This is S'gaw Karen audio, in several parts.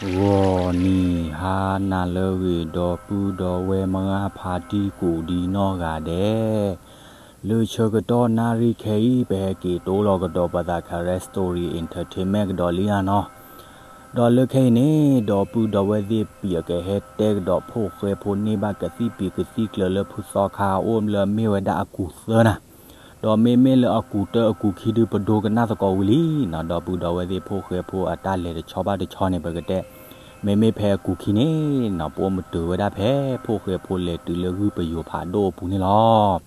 ဂီၤနံၤဟါနၤလၢအဂ့ၤ ဒီပုၢ်ဒီဝဲၢ်မုၢ်ဂၢ်ဖါတံၢ်ကိးဒံနီၢ်ဂၤဒဲး, လၢဆၢကတီၢ်နၣ်ရံၣ်ခဲအံၤ ပဟဲက့ၤတိၢ်လီၤကဒီးပသး Karen Story Entertainment ကဒီးလံဧါနီၤ. ဒီးလၢခဲအံၤန့ၣ် ဒီပုၢ်ဒီဝဲၢ်သ့ၣ် ပကဟဲတဲကဒီးဖိၣ်ဃဲဖိန့ၢ်ဘၣ်ကသံၣ်ပံၤကသံၣ်ကျၢၤလၢဖုသီခါအိၣ်လၢမ့ၢ်ဝဲဒၣ်အကူၤသၢနၤ, ဒီးမ့မ့ၢ်လၢအကူၤတၢအကူၤခံဒုး ပဒိကနၣ်သကိးဝံၤလံနီၤ. ဒီပုၢ်ဒီဝဲၢ်သ့ၣ် ဖိၣ်ဃဲဖိအတၢ်လဲၤတဆီဘၣ်တဆီန့ၣ် ပကတဲ, မ့မ့ၢ်ဖဲအကူၤခံန့ၣ်နီၤ ပအိၣ်မုာ်တုၤဝဲဒၣ်ဖဲ ဖိၣ်ဃဲဖိလဲၤတုၤလၢဂုၢ်ပယိၤဖးဒိၣ်အပူၤန့ၣ်လီၤ.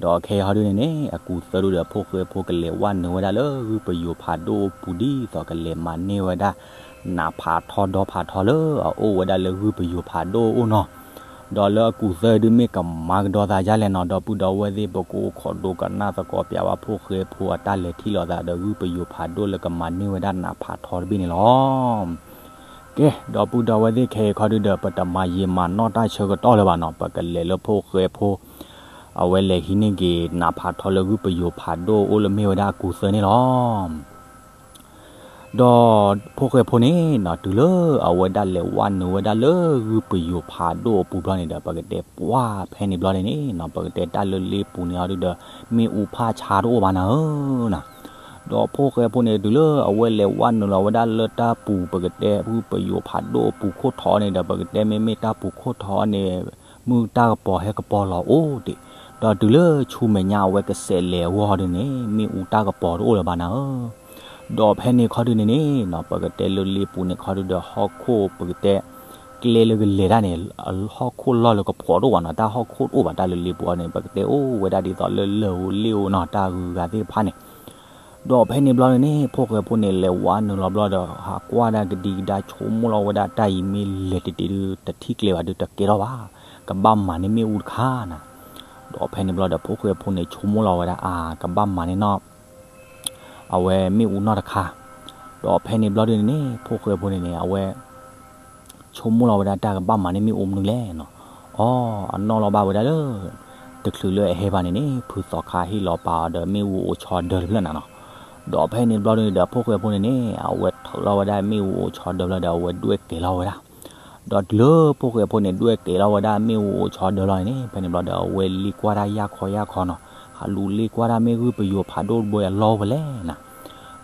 ဒီးခဲအံၤဟီဒုန့ၣ်န့ၣ် အကူၤသၢဒုဒီး ဖိၣ်ဃဲဖိကလဲၤဝဲနုာ်ဝဲဒၣ်လၢဂုၢ်ပယိၤဖးဒိၣ်အပူၤ ဒ်သိးကလဲၤမၤန့ၢ်ဝဲဒၣ် နးဖးထီဒီဖးထီလၢအအိၣ်ဝဲဒၣ်လၢဂုၢ်ပယိၤဖးဒိၣ်အအိၣ်နီၤ. ဒီးလၢအကူၤသၢဒုမ့ၢ်ကမၤကဒီးသးဒ်လဲၣ်နီၤ ဒီပုၢ်ဒီဝဲၢ်သ့ၣ် ပကအိၣ်ခိးဒိကနၣ်သကိးပျးဘၣ် ဖိၣ်ဃဲဖိအတၢ်လဲၤထံၣ်လိာ်သးဒီး ဂုၢ်ပယိၤဖးဒိၣ်လၢကမၤန့ၢ်ဝဲဒၣ်နးဖးထီတဘ့ၣ်န့ၣ်လီၤ. ကဲ ဒီပုၢ်ဒီဝဲၢ်သ့ၣ် ခဲအံၤခီဒုဒီး ပတမၤယံာ်မၤနီၢ်တၢ်ဆၢကတီၢ်လၢၤဘၣ်နီၤ ပကလဲၤလၢဖိၣ်ဃဲဖိ အဝဲလဲၤဟံးန့ၢ်က့ၤနးဖးထီလၢဂုၢ်ပယိၤဖးဒိၣ်အိၣ်လၢမ့ၢ်ဝဲဒၣ်အကူၤသၢန့ၣ်လီၤ. ဒီးဖိၣ်ဃဲဖိန့ၣ်နီၤ တုၤလၢအဝဲဒၣ်လဲၤဝဲနုာ်ဝဲဒၣ်လၢဂုၢ်ပယိၤဖးဒိၣ်အပူၤဘျီန့ၣ်ဒီး ပကတဲပှၢ်ဖဲန့ၣ်ဘျီန့ၣ်န့ၣ်နီၤ ပကတဲတၢ်လၢလ့ပူၤန့ၣ်အီၤဒုဒီး မ့ၣ်အူဖးဆါတအိၣ်ဘၣ်နၤဧၢနီၤ. ဒီးဖိၣ်ဃဲဖိန့ၣ် တုၤလၢအဝဲလဲၤဝဲနုာ်လီၤဝဲဒၣ်လၢတၢ်ပူၤ ပကတဲဂုၢ်ပယိၤဖးဒိၣ်အပူၤခိၣ်ထီန့ၣ်ဒီး ပကတဲမ့မ့ၢ်တၢ်ပူၤခိၣ်ထီန့ၣ် မုၢ်တၢ်ကပီၤဟဲကပီၤလီၤအိၣ်တ့ၢ်, ဒီးတုၤလၢဆူမဲာ်ညါအဝဲကစဲးလဲၤအဂီၢ်ဒုန့ၣ် မ့ၣ်အူတၢ်ကပီၤတအိၣ်လၢၤဘၣ်နၤဧၢ. ဒီးဖဲန့ၣ်ခီဒုန့ၣ်န့ၣ်နီၤ ပကတဲလၢလ့ပူၤန့ၣ်ခီဒုဒီး ဟီၣ်ခိၣ်ပကတဲ ကျဲလၢကလဲၤတၢ်န့ၣ် ဟီၣ်ခိၣ်လီၢ်လၢကဖှီးတအိၣ်ဘၣ်နီၤ တၢ်ဟီၣ်ခိၣ်တအိၣ်ဘၣ် တၢ်လၢလ့ပူၤအီၤန့ၣ် ပကတဲအိၣ်ဝဲဒၣ်ဒ်သိးလၢလၢၢ်ဧိၤလ့ၣ်ဧိၤနီၤ တၢ်ဂုၤဂၤသ့ၣ်တဖၣ်န့ၣ် ဒီးဖဲန့ၣ်ဘျီန့ၣ်န့ၣ် ဖိၣ်ဃဲဖိန့ၣ် လဲၤဝဲနုာ်လီၤဘျီဒီး ဟးကွၢ်ဒၣ်ကဒံကဒါ ဆိကမိၣ်လီၤဝဲဒၣ် တၢ်အံၤမ့ၢ်လဲၤတတ့ၢ်ဒု တထံၣ်ကျဲဘၣ်ဒု တကဲထီၣ်ဘၣ်, ကဘၣ်မၤန့ၢ်မ့ၣ်အူတခါနၤ. ဒီးဖဲန့ၣ်ဘျီဒီး ဖိၣ်ဃဲဖိန့ၣ် ဆိကမိၣ်လီၤဝဲဒၣ် အါ ကဘၣ်မၤန့ၢ်နီၢ် အဝဲမ့ၣ်အူနီၢ်တခါ. ဒီးဖဲန့ၣ်ဘျီဒုန့ၣ်န့ၣ် ဖိၣ်ဃဲဖိန့ၣ်န့ၣ် အဝဲ ဆိကမိၣ်လီၤဝဲဒၣ် တၢ်ကဘၣ်မၤန့ၢ်မ့ၣ်အူမနုၤလဲၣ်နီၤ. အီ အနီၣ်လီၤဘၣ်ဝဲဒၣ်လၢ တချုးလၢအဟဲဘၣ်န့ၣ်န့ၣ် ဖုသီခါဟ့ၣ်လီၤပာ်အီၤဒီး မ့ၣ်အူအိၣ်ဆီဒၢတဖျၢၣ်နၤနီၤ. ဒီးဖဲန့ၣ်ဘျီဒုန့ၣ်ဒီး ဖိၣ်ဃဲဖိန့ၣ်န့ၣ် အဝဲထုးလီၤဝဲဒၣ်မ့ၣ်အူအိၣ်ဆီဒၢဘျီဒီး အဝဲဒွဲၣ်ကဲၤလီၤဝဲဒၣ် ဒီးတုၤလၢဖိၣ်ဃဲဖိန့ၣ် ဒွဲၣ်ကဲၤလီၤဝဲဒၣ်မ့ၣ်အူအိၣ်ဆီဒၢလီၤန့ၣ်န့ၣ် ဖဲန့ၣ်ဘျီဒီး အဝဲလ့ကွၢ်တၢ်ယၢ်ခီယၢ်ခီနီၤ, ဟးလူၤလ့ကွၢ်တၢ်မ့ၣ်ဂုၢ်ပယိၤဖးဒိၣ်တဘိအလီၢ်ဖဲလဲၣ်နၤ.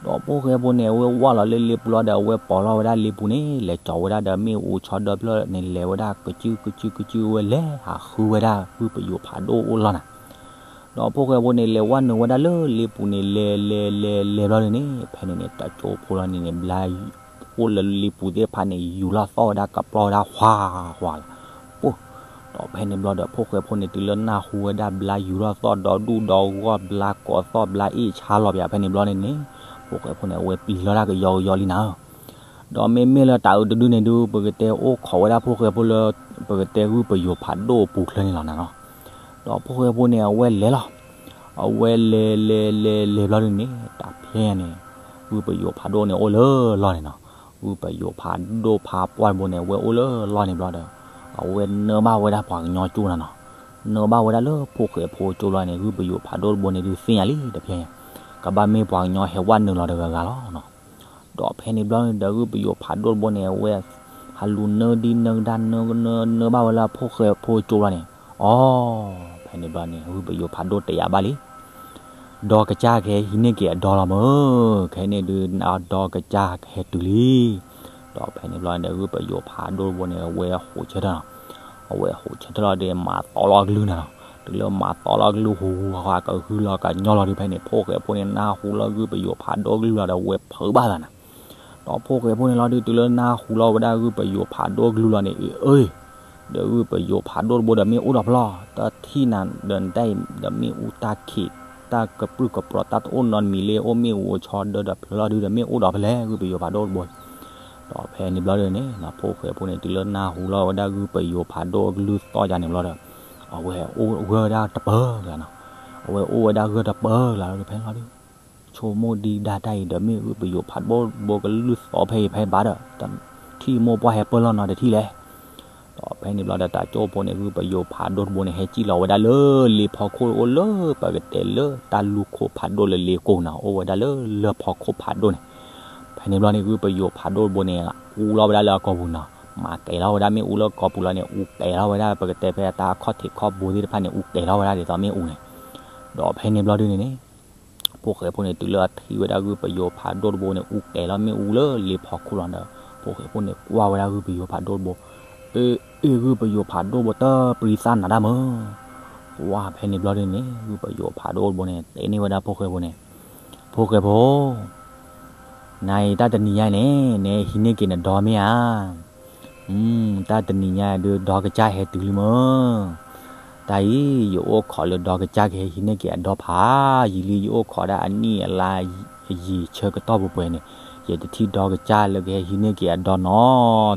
ဒီးဖိၣ်ဃဲဖိန့ၣ် အဝဲဝၢ်လီၤလၢလ့ပူၤလီၤဒီး အဝဲပိာ်လီၤဝဲဒၣ်လ့ပူၤန့ၣ် လဲၤကၠီၤဝဲဒၣ်ဒီးမ့ၣ်အူအိၣ်ဆီဒၢဖျၢၣ်န့ၣ် လဲၤဝဲဒၣ်ကစုကစုကစုဝဲလဲၤ ဟးဃုဝဲဒၣ်ဂုၢ်ပယိၤဖးဒိၣ်အိၣ်လီၢ်နၤ. ဒီးဖိၣ်ဃဲဖိန့ၣ် လဲၤဝဲနုာ်ဝဲဒၣ်လၢလ့ပူၤန့ၣ် လဲၤလဲၤလဲၤလဲၤဘျီန့ၣ်န့ၣ် ဖဲန့ၣ်န့ၣ် တၢ်ကၠိဖိလီၤန့ၣ်န့ၣ် ဘျါအိၣ်လၢလ့ပူၤသ့ၣ်တဖၣ်န့ၣ် ယူၤလီၤသီၣ်ဝဲဒၣ်ကပျီၢ်ဝဲဒၣ် ဟှါ ဟှါလီၤ. ပှိၢ်, ဒီးဖဲန့ၣ်ဘျီဒီး ဖိၣ်ဃဲဖိန့ၣ် တုၤလၢနၢ်ဟူဝဲဒၣ်ဘျါယူၤလီၤသီၣ်ဒီဒူၣ်ဒီဂီၢ် ဘျါကိးသီၣ်ဘျါအ့ၣ်ဆါလီၤပၠးဖဲန့ၣ်ဘျီန့ၣ်န့ၣ် ဖိၣ်ဃဲဖိန့ၣ် အဝဲပျံၤလီၤတၢ်ကယီကယီလံနၤဧၢ. ဒီးမ့မ့ၢ်လၢတၢ်အုးတဒုန့ၣ်ဒု ပကတဲအိၣ်ခိးဝဲဒၣ်ဖိၣ်ဃဲဖိလၢ ပကတဲဂုၢ်ပယိၤဖးဒိၣ်အပူၤချၢန့ၣ်လီၤနၤနီၤ. ဒီးဖိၣ်ဃဲဖိန့ၣ် အဝဲလဲၤလီၤ. အဝဲလဲၤလဲၤလဲၤလဲၤဘျီဒုန့ၣ် တၢ်ဖဲန့ၣ် ဂုၢ်ပယိၤဖးဒိၣ်န့ၣ်အိၣ်လၢလီၢ်န့ၣ်နီၤ. ဂုၢ်ပယိၤဖးဒိၣ်ဖးပှၢ်တဘိန့ၣ် အဝဲအိၣ်လၢလီၢ်န့ၣ်ဘျီဒီး အဝဲနၢဘၣ်ဝဲဒၣ်ပှၤကညီကၠိနၤနီၤ. နၢဘၣ်ဝဲဒၣ်လၢဖိၣ်ဃဲဖိကၠိဘျီန့ၣ် ဂုၢ်ပယိၤဖးဒိၣ်တဘိန့ၣ်ဒုးသ့ၣ်ညါလံတဖဲန့ၣ် ကဘၣ်မ့ၢ်ပှၤကညီဟဲဝဲနုာ်လီၤတဂၤဂၤလီၤနီၤ. ဒီးဖဲန့ၣ်ဘျီန့ၣ်ဒီး ဂုၢ်ပယိၤဖးဒိၣ်တဘိန့ၣ် အဝဲ ဟးလူၤနၢဒံနၢကဒါ နၢနၢနၢဘၣ်ဝဲလၢဖိၣ်ဃဲဖိကၠိဘျီန့ၣ် အီ ဖဲန့ၣ်ဘျီန့ၣ် ဂုၢ်ပယိၤဖးဒိၣ်တယာ်ဘၣ်လံ. ဒီကစၢ်ကဟဲဟံးန့ၢ်က့ၤအဒီလီၤမၢ်, ခဲအံၤန့ၣ်ဒုး အဒီကစၢ်ကဟဲတုၤလံ. ဒီးဖဲန့ၣ်ဘျီန့ၣ်ဒီး ဂုၢ်ပယိၤဖးဒိၣ်တဘိန့ၣ် အဝဲဟိးဆၢထၢၣ်နီၤ. အဝဲဟိးဆၢထၢၣ်လီၤဒီး မၤသီလီၤကလုၢ်နၤနီၤ. တုၤလၢမၤသီလီၤကလုၢ်ဟူးဟူးဃီဃီ ကဟုလီၤကညီလီၤဒုး ဖဲန့ၣ် ဖိၣ်ဃဲဖိန့ၣ် နၢ်ဟူလီၤဂုၢ်ပယိၤဖးဒိၣ်ကလုၢ်လီၤဒီး အဝဲဖုးဘၣ်သးနၤ. ဒီးဖိၣ်ဃဲဖိန့ၣ်လီၤဒုး တုၤလၢနၢ်ဟူလီၤဝဲဒၣ်ဂုၢ်ပယိၤဖးဒိၣ်ကလုၢ်လီၤန့ၣ် အ့ၣ် ဒီးဂုၢ်ပယိၤဖးဒိၣ်တဘိဒီး မ့ၢ်အိၣ်ဒီးဖျီ တၢ်ထံၣ်နၤဒီးနတၢ်အံၤဒီး မ့ၢ်အူတၢ်ခံး တၢ်ကပြုၢ်ကပြီၤ တၢ်တအိၣ်နီတမံၤလၢ အိၣ်မ့ၣ်အူအိၣ်ဆီဒၢဒီးဖျၢၣ်လီၤဒုးဒီး မ့ၢ်အိၣ်ဒီးဖဲလဲၣ် ဂုၢ်ပယိၤဖးဒိၣ်တဘိ. ဒီးဖဲန့ၣ်ဘျီဒုးန့ၣ် ဖိၣ်ဃဲဖိန့ၣ် တုၤလၢနၢ်ဟူလီၤဝဲဒၣ်ဂုၢ်ပယိၤဖးဒိၣ်အကလုၢ်သီၣ်ယါန့ၣ်ဘျီဒီး အဝဲအိၣ်ဂၢၢ်ဝဲဒၣ်တပၢၢ်လၢၤနီၤ. အဝဲအိၣ်ဝဲဒၣ်ဂၢၢ်တပၢၢ်လၢၤဒီး ဖဲန့ၣ်လီၤဒုး ဆိကမိၣ်ဒံးဒၣ်တၢ်အံၤဒီး မ့ၢ်ဂုၢ်ပယိၤဖးဒိၣ်တဘိကလုၢ်သီၣ်ဖဲအံၤဖဲဘၣ်ဒီး တထံၣ်မိၢ်ပှၢ်ဟဲပၢၢ်လီၤနီတထံၣ်လဲၣ်. ဒီးဖဲန့ၣ်ဘျီဒီး တၢ်ကၠိဖိန့ၣ် ဂုၢ်ပယိၤဖးဒိၣ်တဘိန့ၣ် ဟဲစံၣ်လီၤဝဲဒၣ်လၢလ့ဖီခိၣ်အိၣ်လၢ ပကတဲလၢတၢ်လူၢ်ခိၣ်ဖးဒိၣ်လၢလ့ကိၢ်နၤ အိၣ်ဝဲဒၣ်လၢလၢၢ်ဖီခိၣ်ဖးဒိၣ်န့ၣ်. ဖဲန့ၣ်ဘျီန့ၣ် ဂုၢ်ပယိၤဖးဒိၣ်တဘိန့ၣ် အူလီၤဝဲဒၣ်လၢအကိာ်ပူၤနီၤ, မၤကဲၤလီၤဝဲဒၣ်မ့ၣ်အူလၢကိာ်ပူၤလီၤန့ၣ် အူကဲၤလီၤဝဲဒၣ် ပကတဲဖဲအတၢ်အခီၣ်ထံးခီၣ်ဘိသ့ၣ်တဖၣ်န့ၣ် အူကဲၤလီၤဝဲဒၣ်ဒ်သိးမ့ၣ်အူန့ၣ်, ဒီးဖဲန့ၣ်ဘျီဒုန့ၣ်န့ၣ် ဖိၣ်ဃဲဖိန့ၣ် တုၤလၢအထံၣ်ဝဲဒၣ်ဂုၢ်ပယိၤဖးဒိၣ်တဘိန့ၣ် အူကဲၤလီၤမ့ၣ်အူလၢလ့ဖီခိၣ်လီၤဒီး ဖိၣ်ဃဲဖိန့ၣ် ကွၢ်ဝဲဒၣ်ဂုၢ်ပယိၤဖးဒိၣ်တဘိ, အ့ အ့ ဂုၢ်ပယိၤဖးဒိၣ်တဘိ တပြံသၣ်နၤတၢ်မၢ, ကွၢ်ဖဲန့ၣ်ဘျီဒုန့ၣ် ဂုၢ်ပယိၤဖးဒိၣ်တဘိန့ၣ် တဲန့ၢ်ဝဲဒၣ်ဖိၣ်ဃဲဖိန့ၣ်, ဖိၣ်ဃဲဖိ နၤအံၤတၢ်တနံၤညါအံၤန့ၣ် နဟဲဟံးန့ၢ်က့ၤနဒီမ့ၢ်ဧါ, တၢ်တနံၤညါအံၤဒုး ဒီကစၢ်ဟဲတုၤလံမၢ, တၢ်အံၤ ယအိၣ်ခိးလၢဒီကစၢ်ကဟဲဟံးန့ၢ်က့ၤအဒီဖးယံာ်လံ, ယအိၣ်ခိးဒၣ်အနံၣ်အလါအယံာ်ဆၢကတီၢ်ပှဲၤပှဲၤန့ၣ် ယတထံၣ်ဒီကစၢ်လၢကဟဲဟံးန့ၢ်က့ၤအဒီနီ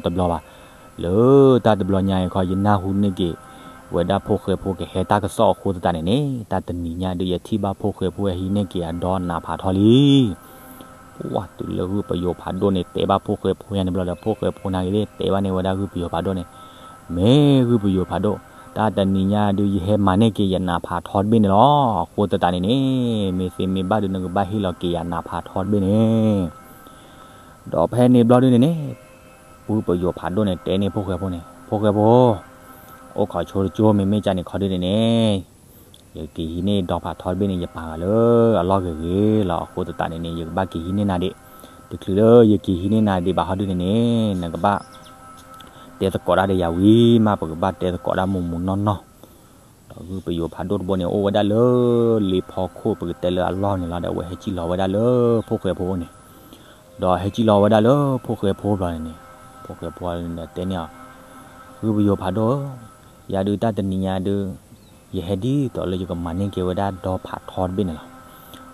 တဘျီဘၣ်, လၢတၢ်တဘျီညါအံၤခီ ယနၢ်ဟူန့ၢ်က့ၤဝဲဒၣ်ဖိၣ်ဃဲဖိကဟဲတၢ်ကစီၣ်အဃိသတးန့ၣ်န့ၣ် တၢ်တနံၤညါဒုး ယထံၣ်ဘၣ်ဖိၣ်ဃဲဖိဟဲဟံးန့ၢ်က့ၤအဒီနးဖးထီလံ ပှၢ်တုၤလၢဂုၢ်ပယိၤဖးဒိၣ်န့ၣ် တဲဘၣ်ဖိၣ်ဃဲဖိညါန့ၣ်ဘျီဒီး ဖိၣ်ဃဲဖိနာ်က့ၤသ့ၣ် တဲဘၣ်န့ၢ်ဝဲဒၣ်ဂုၢ်ပယိၤဖးဒိၣ်န့ၣ်, မ့ၢ်ဂုၢ်ပယိၤဖးဒိၣ်, တၢ်တနံၤညါဒုး ယဟဲမၤန့ၢ်က့ၤယနးဖးထီတဘ့ၣ်န့ၣ်လီၤ. အဃိသတးန့ၣ်န့ၣ် မ့ၢ်သ့မ့ၢ်ဘၣ်ဒုး နကဘၣ်ဟ့ၣ်လီၤက့ၤယနးဖးထီတဘ့ၣ်န့ၣ် ဒီးဖဲန့ၣ်ဘျီဒုန့ၣ်န့ၣ် ဂုၢ်ပယိၤဖးဒိၣ်န့ၣ် တဲန့ၢ်ဖိၣ်ဃဲဖိန့ၣ်, ဖိၣ်ဃဲဖိ, အိၣ်ခိးဆိတကၠိ မ့မ့ၢ်ကန့ၣ်ခီဒုန့ၣ်န့ၣ် ယက့ၤဟံးန့ၢ်ဒီဖးထီတဘ့ၣ်န့ၣ် ယပာ်ဂၤလၢအလီၢ်ဂ့ၤဂ့ၤလီၤ. အဃိသတးန့ၣ်န့ၣ် ယကဘၣ်က့ၤဟံးန့ၢ်နၤဒံး, တချုးလၢယက့ၤဟံးန့ၢ်နၤဒံးဘၣ်ဟီဒုန့ၣ်န့ၣ် နကဘၣ်တဲသကိးတၢ်ဒီးယၤဝံၤမး ပကဘၣ်တဲသကိးတၢ်မုၢ်မုၢ်နီၢ်နီၢ်. ဒီးဂုၢ်ပယိၤဖးဒိၣ်တဘိန့ၣ် အိၣ်ဝဲဒၣ်လၢလ့ဖီခိၣ် ပကတဲလၢအလီၢ်န့ၣ်လီၤဒီး အဝဲဟဲကံၣ်လီၤဝဲဒၣ်လၢဖိၣ်ဃဲဖိန့ၣ်, ဒီးဟဲကံၣ်လီၤဝဲဒၣ်လၢဖိၣ်ဃဲဖိဘျီန့ၣ်န့ၣ် ဖိၣ်ဃဲဖိန့ၣ်ဒီးတဲန့ၢ်အီၤ, ဂုၢ်ပယိၤဖးဒိၣ်ဧၢ, ယၤဒုးတၢ်တနံၤညါဒုး ယဟဲဒ်သိးလၢယကမၤန့ၢ်က့ၤဝဲဒၣ်ဒီဖးထီတဘ့ၣ်န့ၣ်လီၤ.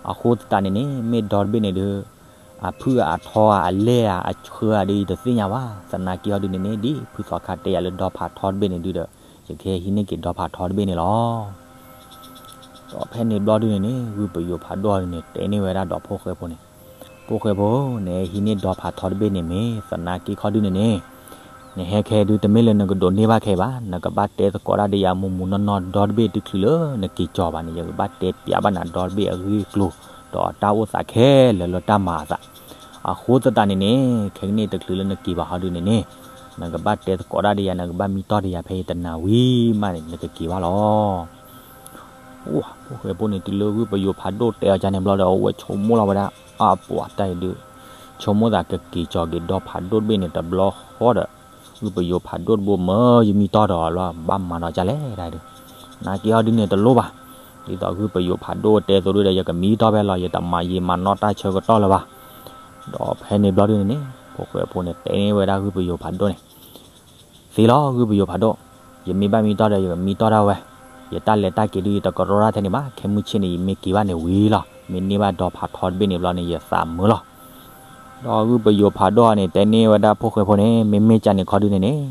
အဃိသတးန့ၣ်န့ၣ် မ့ၢ်ဒီတဘ့ၣ်န့ၣ်ဒုး အဖုၣ်အထီဧါ အလဲၢ်ဧါ အဆှၢဧါဒုး ယတသ့ၣ်ညါဘၣ်. သနာ်က့ဟီဒုန့ၣ်န့ၣ် ဒ်ဖုသီခါတဲယၤလၢဒီဖးထီတဘ့ၣ်န့ၣ်ဒုးဒီး ယကဟဲဟံးန့ၢ်က့ၤဒီဖးထီတဘ့ၣ်န့ၣ်လီၤ. ဒီးဖဲန့ၣ်ဘျီဒုန့ၣ်န့ၣ် ဂုၢ်ပယိၤဖးဒိၣ်န့ၣ် တဲန့ၢ်ဝဲဒၣ်ဒီးဖိၣ်ဃဲဖိန့ၣ်, ဖိၣ်ဃဲဖိ, နဟဲဟံးန့ၢ်ဒီဖးထီတဘ့ၣ်န့ၣ်မ့ၢ်သနာ်က့ခီဒုန့ၣ်န့ၣ် နဟဲခဲဒုးတမ့ၢ်လၢနကဒိးန့ၢ်ဘၣ်ခဲဘၣ်, နကဘၣ်တဲသကိးတၢ်ဒီးယၤမုၢ်မုၢ်နီၢ်နီၢ် ဒီတဘ့ၣ်တချုးလၢနက့ၤကီၤဘၣ်န့ၣ် ယကဘၣ်တဲပျးဘၣ်နၤဒီတဘ့ၣ်အဂ့ၢ်အကျိၤ ဒီးတၢ်အိၣ်သးခဲလၢာ်လၢတၢ်မၤအသး. အဃိသတးန့ၣ်န့ၣ် ခဲကနံၣ်တချုးလၢနက့ၤဘၣ်ဟီဒုန့ၣ်န့ၣ် နကဘၣ်တဲသကိးတၢ်ဒီးယၤ နကဘၣ်မံတီၢ်ဒီးယၤဖဲယတနာ်ဝံၤမးန့ၣ် နကက့ၤဘၣ်လီၤ. ဖိၣ်ဃဲဖိန့ၣ် တုၤလၢဂုၢ်ပယိၤဖးဒိၣ်တဲအီၤကန့ၣ်ဘျီဒီး အဝဲဆိကမိၣ်လီၤဝဲဒၣ် အပှၤတၢ်အံၤဒုး ဆိကမိၣ်သးကက့ၤကီၤက့ၤဒီဖးဒိၣ်တဘ့ၣ်န့ၣ် တဘျီဃီဒီး ဂုၢ်ပယိၤဖးဒိၣ်တဘိမၢ ယမံတီၢ်ဒီးအီၤလီၤ ဘၣ်မၤဒီးကလဲၣ်ဒၣ်ဒုး နာ်က့ဟီဒုန့ၣ်တလိၣ်ဘၣ်. ဒ်သိးဂုၢ်ပယိၤဖးဒိၣ်တဲသိးဒုဒီး ယကမံတီၢ်ဖဲလီၤ ယတမၤယံာ်မၤနီၢ်တၢ်ဆၢကတီၢ်လၢၤဘၣ်. ဒီးဖဲန့ၣ်ဘျီဒုန့ၣ်န့ၣ် ဖိၣ်ဃဲဖိန့ၣ် တဲန့ၢ်ဝဲဒၣ်ဂုၢ်ပယိၤဖးဒိၣ်န့ၣ် သ့လီၤ ဂုၢ်ပယိၤဖးဒိၣ်, ယမ့ၢ်ဘၣ်မံတီၢ်ဒီး ယကမံတီၢ်ဒၣ်ဝဲ, ယတၢ်လဲၤတၢ်က့ၤဒုး ယတကရီတၢ်ထဲန့ၣ်ဘၣ်, ခဲမုၢ်ဆ့ၣ်န့ၣ် ယမ့ၢ်က့ၤဘၣ်န့ၣ်ဝံၤလီၤ, မ့ၢ်န့ၢ်ဘၣ်ဒီဖးထီတဘ့ၣ်န့ၣ်ဘျီန့ၣ် ယသးမုာ်လီၤ. ဒီးဂုၢ်ပယိၤဖးဒိၣ်န့ၣ် တဲန့ၢ်ဝဲဒၣ်ဖိၣ်ဃဲဖိန့ၣ် မ့မ့ၢ်ကန့ၣ်ခီဒုန့ၣ်န့ၣ်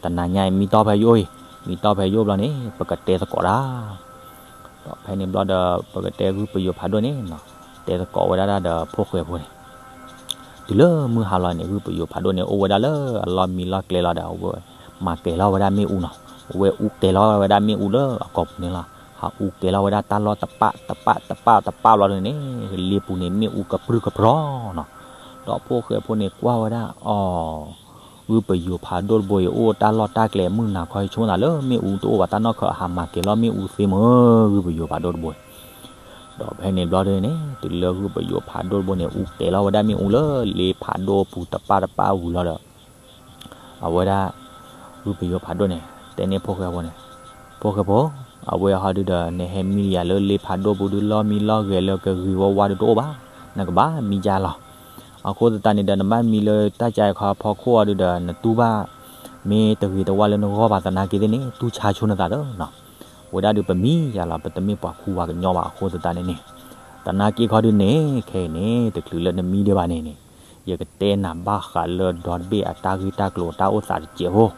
တနၤညါအံၤ မံတီၢ်ဖဲယအိၣ်အံၤ, မံတီၢ်ဖဲယအိၣ်ဘျီန့ၣ် ပကတဲသကိးတၢ် ဒီးဖဲန့ၣ်ဘျီဒီး ပကတဲဂုၢ်ပယိၤဖးဒိၣ်န့ၣ် တဲသကိးဝဲဒၣ်ဒီးဖိၣ်ဃဲဖိန့ၣ်, တုၤလၢမုၢ်ဟါလီၤန့ၣ် ဂုၢ်ပယိၤဖးဒိၣ်န့ၣ် အိၣ်ဝဲဒၣ်လၢအလီၢ်မံလီၢ်ကျဲလီၤဒီး အဝဲမၤကဲၤလီၤဝဲဒၣ်မ့ၣ်အူနီၤ, အဝဲအူကဲၤလီၤဝဲဒၣ်မ့ၣ်အူလၢအကိာ်ပူၤန့ၣ်လီၤ, ဟးအူကဲၤလီၤဝဲဒၣ်တၢ်လီၢ်တပၣ်တပၣ်တပၣ်ဘျီန့ၣ်န့ၣ် လ့ပူၤန့ၣ် မ့ၣ်အူကပြုၢ်ကပြီၤနီၤ, ဒီးဖိၣ်ဃဲဖိန့ၣ်ကွၢ်ဝဲဒၣ်အီၤ ဂုၢ်ပယိၤဖးဒိၣ်တဘိအံၤ အိၣ်တၢ်လီၢ်တၢ်ကျဲမုၢ်နၤခီ ယဆိကမိၣ်သးလၢမ့ၣ်အူတအိၣ်ဘၣ်တၢ်နီၢ်ခီ အဟးမၤကဲၤလီၤမ့ၣ်အူသ့မ့ၢ် ဂုၢ်ပယိၤဖးဒိၣ်တဘိအံၤ, ဒီးဖဲန့ၣ်ဘျီဒုန့ၣ် တုၤလၢဂုၢ်ပယိၤဖးဒိၣ်တဘိန့ၣ် အူကဲၤလီၤဝဲဒၣ်မ့ၣ်အူလၢလ့ဖးဒိၣ်အပူၤတပၣ်တပၣ်ဝံၤလီၤဒီး အဝဲဒၣ် ဂုၢ်ပယိၤဖးဒိၣ်န့ၣ် တဲန့ၢ်ဖိၣ်ဃဲဖိန့ၣ်, ဖိၣ်ဃဲဖိ, အဝဲဟီဒုဒီး နဟဲမံလီၤယၤလၢလ့ဖးဒိၣ်ပူၤဒု လီၢ်မံလီၢ်ဂဲၤလၢကဂ့ၤဝါဝါဒုတအိၣ်ဘၣ်, နကဘၣ်မံယါလီၤ. အဃိသတးန့ၣ်ဒီး နဘၣ်မံလၢတၢ်ကါအံၤခီအဖီခိၣ်အီၤဒုဒီး နတူၢ်ဘၣ်မ့ၢ်တဂ့ၤတဝါလၢနဂီၢ်ဘၣ်သနာ်က့သ့ၣ်န့ၣ် တူၢ်ဆါဆိနသးဒီးနီၤ, ဝဲဒၣ်ဒုပမံယါလီၤ ပတမ့ၢ်ပှၤခူပှၤကညီဘၣ် အဃိသတးန့ၣ်န့ၣ်, သနာ်က့ခီဒုန့ၣ် ခဲအံၤန့ၣ် တချုးလၢနမံဒံးဘၣ်န့ၣ်န့ၣ် ယကတဲနၤဘၣ်ဃးလၢဒီတဘ့ၣ်အတၢ်ဂ့ၢ်တၢ်ကျိၤတၢ်အိၣ်သးတစဲးဖိ ဒီ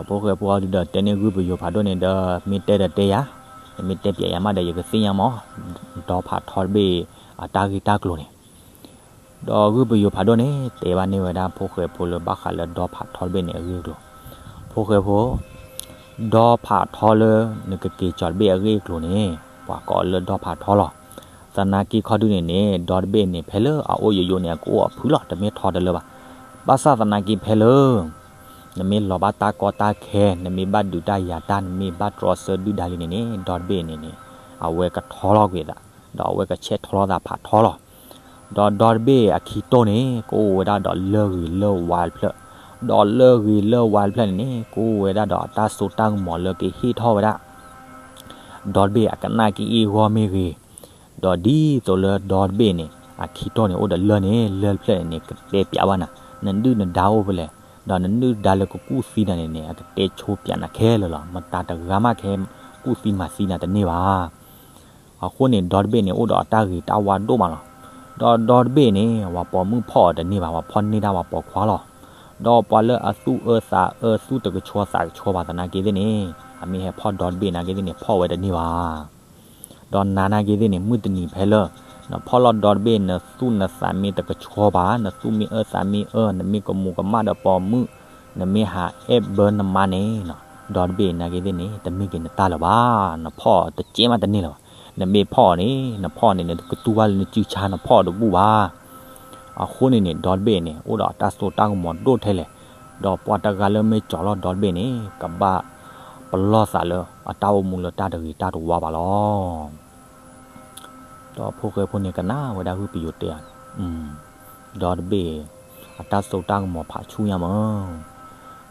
းဖိၣ်ဃဲဖိအီၤဒုဒီး တဲန့ၢ်ဂုၢ်ပယိၤဖးဒိၣ်န့ၣ်ဒီး မ့ၢ်တဲဒီးတဲယၤ, နမ့ၢ်တဲပျးယၤမးဒီး ယကသ့ၣ်ညါမး, ဒီဖးထီတဘ့ၣ်အတၢ်ဂ့ၢ်တၢ်ကျိၤန့ၣ်, ဒီးဂုၢ်ပယိၤဖးဒိၣ်န့ၣ် တဲဘၣ်န့ၢ်ဝဲဒၣ်ဖိၣ်ဃဲဖိလၢဘၣ်ဃးလၢဒီဖးထီတဘ့ၣ်န့ၣ်အဂ့ၢ်အကျိၤ, ဖိၣ်ဃဲဖိ ဒီဖးထီလၢနကက့ၤကီၤတဘ့ၣ်အဂ့ၢ်အကျိၤန့ၣ် ပှၤကိးအီၤလၢဒီဖးထီလီၤ. သနာ်က့ခီဒုန့ၣ်န့ၣ် ဒီတဘ့ၣ်န့ၣ် ဖဲလၢအအိၣ်ယိယိန့ၣ် အကအိၣ်အဖုၣ်လီၤ, တမ့ၢ်ထီတလၢဘၣ်. ဘၣ်ဆၣ်သနာ်က့ဖဲလၢ နမ့ၢ်လီၤဘၣ်တၢ်ကီတၢ်ခဲ, နမ့ၢ်ဘၣ်ဒုးတၢ်ယၤတၢ်, နမ့ၢ်ဘၣ်တြီဆၢဒုၣ်ဒါလံန့ၣ်န့ၣ် ဒီတဘ့ၣ်န့ၣ်န့ၣ် အဝဲကထီလီၤကွံာ်သး, ဒီးအဝဲကဆဲးထီလီၤသးဖးထီလီၤ. ဒီးဒီတဘ့ၣ်အခံတိၢ်န့ၣ် ကအိၣ်ဝဲဒၣ်ဒီးလၢၢ်ဂ့ၤလၢၢ်ဝါတဖျၢၣ်, ဒီးလၢၢ်ဂ့ၤလၢၢ်ဝါတဖျၢၣ်န့ၣ်န့ၣ် ကအိၣ်ဝဲဒၣ်ဒီးအတၢ်စိတၢ်ကမီၤလၢကဟ့ၣ်ထီၣ်ဝဲဒၣ် ဒီတဘ့ၣ်အကနၣ်ကအ့ၣ်ဂီၢ်မ့ၢ်ဂ့ၤ, ဒီးဒ်သိးလၢဒီတဘ့ၣ်န့ၣ် အခံတိၢ်န့ၣ် အိၣ်ဒီးလၢၢ်န့ၣ် လၢၢ်တဖျၢၣ်န့ၣ်န့ၣ် ကတဲပျးဘၣ်နၤ, နဒုၣ်နဒါအိၣ်ဖဲလဲၣ်, ဒီးနဒုၣ်ဒါလၢကကူၣ်သံနၤန့ၣ်န့ၣ် အကတဲဆိပျးနၤခဲလၢာ်လီၤ. မတၤတဂၤမးကဟဲကူၣ်သံမၤသံနၤတန့ၢ်ဘၣ်. အဃိန့ၣ် ဒီတဘ့ၣ်န့ၣ် အိၣ်ဒီးအတၢ်ဂ့ၤတၢ်ဝါဒိၣ်မးလီၤ. ဒီးဒီတဘ့ၣ်န့ၣ် ပှၤပိာ်မုၣ်ဖီၣ်အီၤတန့ၢ်ဘၣ်, ပှၤဖီၣ်န့ၢ်တၢ်ပှၤပိာ်ခွါလီၤ. ဒီးပှၤလၢအသူၣ်အၢသးအၢ သူၣ်တကဆှီသးကဆှီဘၣ်သနာ်က့သ့ၣ်န့ၣ် အမ့ၢ်ဟဲဖီၣ်ဒီတဘ့ၣ်နာ်က့သ့ၣ်န့ၣ် ဖီၣ်ဝဲတန့ၢ်ဘၣ်. ဒီးနၤနာ်က့သ့ၣ်န့ၣ် မုၢ်တနံၤဖဲလၢ နဖီၣ်လီၤဒီတဘ့ၣ် နသူၣ်နသးမ့ၢ်တကဆှီဘၣ်, နသူၣ်မ့ၢ်အၢသးမ့ၢ်အၢ, နမ့ၢ်ကမူးကမၣ်ဒီးပိာ်မုၣ်, နမ့ၢ်ဟးအဲၣ်ဘၢနမါန့ၣ် ဒီတဘ့ၣ်နာ်က့သ့ၣ်န့ၣ် တမ့ၢ်က့ၤနတၢ်လၢၤဘၣ်, နဖီၣ်အီၤတကဲမးတန့ၢ်လၢၤဘၣ်. နမ့ၢ်ဖီၣ်အီၤန့ၣ် နဖီၣ်အီၤန့ၣ် နကတူၢ်ဘၣ်လၢနစုဆါ နဖီၣ်အီၤတဘူၣ်ဘၣ်. အဃိန့ၣ်န့ၣ် ဒီတဘ့ၣ်န့ၣ် အိၣ်ဒီးအတၢ်စိတၢ်ကမီၤဒိၣ်ထဲလဲၣ်, ဒီးပှၤတဂၤလၢမ့ၢ်ကၠီၤလီၤဒီတဘ့ၣ်န့ၣ် ကဘၣ်ပလီၢ်သးလၢအတၢ်အိၣ်မူလၢတၢ်တဂ့ၤတၢ်တဝါဘၣ်လီၤ. ဒီးဖိၣ်ဃဲဖိန့ၣ်ကနၣ်ဝဲဒၣ်ဂုၢ်ပယိၤတဲအီၤန့ၣ်, ဒီတဘ့ၣ် အတၢ်စိတၢ်ကမီၤဖးဆူညါမး.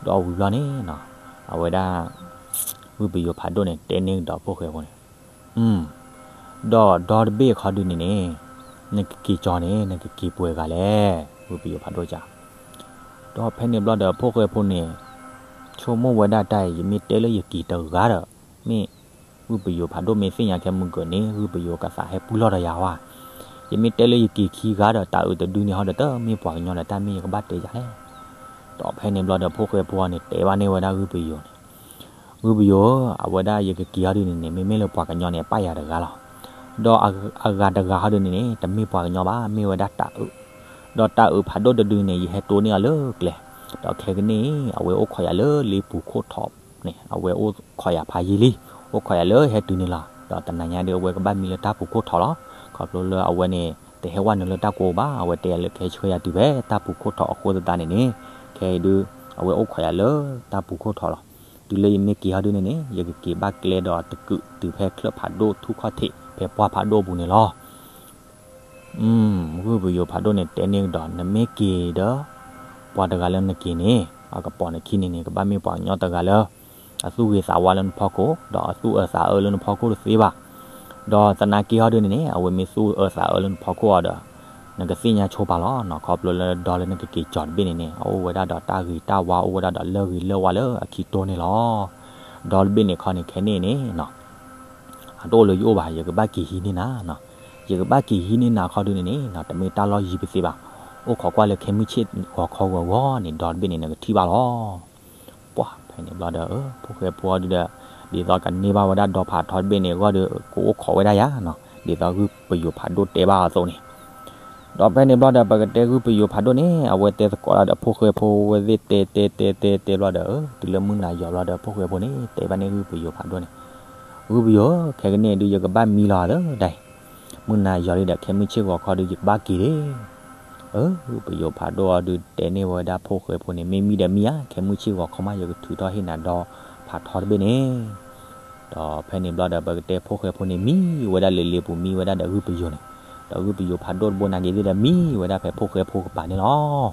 ဒီးဝံၤဘျီန့ၣ် အဝဲဒၣ် ဂုၢ်ပယိၤဖးဒိၣ်န့ၣ် တဲန့ၢ်ကဒီးဖိၣ်ဃဲဖိန့ၣ်, ဒီးဒီတဘ့ၣ်ခီဒုန့ၣ်န့ၣ် နကက့ၤကၠီၤန့ၣ် နကက့ၤပှဲၤဂၤလဲၣ်, ဂုၢ်ပယိၤဖးဒိၣ်ကး. ဒီးဖဲန့ၣ်ဘျီဒီးဖိၣ်ဃဲဖိန့ၣ် ဆိကမိၣ်ဝဲဒၣ်တၢ်အံၤ ယမ့ၢ်တဲလၢယက့ၤတဂၤဒီး မ့ၢ်ဂုၢ်ပယိၤဖးဒိၣ်မ့ၢ်သ့ၣ်ညါခဲမုၢ်ကၢၤန့ၣ် ဂုၢ်ပယိၤကသးဟဲပူၤလီၤဒီးယၤဝဲ, ယမ့ၢ်တဲလၢယက့ၤခံဂၤဒီး တၢ်အုးတဒုန့ၣ်ဟီဒီး တမ့ၢ်ပှၤကညီဒီး တၢ်မ့ၢ်ယကဘၣ်တဲယၤလဲၣ်. ဒီးဖဲန့ၣ်ဘျီဒီးဖိၣ်ဃဲဖိအီၤန့ၣ် တဲဘၣ်န့ၢ်ဝဲဒၣ်ဂုၢ်ပယိၤန့ၣ်, ဂုၢ်ပယိၤဧၢ, အဝဲဒၣ်ယကက့ၤဟီဒုန့ၣ်န့ၣ် မ့မ့ၢ်လၢပှၤကညီန့ၣ် အပၢ်ယၤတဂၤလီၤ. ဒီးအဂၤတဂၤဟီဒုန့ၣ်န့ၣ် တမ့ၢ်ပှၤကညီဘၣ်, မ့ၢ်ဝဲဒၣ်တၢ်အုး, ဒီးတၢ်အုးဖးဒိၣ်တဒုန့ၣ် ယဟဲတိၢ်န့ၢ်အီၤလၢကျဲ, ဒီးခဲကနံၣ်အံၤ အဝဲအိၣ်ခိးယၤလၢလ့ပူၤခိၣ်ထီးန့ၣ် အဝဲအိၣ်ခိးယၤဖးယံာ်လံ, အိၣ်ခိးယၤလၢဟဲတုၤန့ၣ်လီၤ. ဒီးတနၤညါဒုးအဝဲကဘၣ်မံလၢတၢ်ပူၤခိၣ်ထီးလီၤ. ခီဖျိလၢအဝဲန့ၣ် တဟဲဝဲနုာ်လၢတၢ်ကိးဘၣ်, အဝဲတဲယၤလၢကဟဲဆှၢယၤတုၤဖဲတၢ်ပူၤခိၣ်ထီးအဃိသတးန့ၣ်န့ၣ်, ခဲအံၤဒုး အဝဲအိၣ်ခိးယၤလၢတၢ်ပူၤခိၣ်ထီးလီၤ. တုၤလၢယမ့ၢ်က့ၤဟီဒုန့ၣ်န့ၣ် ယကက့ၤဘၣ်ကျဲဒီးတကုးတုၤဖဲချၢၣ်ဖးဒိၣ်ထူၣ်ခီၣ်ထံး ဖဲပှၢ်ဖးဒိၣ်ပူၤန့ၣ်လီၤ. ဂုၢ်ပယိၤဖးဒိၣ်န့ၣ် တဲန့ၢ်ကဒီး နမ့ၢ်က့ၤဒီး ပှၤတဂၤလၢနက့ၤန့ၣ် အကပိာ်နခံန့ၣ်န့ၣ် ကဘၣ်မ့ၢ်ပှၤကညီတဂၤလၢ အသူၣ်ဂ့ၤသးဝါလၢနဖီခိၣ်, ဒီးအသူၣ်အၢသးအၢလၢနဖီခိၣ်တသ့ဘၣ်. ဒီးသနာ်က့ဟီဒုန့ၣ်န့ၣ် အဝဲမ့ၢ်သူၣ်အၢသးအၢလၢနဖီခိၣ်အီၤဒီး နကသ့ၣ်ညါဆိပာ်လီၤ. ခီဖျိလၢဒီလၢနကက့ၤကၠီၤတဘ့ၣ်န့ၣ်န့ၣ် အအိၣ်ဝဲဒၣ်ဒီးတၢ်ဂ့ၤတၢ်ဝါ အိၣ်ဝဲဒၣ်ဒီးလၢၢ်ဂ့ၤလၢၢ်ဝါလၢအခံတိၢ်န့ၣ်လီၤ. ဒီတဘ့ၣ်န့ၣ်ခီန့ၣ် ခဲန့ၣ်န့ၣ် အတအိၣ်လၢယအိၣ်ဘၣ်, ယကဘၣ်က့ၤဟံးန့ၢ်နၤ, ယကဘၣ်က့ၤဟံးန့ၢ်နၤခီဒုန့ၣ်န့ၣ် တမ့ၢ်တၢ်လီၢ်ယံၤပသ့ဘၣ်. အိၣ်ခိးကွၢ်လၢခဲမုၢ်ဆ့ၣ်ဂီၤခီဂီၤဂီၤန့ၣ် ဒီတဘ့ၣ်န့ၣ် နကထံၣ်ဘၣ်လီၤ. ပှၤဖဲန့ၣ်ဘျီဒီး ဖိၣ်ဃဲဖိအီၤဒုဒီး ဒ်သိးကန့ၢ်ဘၣ်ဝဲဒၣ်ဒီဖးထီတဘ့ၣ်န့ၣ်အဂီၢ်ဒီး ကအိၣ်ခိးဝဲဒၣ်ယၤ, ဒ်သိးဂုၢ်ပယိၤဖးဒိၣ်တဲဘၣ်အသိးန့ၣ် ဒီးဖဲန့ၣ်ဘျီဒီး ပကတဲဂုၢ်ပယိၤဖးဒိၣ်န့ၣ် အဝဲတဲသကိးတၢ်ဒီးဖိၣ်ဃဲဖိဝဲသ့ၣ်တဲတဲတဲတဲတဲဘျီဒီး တုၤလၢမုၢ်နၤယီၤဘျီဒီး ဖိၣ်ဃဲဖိန့ၣ် တဲဘၣ်န့ၣ်ဂုၢ်ပယိၤဖးဒိၣ်န့ၣ်, ဂုၢ်ပယိၤ, ခဲကနံၣ်အံၤဒုး ယကဘၣ်မံလီၤလၢဒၣ်အံၤ, မုၢ်နၤယီၤလံဒီး ခဲမုၢ်ဆ့ၣ်ဂီၤခီဒုး ယကဘၣ်က့ၤလံ. အၢ ဂုၢ်ပယိၤဖးဒိၣ်အီၤဒုးတဲန့ၢ်ဝဲဒၣ်ဖိၣ်ဃဲဖိန့ၣ် မ့ၢ်မံဒီးမံဧါ, ခဲမုၢ်ဆ့ၣ်ဂီၤခီမး ယကထုးထီၣ်ဟ့ၣ်နၤဒီဖးထီတဘ့ၣ်န့ၣ် ဒီးဖဲန့ၣ်ဘျီဒီး ပကတဲဖိၣ်ဃဲဖိန့ၣ် မံဝဲဒၣ်လၢလ့ပူၤ မံဝဲဒၣ်ဒီးဂုၢ်ပယိၤန့ၣ်, ဒီးဂုၢ်ပယိၤဖးဒိၣ်တဘိနာ်က့ၤသ့ၣ်ဒီး မံဝဲဒၣ်ဖဲဖိၣ်ဃဲဖိကပၤန့ၣ်လီၤ.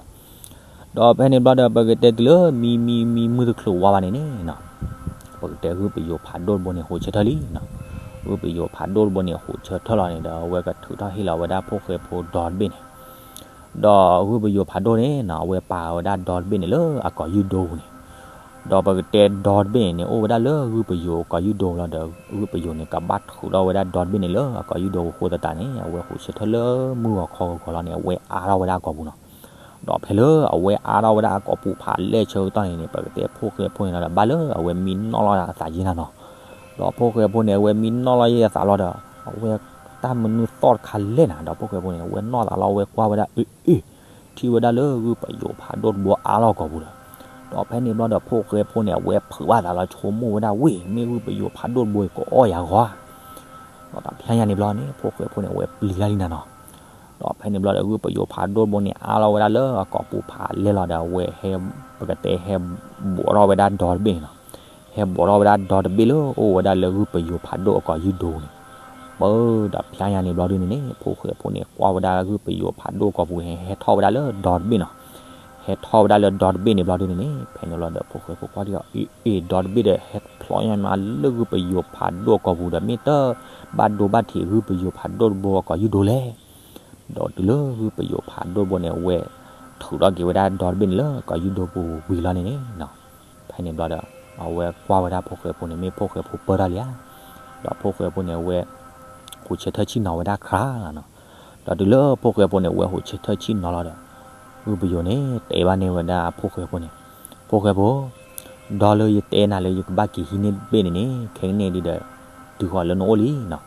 ဒီးဖဲန့ၣ်ဘျီဒီး ပကတဲတုၤလၢမံမံမံမုၢ်တချုးဝါဘၣ်န့ၣ်န့ၣ် ပကတဲဂုၢ်ပယိၤဖးဒိၣ်တဘိန့ၣ် ဟိးဆၢထၢၣ်လံနီၤ. ဂုၢ်ပယိၤဖးဒိၣ်တဘိန့ၣ် ဟိးဆၢထၢၣ်လီၤန့ၣ်ဒီး အဝဲကထုးထီၣ်ဟ့ၣ်လီၤဝဲဒၣ်ဖိၣ်ဃဲဖိဒီတဘ့ၣ်န့ၣ် ဒီးဂုၢ်ပယိၤဖးဒိၣ်န့ၣ်နီၤ အဝဲပာ်ဝဲဒၣ်ဒီတဘ့ၣ်န့ၣ်လၢအကိာ်ယူၢ်ဒိပူၤန့ၣ်, ဒီးပကတဲဒီတဘ့ၣ်န့ၣ်န့ၣ် အိၣ်ဝဲဒၣ်လၢဂုၢ်ပယိၤကိာ်ယူၢ်ဒိပူၤလီၤဒီး ဂုၢ်ပယိၤန့ၣ် ကဘၣ်ထုးထီၣ်ဝဲဒၣ်ဒီတဘ့ၣ်န့ၣ်လၢအကိာ်ယူၢ်ဒိပူၤအဃိသတးန့ၣ် အဝဲဟိးဆၢထၢၣ်လၢမုၢ်ဂီၤခီဂီၤလီၤန့ၣ် အဝဲအါထီၣ်ဝဲဒၣ်အကိာ်ပူၤနီၤ. ဒီးဖဲလၢအဝဲအါထီၣ်ဝဲဒၣ်အကိာ်ပူၤဖးလဲၢ်ဆၢကတီၢ်န့ၣ်န့ၣ် ပကတဲဖိၣ်ဃဲဖိန့ၣ်လီၤဒီး ဘၣ်လၢအဝဲမံနီၣ်လီၤအသးယံၤနၤနီၤ. ဒီးဖိၣ်ဃဲဖိန့ၣ် အဝဲမံနီၣ်လီၤယဲၢ်အသးလီၤဒီး အဝဲတၢ်မနုၤသီၣ်တခါလဲၣ်နၤ ဒီးဖိၣ်ဃဲဖိန့ၣ် အဝဲနီၣ်သးလီၤ အဝဲကွၢ်ဝဲဒၣ်အ့ၣ်အ့ၣ် ထံၣ်ဝဲဒၣ်လၢဂုၢ်ပယိၤဖးဒိၣ်တဘိအါလီၤကိာ်ပူၤဒီး ဒီးဖဲန့ၣ်ဘျီဒီးဖိၣ်ဃဲဖိန့ၣ် အဝဲဖုးဘၣ်သးလီၤ ဆိကမိၣ်ဝဲဒၣ်ဝ့ၢ် မ့ၢ်ဂုၢ်ပယိၤဖးဒိၣ်တဘိအံၤကအီၣ်ယၤဂီၤဧါ. ဒီးတၢ်ဖျါညါန့ၣ်ဘျီန့ၣ် ဖိၣ်ဃဲဖိန့ၣ် အဝဲပျံၤလၢ်လံနၤနီၤ. ဒီးဖဲန့ၣ်ဘျီဒီး ဂုၢ်ပယိၤဖးဒိၣ်တဘိန့ၣ် အါလီၤဝဲဒၣ်လၢအကိာ်ပူၤဖးလဲၢ်လီၤဒီး အဝဲဟဲ ပကတဲဟဲဘိးထီၣ်ဝဲဒၣ်ဒီတဘ့ၣ်န့ၣ်နီၤ. ဟဲဘိးထီၣ်ဝဲဒၣ်ဒီတဘ့ၣ်လၢအိၣ်ဝဲဒၣ်လၢဂုၢ်ပယိၤဖးဒိၣ်အကိာ်ယူၢ်ဒိပူၤန့ၣ်. ပၢ်ဒီးဖျါညါန့ၣ်ဘျီဒုန့ၣ်န့ၣ် ဖိၣ်ဃဲဖိန့ၣ် ကွၢ်ဝဲဒၣ်ဂုၢ်ပယိၤဖးဒိၣ်အကိာ်ပူၤန့ၣ် ဟဲထီၣ်ဝဲဒၣ်လၢဒီတဘ့ၣ်နီၤ. ဟဲထီၣ်ဝဲဒၣ်လၢဒီတဘ့ၣ်န့ၣ်ဘျီဒုန့ၣ်န့ၣ် ဖဲန့ၣ်ဘျီဒီး ဖိၣ်ဃဲဖိကွၢ်ထံၣ်အီၤ အ့ၣ် ဒီတဘ့ၣ်ဒီး ဟဲဖျိညါမးလၢဂုၢ်ပယိၤဖးဒိၣ်အကိာ်ပူၤဒီး မ့ၢ်တၢ်ဘၣ်ဒိဘၣ်ထံးဂုၢ်ပယိၤဖးဒိၣ်တဘိအကိာ်ယူၢ်ဒိလဲၣ်. ဒီးတုၤလၢဂုၢ်ပယိၤဖးဒိၣ်တဘိန့ၣ် အဝဲထုးထီၣ်က့ၤဝဲဒၣ်ဒီတဘ့ၣ်န့ၣ်လၢကိာ်ယူၢ်ဒိပူၤဝံၤလီၤန့ၣ်န့ၣ် ဖဲန့ၣ်ဘျီဒီး အဝဲကွၢ်ဝဲဒၣ်ဖိၣ်ဃဲဖိန့ၣ် မ့ၢ်ဖိၣ်ဃဲဖိပၢတၢ်လံဧါ. ဒီးဖိၣ်ဃဲဖိန့ၣ် အဝဲ ဟူးဆၢထၢၣ်ဆံၣ်နီၤဝဲဒၣ်ခရါလီၤနီၤ. ဒီးတုၤလၢဖိၣ်ဃဲဖိန့ၣ် အဝဲဟူးဆၢထၢၣ်ဆံၣ်နီၤလီၤဒီး ဂုၢ်ပယိၤန့ၣ် တဲဘၣ်န့ၢ်ဝဲဒၣ်ဖိၣ်ဃဲဖိန့ၣ်, ဖိၣ်ဃဲဖိ, ဒီလၢယတဲနၤလၢယကဘၣ်က့ၤဟံးန့ၢ်တဘ့ၣ်န့ၣ်န့ၣ် ခဲကနံၣ်အံၤဒီး တုၤဃီၤလၢနအိၣ်လံနီၤ.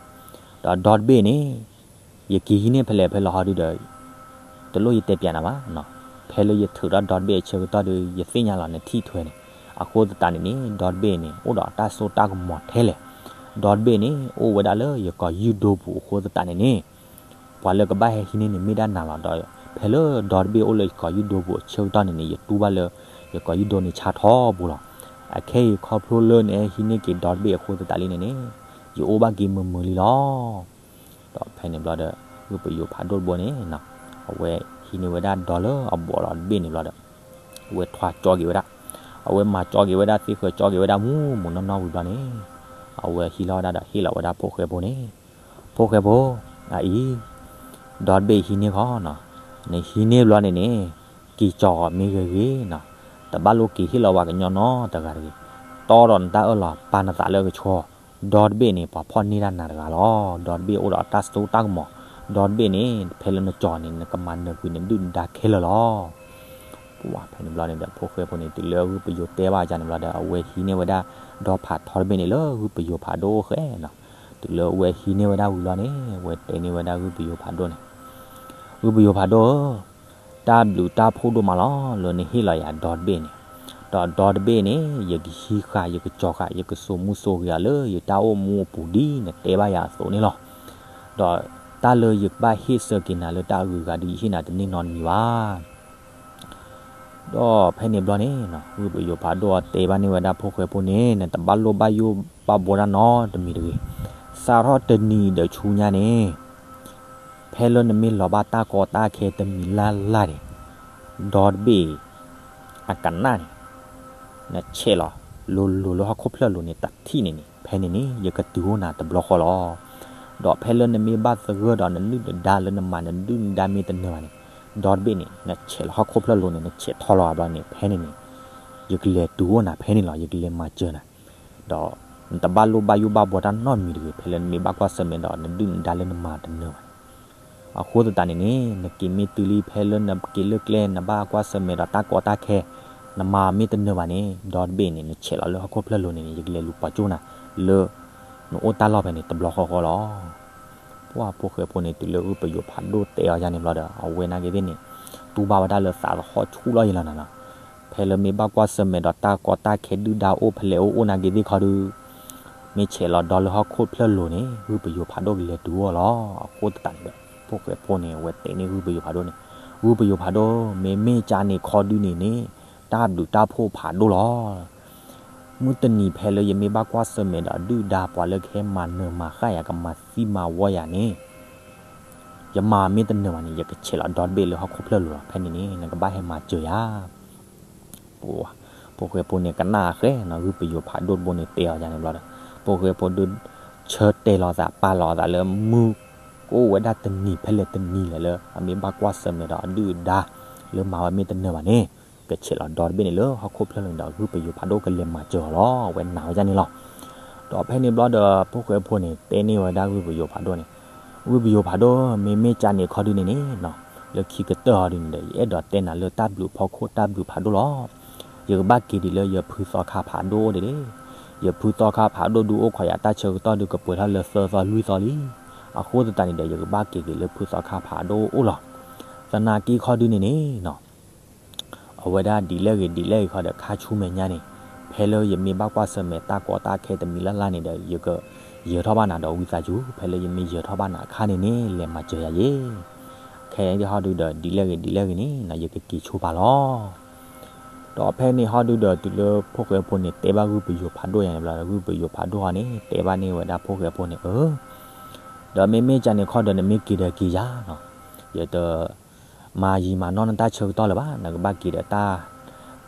ဒီးဒီတဘ့ၣ်န့ၣ် ယက့ၤဟံးန့ၢ်ဖဲလဲၣ်ဖဲလဲၣ်ဟီဒုဒီး တလိၣ်ယတဲပျးနၤဘၣ်. ဖဲလၢယထုးထီၣ်ဒီတဘ့ၣ်အဆၢကတီၢ်ဒီး ယသ့ၣ်ညါလီၤနထံၣ်ထွဲန့ၣ်, အဃိသတးန့ၣ်န့ၣ် ဒီတဘ့ၣ်န့ၣ် အိၣ်ဒီးတၢ်စိတၢ်ကမီၤထဲလဲၣ်. ဒီတဘ့ၣ်န့ၣ် အိၣ်ဝဲဒၣ်လၢယကိာ်ယူၢ်ဒိပူၤအဃိသတးန့ၣ်န့ၣ် ပှၤလၢကဘၣ်ဟဲဟံးန့ၢ်န့ၣ်မ့ၢ်ဒၣ်နၤလီၤ. ဒီးဖဲလၢဒီတဘ့ၣ်အိၣ်လၢယကိာ်ယူၢ်ဒိပူၤအဆၢကတီၢ်န့ၣ်န့ၣ် ယတူၢ်ဘၣ်လၢ ယကိာ်ယူၢ်ဒိန့ၣ်ဆါထီဘိလီၤ. အခဲအံၤခီဖျိလၢနဟဲဟံးန့ၢ်က့ၤဒီတဘ့ၣ်အဃိသတးလံန့ၣ်န့ၣ် ယအိၣ်ဘၣ်က့ၤမုာ်မုာ်လံလီၤ. ဒီးဖဲန့ၣ်ဘျီဒီး ဂုၢ်ပယိၤဖးဒိၣ်တဘိန့ၣ် အဝဲဟံးန့ၢ်ဝဲဒၣ်ဒီလၢအဘိးလီၤတဘ့ၣ်န့ၣ်ဘျီဒီး အဝဲထွါကၠီက့ၤဝဲဒၣ်, အဝဲမၤကၠီက့ၤဝဲဒၣ်သ့ဃၢၤကၠီက့ၤဝဲဒၣ်မူးမူးနီၢ်နီၢ်ဝံၤဘျီန့ၣ် အဝဲဟံးလီၤဝဲဒၣ်ဒီးဟ့ၣ်လီၤဝဲဒၣ်ဖိၣ်ဃဲဖိန့ၣ်, ဖိၣ်ဃဲဖိ, အအံၤ ဒီတဘ့ၣ်ဟံးန့ၢ်ဃီနီၤ, နဟံးန့ၢ်ဘျီန့ၣ်န့ၣ် က့ၤကၠီမ့ၢ်ဂ့ၤဂ့ၤနီၤ, တဘၣ်လိၣ်က့ၤဟ့ၣ်လီၤဝဲကညီနီတဂၤတဂ့ၤ, တီဒီးနတၢ်အၢၣ်လီၤ ပာ်နသးလၢကဆှီ, ဒီတဘ့ၣ်န့ၣ် ပှၤဖီၣ်န့ၢ်တၢ်နၤတဂၤလီၤ. ဒီတဘ့ၣ်အိၣ်ဒီးတၢ်စိတၢ်ကမီၤ, ဒီတဘ့ၣ်န့ၣ် ဖဲလၢနကၠီန့ၣ် နကမၤနၢၤကွံာ်နဒုၣ်နဒါခဲလၢာ်လီၤ. ပှၤဖဲန့ၣ်ဘျီန့ၣ်ဒီး ဖိၣ်ဃဲဖိန့ၣ် တုၤလၢဂုၢ်ပယိၤတဲဘၣ်အီၤန့ၣ်ဘျီဒီး အဝဲဟံးန့ၢ်ဝဲဒၣ်ဒီဖးထီတဘ့ၣ်န့ၣ်လၢဂုၢ်ပယိၤဖးဒိၣ်အိၣ်ဃဲနီၤ. တုၤလၢအဝဲဟံးန့ၢ်ဝဲဒၣ်ဝံၤလီၤန့ၣ် အဝဲတဲန့ၢ်ဝဲဒၣ်ဂုၢ်ပယိၤဖးဒိၣ်န့ၣ်, ဂုၢ်ပယိၤဖးဒိၣ်ဧၢ, တၢ်ဘျုးတၢ်ဖှိၣ်ဒိၣ်မးလီၤ လၢနဟ့ၣ်လီၤယၤဒီတဘ့ၣ်န့ၣ်, ဒီးဒီတဘ့ၣ်န့ၣ် ယကဟံးဃာ် ယကကၠီဃာ် ယကစိာ်မူစိာ်ဂ့ၤအီၤလၢယတၢ်အိၣ်မူအပူၤ ဒ်နတဲဘၣ်ယၤအသိးန့ၣ်လီၤ. ဒီးတၢ်လၢယကဘၣ်ဟ့ၣ်ဆၢက့ၤနၤလၢတၢ်အဂုၤအဂၤဒီး ယဟ့ၣ်နၤတန့ၢ်နီတမံၤဘၣ်. ဒီးဖဲန့ၣ်ဘျီန့ၣ် ဂုၢ်ပယိၤဖးဒိၣ်အီၤတဲဘၣ်န့ၢ်ဝဲဒၣ်ဖိၣ်ဃဲဖိန့ၣ် နတဘၣ်လိၣ်ဘၣ်ယိၣ်ဘၣ်ဘှီတၢ်နီတမံၤတဂ့ၤ. စးထီၣ်တနံၤဒီးဆူညါန့ၣ် ဖဲလၢနမ့ၢ်လီၤဘၣ်တၢ်ကီတၢ်ခဲတမံၤလၢ်လၢ်န့ၣ် ဒီတဘ့ၣ် အကနၣ်န့ၣ် နဆဲးလီၤလိၤလိၤလၢဟီၣ်ခိၣ်ဖျၢၣ်လိၤန့ၣ် တထံၣ်န့ၣ်န့ၣ် ဖဲန့ၣ်န့ၣ် ယကတုၤအိၣ်နၤတဘျီဃီလီၤ. ဒီးဖဲလၢနမ့ၢ်ဘၣ်သဂၢၢ်ဒီးနဒုၣ်နဒါလၢနမၤနဒုၣ်နဒါမ့ၢ်တနၢၤဘၣ်န့ၣ် ဒီတဘ့ၣ်န့ၣ် နဆဲးလီၤဟီၣ်ခိၣ်ဖျၢၣ်လိၤန့ၣ် နဆဲးထီလီၤဘျီန့ၣ် ဖဲန့ၣ်န့ၣ် ယကလဲၤတုၤအိၣ်နၤဖဲန့ၣ်လီၤ. ယကလဲၤမၤစၢၤနၤ ဒီးနတဘၣ်လိၣ်ဘၣ်ယိၣ်ဘၣ်ဘှီတၢ်နီတမံၤတဂ့ၤ. ဖဲလၢနမ့ၢ်ဘၣ်ကွၢ်ဆၢၣ်မဲာ်ဒီးနဒုၣ်နဒါလၢနမၤတနၢၤဘၣ်န့ၣ် အဃိသတးန့ၣ်န့ၣ် နက့ၤမ့ၢ်တုၤလံ ဖဲလၢနက့ၤလၢကျဲ နဘၣ်ကွၢ်ဆၢၣ်မဲာ်ဒီးတၢ်ကီတၢ်ခဲ နမၤမ့ၢ်တနၢၤဘၣ်န့ၣ် ဒီတဘ့ၣ်န့ၣ် နဆဲးလီၤလၢဟီၣ်ခိၣ်ဖျၢၣ်လိၤန့ၣ်န့ၣ် ယကလဲၤလူၤပိာ်ကၠိနၤလၢ နအိၣ်တၢ်လီၢ်ဖဲန့ၣ် တဘျီဃီဃီလီၤ. ပှၤဖိၣ်ဃဲဖိန့ၣ် တုၤလၢဂုၢ်ပယိၤဖးဒိၣ်တဲအီၤယၤန့ၣ်ဘျီဒီး အဝဲနာ်က့သ့ၣ်န့ၣ် တူၢ်ဘၣ်ဝဲဒၣ်လၢသးသဟီၣ်ဆူၣ်လီၤယံၤလီၤနၤနီၤ. ဖဲလၢမ့ၢ်ဘၣ်ကွၢ်ဆၢၣ်မဲာ်ဒီးတၢ်ကီတၢ်ခဲဒုၣ်ဒါအိၣ်ဖဲလဲၣ်အိၣ်အိၣ်နာ်က့သ့ၣ်ခီဒု မ့ၢ်ဆဲးလီၤဒီလၢဟီၣ်ခိၣ်ဖျၢၣ်လိၤန့ၣ် ဂုၢ်ပယိၤဖးဒိၣ်ကလဲၤတုၤအိၣ်လီၤ. အဃိသတးန့ၣ်ဒီး ဖိၣ်ဃဲဖိန့ၣ် အဝဲတဲန့ၢ်ဂုၢ်ပယိၤဖးဒိၣ်န့ၣ်, ဂုၢ်ပယိၤဖးဒိၣ် မ့မ့ၢ်ကၢန့ၣ်ခီဒုန့ၣ်န့ၣ် တၢ်ဘျုးတၢ်ဖှိၣ်ဖးဒိၣ်လီၤ. မုၢ်တနံၤဖဲလၢယမ့ၢ်ဘၣ်ကွၢ်ဆၢၣ်မဲာ်ဒီးဒုၣ်ဒါပှၤလၢကဟဲမၤနၢၤမၤဃၣ်ယၤ ကမၤသံမၤဝီယၤန့ၣ် ယမၤမ့ၢ်တနၢၤဘၣ်န့ၣ် ယကဆဲးလီၤဒီတဘ့ၣ်လၢဟီၣ်ခိၣ်ဖျၢၣ်လိၤလီၤ. ဖဲန့ၣ်န့ၣ် နကဘၣ်ဟဲမၤစၢၤယၤ ပှၤ ဖိၣ်ဃဲဖိန့ၣ် ကနၣ်အဃဲနီၤ ဂုၢ်ပယိၤဖးဒိၣ်တဘိန့ၣ် တဲအီၤယၤန့ၣ်ဘျီဒီး ဖိၣ်ဃဲဖိဒုး ဆၢတဲာ်လီၤသး ပာ်လီၤသးလၢမုၢ်ကအိၣ်ဝဲဒၣ်တနံၤဖဲလဲၣ်တနံၤလဲၣ်လၢ အမ့ၢ်ဘၣ်ကွၢ်ဆၢၣ်မဲာ်ဒီးအဒုၣ်အဒါ လၢမၤဝဲမ့ၢ်တနၢၤဘၣ်န့ၣ် ကဆဲးလီၤဒီတဘ့ၣ်န့ၣ်လၢဟီၣ်ခိၣ်ဖျၢၣ်လိၤန့ၣ်ဒီး ဂုၢ်ပယိၤဖးဒိၣ်ကလဲၤမၤစၢၤအီၤလီၤ. အဝဲနာ်ဝဲဒၣ်န့ၣ်လီၤ. ဒီးဖဲန့ၣ်ဘျီဒီး ဖိၣ်ဃဲဖိန့ၣ် တဲန့ၢ်ဝဲဒၣ်ဂုၢ်ပယိၤဖးဒိၣ်န့ၣ်, ဂုၢ်ပယိၤဖးဒိၣ် မ့မ့ၢ်ကၢန့ၣ်ခီဒုန့ၣ်န့ၣ်နီၤ လၢခံကတၢၢ်အီၤဒုန့ၣ်ဒီး ယအဲၣ်ဒိးတဲနၤလၢတၢ်ဘျုးဖီခိၣ်တၢ်ဘျုးဖးဒိၣ်လီၤ. ယကဘၣ်က့ၤဒံးလၢယဖုသီခါဖးဒိၣ်အိၣ်ဒံး, ယဖုသီခါဖးဒိၣ်ဒုးအိၣ်ခိးယၤတၢ်ဆၢကတီၢ်ဒုးကပှဲၤထီၣ်လၢသၢသီလွံၢ်သီလံ. အဃိသတးန့ၣ်ဒီး ယကဘၣ်က့ၤက့ၤလၢဖုသီခါဖးဒိၣ်အိၣ်လီၤ. သနာ်က့ခီဒုန့ၣ်န့ၣ်နီၤ အဝဲဒၣ်ဒ်လဲၣ်ဂ့ၤဒ်လဲၣ်ဂ့ၤခီဒီး ခါဆူမဲာ်ညါန့ၣ် ဖဲလၢယမ့ၢ်ဘၣ်ကွၢ်ဆၢၣ်မဲာ်တၢ်ကီတၢ်ခဲတမံၤလၢ်လၢ်န့ၣ်ဒီး ယက ယၢၤထီၣ်ဘၣ်နၤဒီးဝံသးစူၤ ဖဲလၢယမ့ၢ်ယၢၤထီၣ်ဘၣ်နၤအခါန့ၣ်န့ၣ် လဲၤမၤစၢၤယၤယဲ, ခဲအံၤဟီဒုဒီး ဒ်လဲၣ်ဂ့ၤဒ်လဲၣ်ဂ့ၤန့ၣ် ယကက့ၤဆိပာ်လီၤ. ဒီးဖဲန့ၣ်ဟီဒုဒီး တုၤလၢဖိၣ်ဃဲဖိန့ၣ် တဲဘၣ်ဂုၢ်ပယိၤဖးဒိၣ်ယၤန့ၣ်ဘျီဒီး ဂုၢ်ပယိၤဖးဒိၣ်ဟီန့ၣ် တဲဘၣ်န့ၢ်ဝဲဒၣ်ဖိၣ်ဃဲဖိန့ၣ် အၢ ဒီးမ့မ့ၢ်ကန့ၣ်ခီဒီး နမ့ၢ်က့ၤဒီးက့ၤယၤနီၤ, ယတ မၤယံာ်မၤနီၢ်နတၢ်ဆၢကတီၢ်လၢၤဘၣ်. နကဘၣ်က့ၤဒီးတၢ်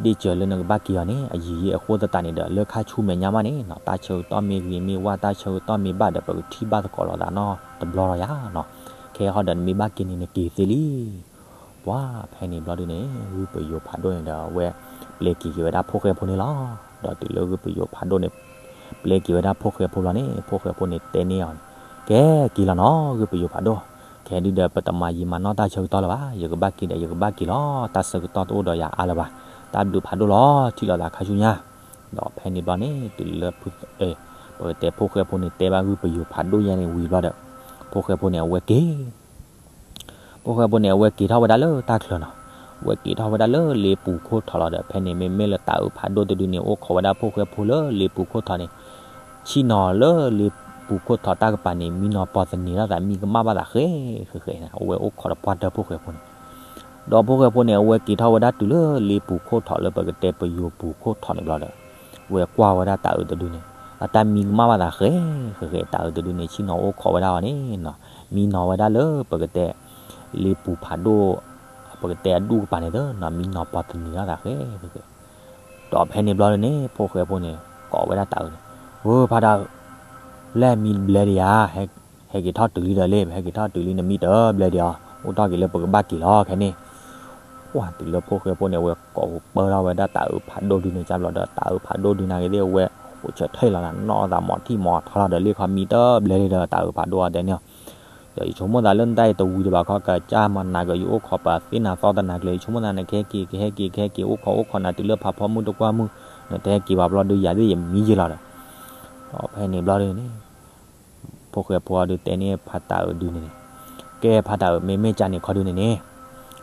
ဒ့ၣ်စၢၤလၢနကဘၣ်က့ၤအီၤန့ၣ် အယံာ်ယံာ်အဃိသတးန့ၣ်ဒီး လၢခါဆူမဲာ်ညါမးန့ၣ်နီၤ တၢ်ဆၢကတီၢ်မ့ၢ်ဂ့ၤမ့ၢ်ဝါ တၢ်ဆၢကတီၢ်မ့ၢ်ဘၣ်ဒီး ပကထံၣ်ဘၣ်သကိးလိာ်သးနီတဘျီလီၤယၤနီၤ. ခဲအံၤဟီဒီး နမ့ၢ်ဘၣ်က့ၤန့ၣ် နက့ၤသ့လံ. ပှၤဖဲန့ၣ်ဘျီဒုန့ၣ် ဂုၢ်ပယိၤဖးဒိၣ်န့ၣ်ဒီး အဝဲ ပျဲက့ၤက့ၤဝဲဒၣ်ဖိၣ်ဃဲဖိန့ၣ်လီၤ. ဒီးတုၤလၢဂုၢ်ပယိၤဖးဒိၣ်န့ၣ် ပျဲက့ၤဝဲဒၣ်ဖိၣ်ဃဲဖိလီၤန့ၣ် ဖိၣ်ဃဲဖိန့ၣ်တဲန့ၢ်အီၤန့ၣ်, ကဲက့ၤလီၤနီၤ ဂုၢ်ပယိၤဖးဒိၣ်, ခဲဒုဒီး ပတမၤယံာ်မၤနီၢ်တၢ်ဆၢကတီၢ်လၢၤဘၣ်. ယကဘၣ်က့ၤဒီးယကဘၣ်က့ၤလီၤ. တၢ်ဆၢကတီၢ်တအိၣ်ဒီးယၤအါလၢၤဘၣ်. တၢ်ဘျုးဖးဒိၣ်လီၤ. ထံၣ်လိာ်သးခါဆူညါ. ဒီးဖဲန့ၣ်ဘျီန့ၣ် တုၤလၢ ပကတဲဖိၣ်ဃဲဖိန့ၣ် တဲဘၣ်ဂုၢ်ပယိၤဖးဒိၣ်ယဲန့ၣ်ဝံၤဘျီဒီး ဖိၣ်ဃဲဖိန့ၣ် အဝဲက့ၤ ဖိၣ်ဃဲဖိန့ၣ် အဝဲက့ၤထီၣ်ဝဲဒၣ်လၢတၢ်ချၢနီၤ, အဝဲက့ၤထီၣ်ဝဲဒၣ်လၢလ့ပူၤခိၣ်ထီၣ်လီၤဒီး ဖဲန့ၣ် မ့မ့ၢ်လၢတၤအုးဖးဒိၣ်တဒုန့ၣ် အိၣ်ခိးဝဲဒၣ်ဖိၣ်ဃဲဖိလၢလ့ပူၤခိၣ်ထီၣ်န့ၣ်, ဆ့ၣ်နီၤလၢလ့ပူၤခိၣ်ထီၣ်တၢ်ကပၤန့ၣ် မံနီၤပီၢ်သန့ၤထီၣ်သး မံကမၣ်ဘၣ်သးဃဲဃဲဃဲန့ၣ် အဝဲအိၣ်ခိးဒီးပှၢ်တၢၢ်ဖိၣ်ဃဲဖိန့ၣ် ဒီးဖိၣ်ဃဲဖိန့ၣ် အဝဲက့ၤထီၣ်ဝဲဒၣ်တုၤလၢလ့ပူၤခိၣ်ထီၣ်လၢပကတဲပယိၤပူၤခိၣ်ထီၣ်န့ၣ်ဘျီဒီး အဝဲကွၢ်ဝဲဒၣ်တၤအုးတဒုန့ၣ် အတၢ်မံကမၣ်ဘၣ်သးဃဲဃဲဃဲ တၤအုးတဒုန့ၣ် ဆ့ၣ်နီၤအိၣ်ခိးဝဲဒၣ်အီၤန့ၣ်နီၤ, မံနီၤဝဲဒၣ်လၢပကတဲ လ့ပူၤဖးဒိၣ် ပကတဲအဒူၣ်ကပၤန့ၣ်သနီၤ မံနီၤပီၢ်သန့ၤထီၣ်သးဃဲဃဲဃဲ ဒီးဖဲန့ၣ်ဘျီဒုန့ၣ် ဖိၣ်ဃဲဖိန့ၣ် ကိးဝဲဒၣ်တၤအုးန့ၣ်, ဝဲဖးတၤအုး လဲၣ်မံတဘျဲဒံးဧါ, ဟဲက့ၤထီၣ်တုၤလံဒီးလ့ ဟဲက့ၤထီၣ်တုၤလံ နမံတဘျဲဒံးဧါ, အိၣ်ထီၣ်က့ၤလၢပကဘၣ်က့ၤလီၤခဲန့ၣ်, ပှၤတုၤလၢဖိၣ်ဃဲဖိန့ၣ် အဝဲကိးပၢထီၣ်ဝဲဒၣ်တၤအုးဖးဒိၣ်ဒုန့ၣ်ကဘျီဒီး တၤအုးဖးဒိၣ်ဒုနာ်က့ၤသ့ၣ် အဝဲအိၣ်ဆၢထၢၣ်လီၤနၤ နီၢ်သးမီၤထံၣ်မီၤထီလီၤဒီးလ့ခီမံတဘျဲဒံးဒီး တၤအုးဖးဒိၣ်အီၤတဲန့ၣ် ဒီးယဆိကမိၣ်သးလၢနတၢ်အံၤတဝံၤတဘၣ်ခီ ကစၢ်မၤနၤက့ၤ ယအိၣ်ခိးပသ့ၣ်နၤသီတနၤကျဲ ယဆိကမိၣ်သးနကဟဲက့ၤ ကဟဲက့ၤ ကဟဲက့ၤ အိၣ်ခိးအိၣ်ခိးနၤတုၤလၢဖးဖီမုၢ်တကွၢ်မုၢ် နတဟဲက့ၤဘၣ်ဘျီဒု ယၤသ့ၣ်ယမံယဲလီၤဒီး ဒီးဖဲန့ၣ်ဘျီဒုန့ၣ် ဖိၣ်ဃဲဖိအီၤဒုတဲန့ၢ်ဖးတၤအုးဒုန့ၣ်န့ၣ်, ကဲဖးတၤအုး မ့မ့ၢ်ကန့ၣ်ခီဒုန့ၣ်န့ၣ်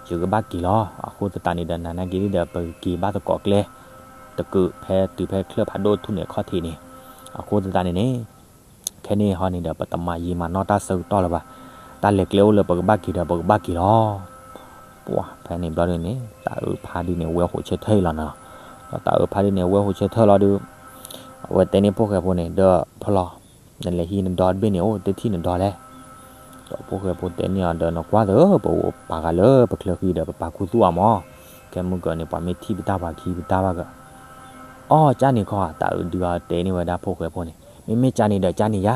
ယကဘၣ်က့ၤလီၤ. အဃိသတးန့ၣ်ဒီး နၤနာ်က့ၤဒီး ပကက့ၤဘၣ်သကိးကျဲ တကုးဖဲတုၤဖဲချၢၣ်ဖးဒိၣ်ထူၣ်န့ၣ်ခီၣ်ထံးန့ၣ်, အဃိသတးန့ၣ်န့ၣ် ခဲန့ၣ်ဟီန့ၣ်ဒီး ပတမၤယံာ်မၤနီၢ်တၢ်ဆၢကတီၢ်လၢၤဘၣ်. တၢ်လဲၤကျဲအိၣ်လၢပကဘၣ်က့ၤဒီးပကဘၣ်က့ၤလီၤ. ပှၤဖဲန့ၣ်ဘျီဒုန့ၣ် တၤအုးဖးဒုန့ၣ် ဝဲဟိးဆၢထၢၣ်လီၤနၤလီၤ. ဒီးတၤအုးဖးဒုန့ၣ် ဝဲဟိးဆၢထၢၣ်လီၤဒု အဝဲတဲန့ၢ်ဖိၣ်ဃဲဖိန့ၣ် ဒီးဖီလီၤ နလဲၤဟံးနဒီတဘ့ၣ်န့ၣ် အိၣ်တထံၣ်နဒီလဲၣ်. ဒီးဖိၣ်ဃဲဖိတဲန့ၢ်အီၤဒီး နကွၢ်သၢ ပအိၣ်ပာ်ဂၤလၢပချၢဃံဒီး ပပာ်ခူသူၣ်အီၤမး. ခဲမုၢ်ကၢန့ၣ် ပှၤမ့ၢ်ထံၣ်ပတၢ်ပှၤခံပတၢ်ဘၣ်ကၢ အီၣ်ကန့ၣ်ခီ တၤအုးဒုအီၤတဲန့ၢ်ဝဲဒၣ်ဖိၣ်ဃဲဖိန့ၣ် မ့မ့ၢ်ကန့ၣ်ဒီးကန့ၣ်ယါ,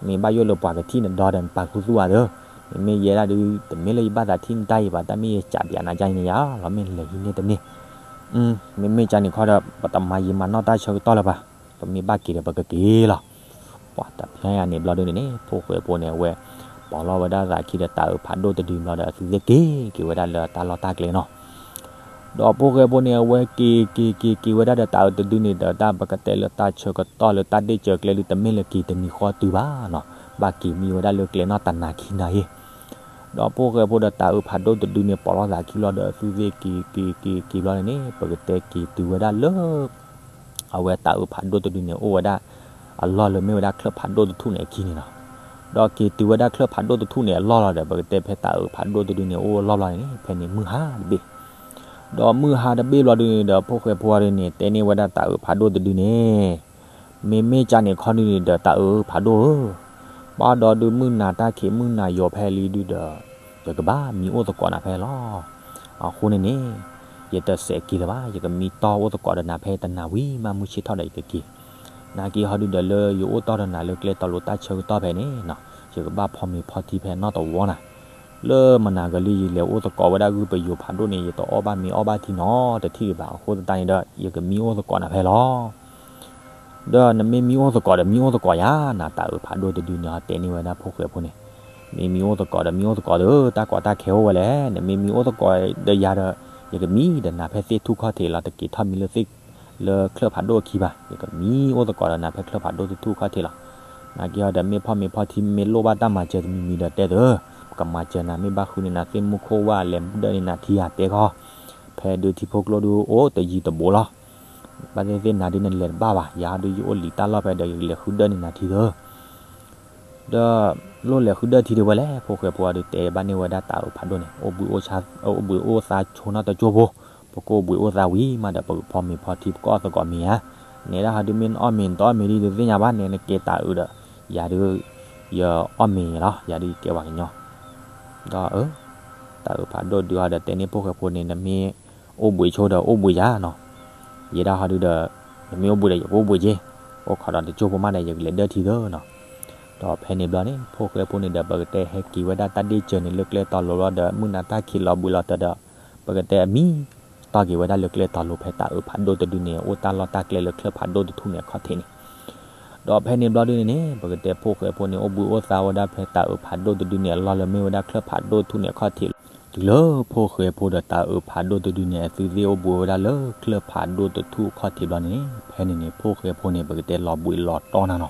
မ့ၢ်ဘၣ်ယိၣ်လၢပှၤကထံၣ်နဒီဒီးနပာ်ခူသူၣ်အီၤဒီး မ့မ့ၢ်ယဲဒၣ်ဒု တမ့ၢ်လၢယဘၣ်သးထံၣ်နတၢ်အံၤဘၣ် တၢ်မ့ၢ်ယကးပၠးနၤကန့ၣ်ယါ လီၤမ့ၢ်နလဲၤဟံးန့ၢ်တန့ၢ် မ့မ့ၢ်ကန့ၣ်ခီဒီး ပတမၤယံာ်မၤနီၢ်တၢ်ဆၢကတီၢ်လၢၤဘၣ်. ပမ့ၢ်ဘၣ်က့ၤဒီးပကက့ၤလီၤ. ပှၤတဖျါယၤန့ၣ်ဘျီဒုန့ၣ်န့ၣ် ဖိၣ်ဃဲဖိန့ၣ် အဝဲ ပိာ်လီၤဝဲဒၣ်သးခံဒီးတၤအုးဖးဒိၣ်တဒုဘျီဒီး အသုသ့ၣ်က့ၤက့ၤဝဲဒၣ်လၢတၢ်လီၢ်တၢ်ကျဲနီၤ. ဒီးဖိၣ်ဃဲဖိန့ၣ် အဝဲက့ၤက့ၤက့ၤက့ၤဝဲဒၣ်ဒီးတၤအုးတဒုန့ၣ်ဒီး တၢ်ပကတဲလၢတၢ်ဆၢကတီၢ်လၢတၢ်ဒ့ၣ်စၢၤကျဲဒု တမ့ၢ်လၢက့ၤတနံၤဃီတုၤဘၣ်နီၤ. ဘၣ်က့ၤမံဝဲဒၣ်လၢကျဲနီၣ်တနၤခံနၤအံၤ ဒီးဖိၣ်ဃဲဖိဒီးတၤအုးဖးဒိၣ်တဒုန့ၣ် ပိာ်လီၤသးခံလီၤဒီး အသုသ့ၣ်က့ၤက့ၤက့ၤက့ၤဘျီန့ၣ်န့ၣ် ပကတဲက့ၤတုၤဝဲဒၣ်လၢ အဝဲတၤအုးဖးဒိၣ်တဒုန့ၣ် အိၣ်ဝဲဒၣ် အလီၢ်လၢမ့ၢ်ဝဲဒၣ်ချၢၣ်ဖးဒိၣ်တထူၣ်န့ၣ်အခံန့ၣ်လီၤ. ဒီးက့ၤတုၤဝဲဒၣ်ချၢၣ်ဖးဒိၣ်တထူၣ်န့ၣ်အလီၢ်လီၤဒီး ပကတဲဖဲတၤအုးဖးဒိၣ်တဒုန့ၣ် အိၣ်လီၢ်ဘျီန့ၣ်န့ၣ် ဖဲန့ၣ်မုၢ်ဟါတဘ့ၣ် ဒီးမုၢ်ဟါတဘ့ၣ်ဘျီဒုန့ၣ်ဒီး ဖိၣ်ဃဲဖိအီၤဒုန့ၣ် တဲန့ၢ်ဝဲဒၣ်တၤအုးဖးဒိၣ်တဒုန့ၣ် မ့မ့ၢ်ကန့ၣ်ခီဒုန့ၣ်ဒီး တၤအုးဖးဒိၣ်ဧၢ, ဘၣ်ဒီးဒုမုၢ်နၤတၢ်ခံးမုၢ်နၤယိာ်ဖဲလံဒုဒီး ယကဘၣ်မံအိၣ်သကိးနၤဖဲလီၤ. အဃိန့ၣ်န့ၣ် ယတစဲးက့ၤလၢၤဘၣ်, ယကမံတီၢ်အိၣ်သကိးဒီးနၤဖဲတနၤဝံၤ မ့ၢ်မုၢ်ဆ့ၣ်ထီၣ်ဒီးယကက့ၤ. နာ်က့ဟီဒုဒီးလၢယအိၣ်တီၢ်ဒီးနၤလၢကျဲတီၤလိာ်တၢ်ဆၢကတီၢ်ဖဲန့ၣ်နီၤ ယကဘၣ်ဖီမ့ၤဖီထံဖဲနီၣ်တဝီနၤ လၢမနၤကလံၤယလဲၤအိၣ်သကိးဝဲဒၣ်ဂုၢ်ပယိၤဖးဒိၣ်န့ၣ် ယတအီၣ်ဘၣ်မ့ၤအီၣ်ဘၣ်ထံနီတထံၣ်ဒံးဘၣ်. အဃိသတးန့ၣ်ဒီး ယကမံအိၣ်သကိးနၤဖဲလီၤ. ဒီးနမ့ၢ်မံအိၣ်သကိးဒီးမံအိၣ်သကိးယၤနၤ တၤအုးဖးဒိၣ်တဒုန့ၣ် ဟီတဲန့ၢ်ဝဲဒၣ်ဖိၣ်ဃဲဖိန့ၣ်, မ့ၢ်မံအိၣ်သကိးဒီးမံအိၣ်သကိးဒီး တၢ်ကီတၢ်ခဲအိၣ်ဝဲလဲၣ်, နမ့ၢ်မံအိၣ်သကိးဒီးယၤဒီး ယကမံဒီးနၤဖဲသ့ၣ်ထူၣ်ခီၣ်ထံးလီၤ တက့ၤထီၣ်မံလၢသ့ၣ် လၢချၢၣ်ဖးဒိၣ်အခံဘၣ်, ယကမံအိၣ်သကိးဒီးနၤဖဲချၢၣ်ဖးဒိၣ်တထူၣ်ခီၣ်ထံးလီၤ. နာ်က့ဟီဒီးမ့ၢ်ဖီမ့ၤဖီထံမ့ၢ်လိၣ်ဘၣ်တၢ်မၤစၢၤတမံၤမံၤဒီးတဲသၢ, ပကမၤစၢၤနၤ မ့ၢ်ဘၣ်ဃုန့ၢ်နၤသ့ၣ်မူခိၣ်ဝၣ်လဲၤဒၢးန့ၢ်နၤထံဧါတဲခီ, ဖဲဒုထံဖိကျိဒုအိၣ်တယံၤတဘူးလီၤ. ဘၣ်သ့ၣ်သ့ၣ်နၤဒုန့ၣ်လဲၤတဘၣ်ဘၣ်, ယၤဒုယအိၣ်လံာ်တၢ်လီၢ်ဖဲဒီး ယကလဲၤဃုဒၢးန့ၢ်နၤထံသၢ ဒီး လိၣ်လဲၤဃုဒၢထံဒံးဝဲလဲၣ်, ဖိၣ်ဃဲဖိအီၤဒုးတဲဘၣ်န့ၢ်ဝဲဒၣ်တၤအုးဖးဒိၣ်န့ၣ် အိၣ်ဘှံးအိၣ်သါဆိနီတကၠိဖိ, ပကအိၣ်ဘှံးအိၣ်သါဝံၤမးဒီး ပကဖီမ့ၤဖီထံ ပကအီၣ်သကိးမ့ၤဧါ, နဲဒၣ်ဟီဒုးမ့ၢ်နအီၣ်မ့ၤ နတအီၣ်မ့ၤဒ်တသ့ၣ်ညါဘၣ်န့ၣ် နကဲတၤအုးဒီး ယၤဒုး ယအီၣ်မ့ၤလီၤ, ယၤဒုးယကဲပှၤကညီ ဒီး တၤအုးဖးဒိၣ်ဒုးအီၤဒီးတဲန့ၢ်ဖိၣ်ဃဲဖိန့ၣ် နမ့ၢ်အိၣ်ဘှံးဆိဒီးအိၣ်ဘှံးယၤနီၤ, ယဲဒၣ်ဟီဒုးဒီး နမ့ၢ်အိၣ်ဘှံးဒီးယကအိၣ်ဘှံးက့, အိၣ်ခိးဒီးတကၠိဖိမးဒီး ယကလဲၤဒၢထံသၢနီၤ, ဒီးဖဲန့ၣ်ဘျီန့ၣ် ဖိၣ်ဃဲဖိန့ၣ်ဒီး ပကတဲဟဲက့ၤဝဲဒၣ်တၢ်ဒ့ၣ်စၢၤန့ၣ်လၢကျဲတီၤလိၤလီၤဒီး မုၢ်နၤတၢ်ခံးလီၤဘှံးလီၤတီၤဒီး ပကတဲအမံ တီၢ်က့ၤဝဲဒၣ်လၢကျဲတီၤလိၤ ဖဲတၤအုးဖးဒိၣ်တဒုန့ၣ် အိၣ်တၢ်လီၢ်တၢ်ကျဲလၢချၢၣ်ဖးဒိၣ်တထူၣ်န့ၣ်အခီၣ်ထံးန့ၣ်, ဒီးဖဲန့ၣ်ဘျီဒုန့ၣ်န့ၣ် ပကတဲဖိၣ်ဃဲဖိန့ၣ် အိၣ်ဘှံးအိၣ်သါဝဲဒၣ်ဖဲတၤအုးဖးဒိၣ်တဒုန့ၣ် အလီၢ်လၢမ့ၢ်ဝဲဒၣ်ချၢၣ်ဖးဒိၣ်တထူၣ်န့ၣ်အခီၣ်ထံးလီၤ. တုၤလၢဖိၣ်ဃဲဖိဒီးတၤအုးဖးဒိၣ်တဒုန့ၣ် အသုသ့ၣ်အိၣ်ဘှံးဝဲဒၣ်လၢချၢၣ်ဖးဒိၣ်တထူၣ်အခီၣ်ထံးဘျီန့ၣ်န့ၣ် ဖဲန့ၣ်န့ၣ် ဖိၣ်ဃဲဖိန့ၣ် ပကတဲလီၤဘှံးလီၤတီၤနၤနီၤ,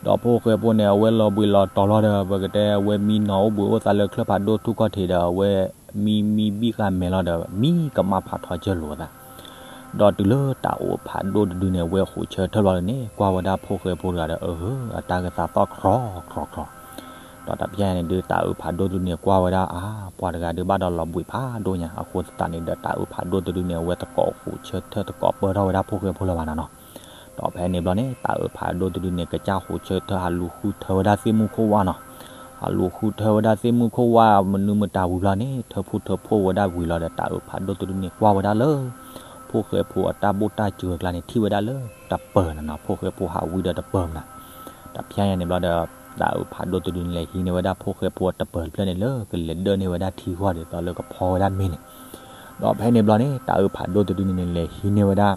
ဒီးဖိၣ်ဃဲဖိန့ၣ် အဝဲလီၤဘှံးလီၤတီၤလီၤဒီး ပကတဲအဝဲမံနီၤအိၣ်ဘှံးအိၣ်သါလၢချၢၣ်ဖးဒိၣ်ထူၣ်ခီၣ်ထံးဒီး အဝဲမံမံဘံၣ်ဃာ်မဲာ်လီၤဒီး မံကမၣ်ဖးထီစၢၢ်လိာ်အသး ဒီးတုၤလၢတၤအုးဖးဒိၣ်တဒုန့ၣ် အဝဲဃိးဆၢထၢၣ်ဘျီန့ၣ် ကွၢ်ဝဲဒၣ်ဖိၣ်ဃဲဖိတဂၤဒီး အဟၢ အတၢ်ဂ့ၢ်သးသီၣ်ခြီခြီခြီ, ဒီးတၢ်ဖဲန့ၣ်ဒုး တၤအုးဖးဒိၣ်တဒုန့ၣ် ကွၢ်ဝဲဒၣ်အါ ပှၤတဂၤဒုးဘၣ်ဒီးလီၤဘှံးဖးဒိၣ်ညါ အဃိသတးန့ၣ်ဒီး တၤအုးဖးဒိၣ်တဒုန့ၣ် အဝဲသကိးဃိးဆၢထၢၣ်သကိးပၢၢ်ထီၣ်ဝဲဒၣ်ဖိၣ်ဃဲဖိလၢၤဘၣ်နၤနီၤ, ဒီးဖဲန့ၣ်ဘျီန့ၣ် တၤအုးဖးဒိၣ်တဒုန့ၣ် ကစၢ်ဃိးဆၢထၢၣ် ဟးလူၤဃုထၢဝဲဒၣ်သ့ၣ်မုၣ်ခိၣ်ဝၣ်နီၤ, ဟးလူၤဃုထၢဝဲဒၣ်သ့ၣ်မုၣ်ခိၣ်ဝၣ် မနုၤမတၤဝံၤဘျီန့ၣ် ထၢဖှိၣ်ထၢဖှိၣ်ဝဲဒၣ်ဝံၤလီၤဒီး တၤအုးဖးဒိၣ်တဒုန့ၣ် ကွၢ်ဝဲဒၣ်လၢ ဖိၣ်ဃဲဖိအတၢ်ဘိၣ်တၢ်စၢၤအကျါန့ၣ် ထံၣ်ဝဲဒၣ်လၢတပၢၤနၤနီၤ, ဖိၣ်ဃဲဖိဟးဝံဒီးတပၢၤမနၤ, ဒီးဖဲန့ၣ်ဘျီဒီး တၤအုးဖးဒိၣ်တဒုန့ၣ် လဲၤဟံးန့ၢ်ဝဲဒၣ်ဖိၣ်ဃဲဖိအတပၢၤတဖျၢၣ်န့ၣ်လၢ ကလဲၤဒၢၣ်န့ၢ်ဝဲဒၣ်ထံဂီၢ်ဒ်သိးလၢကဖီဝဲဒၣ်မ့ၤန့ၣ်, ဒီးဖဲန့ၣ်ဘျီန့ၣ် တၤအုးဖးဒိၣ်တဒုန့ၣ်န့ၣ် လဲၤဟံးန့ၢ်ဝဲဒၣ်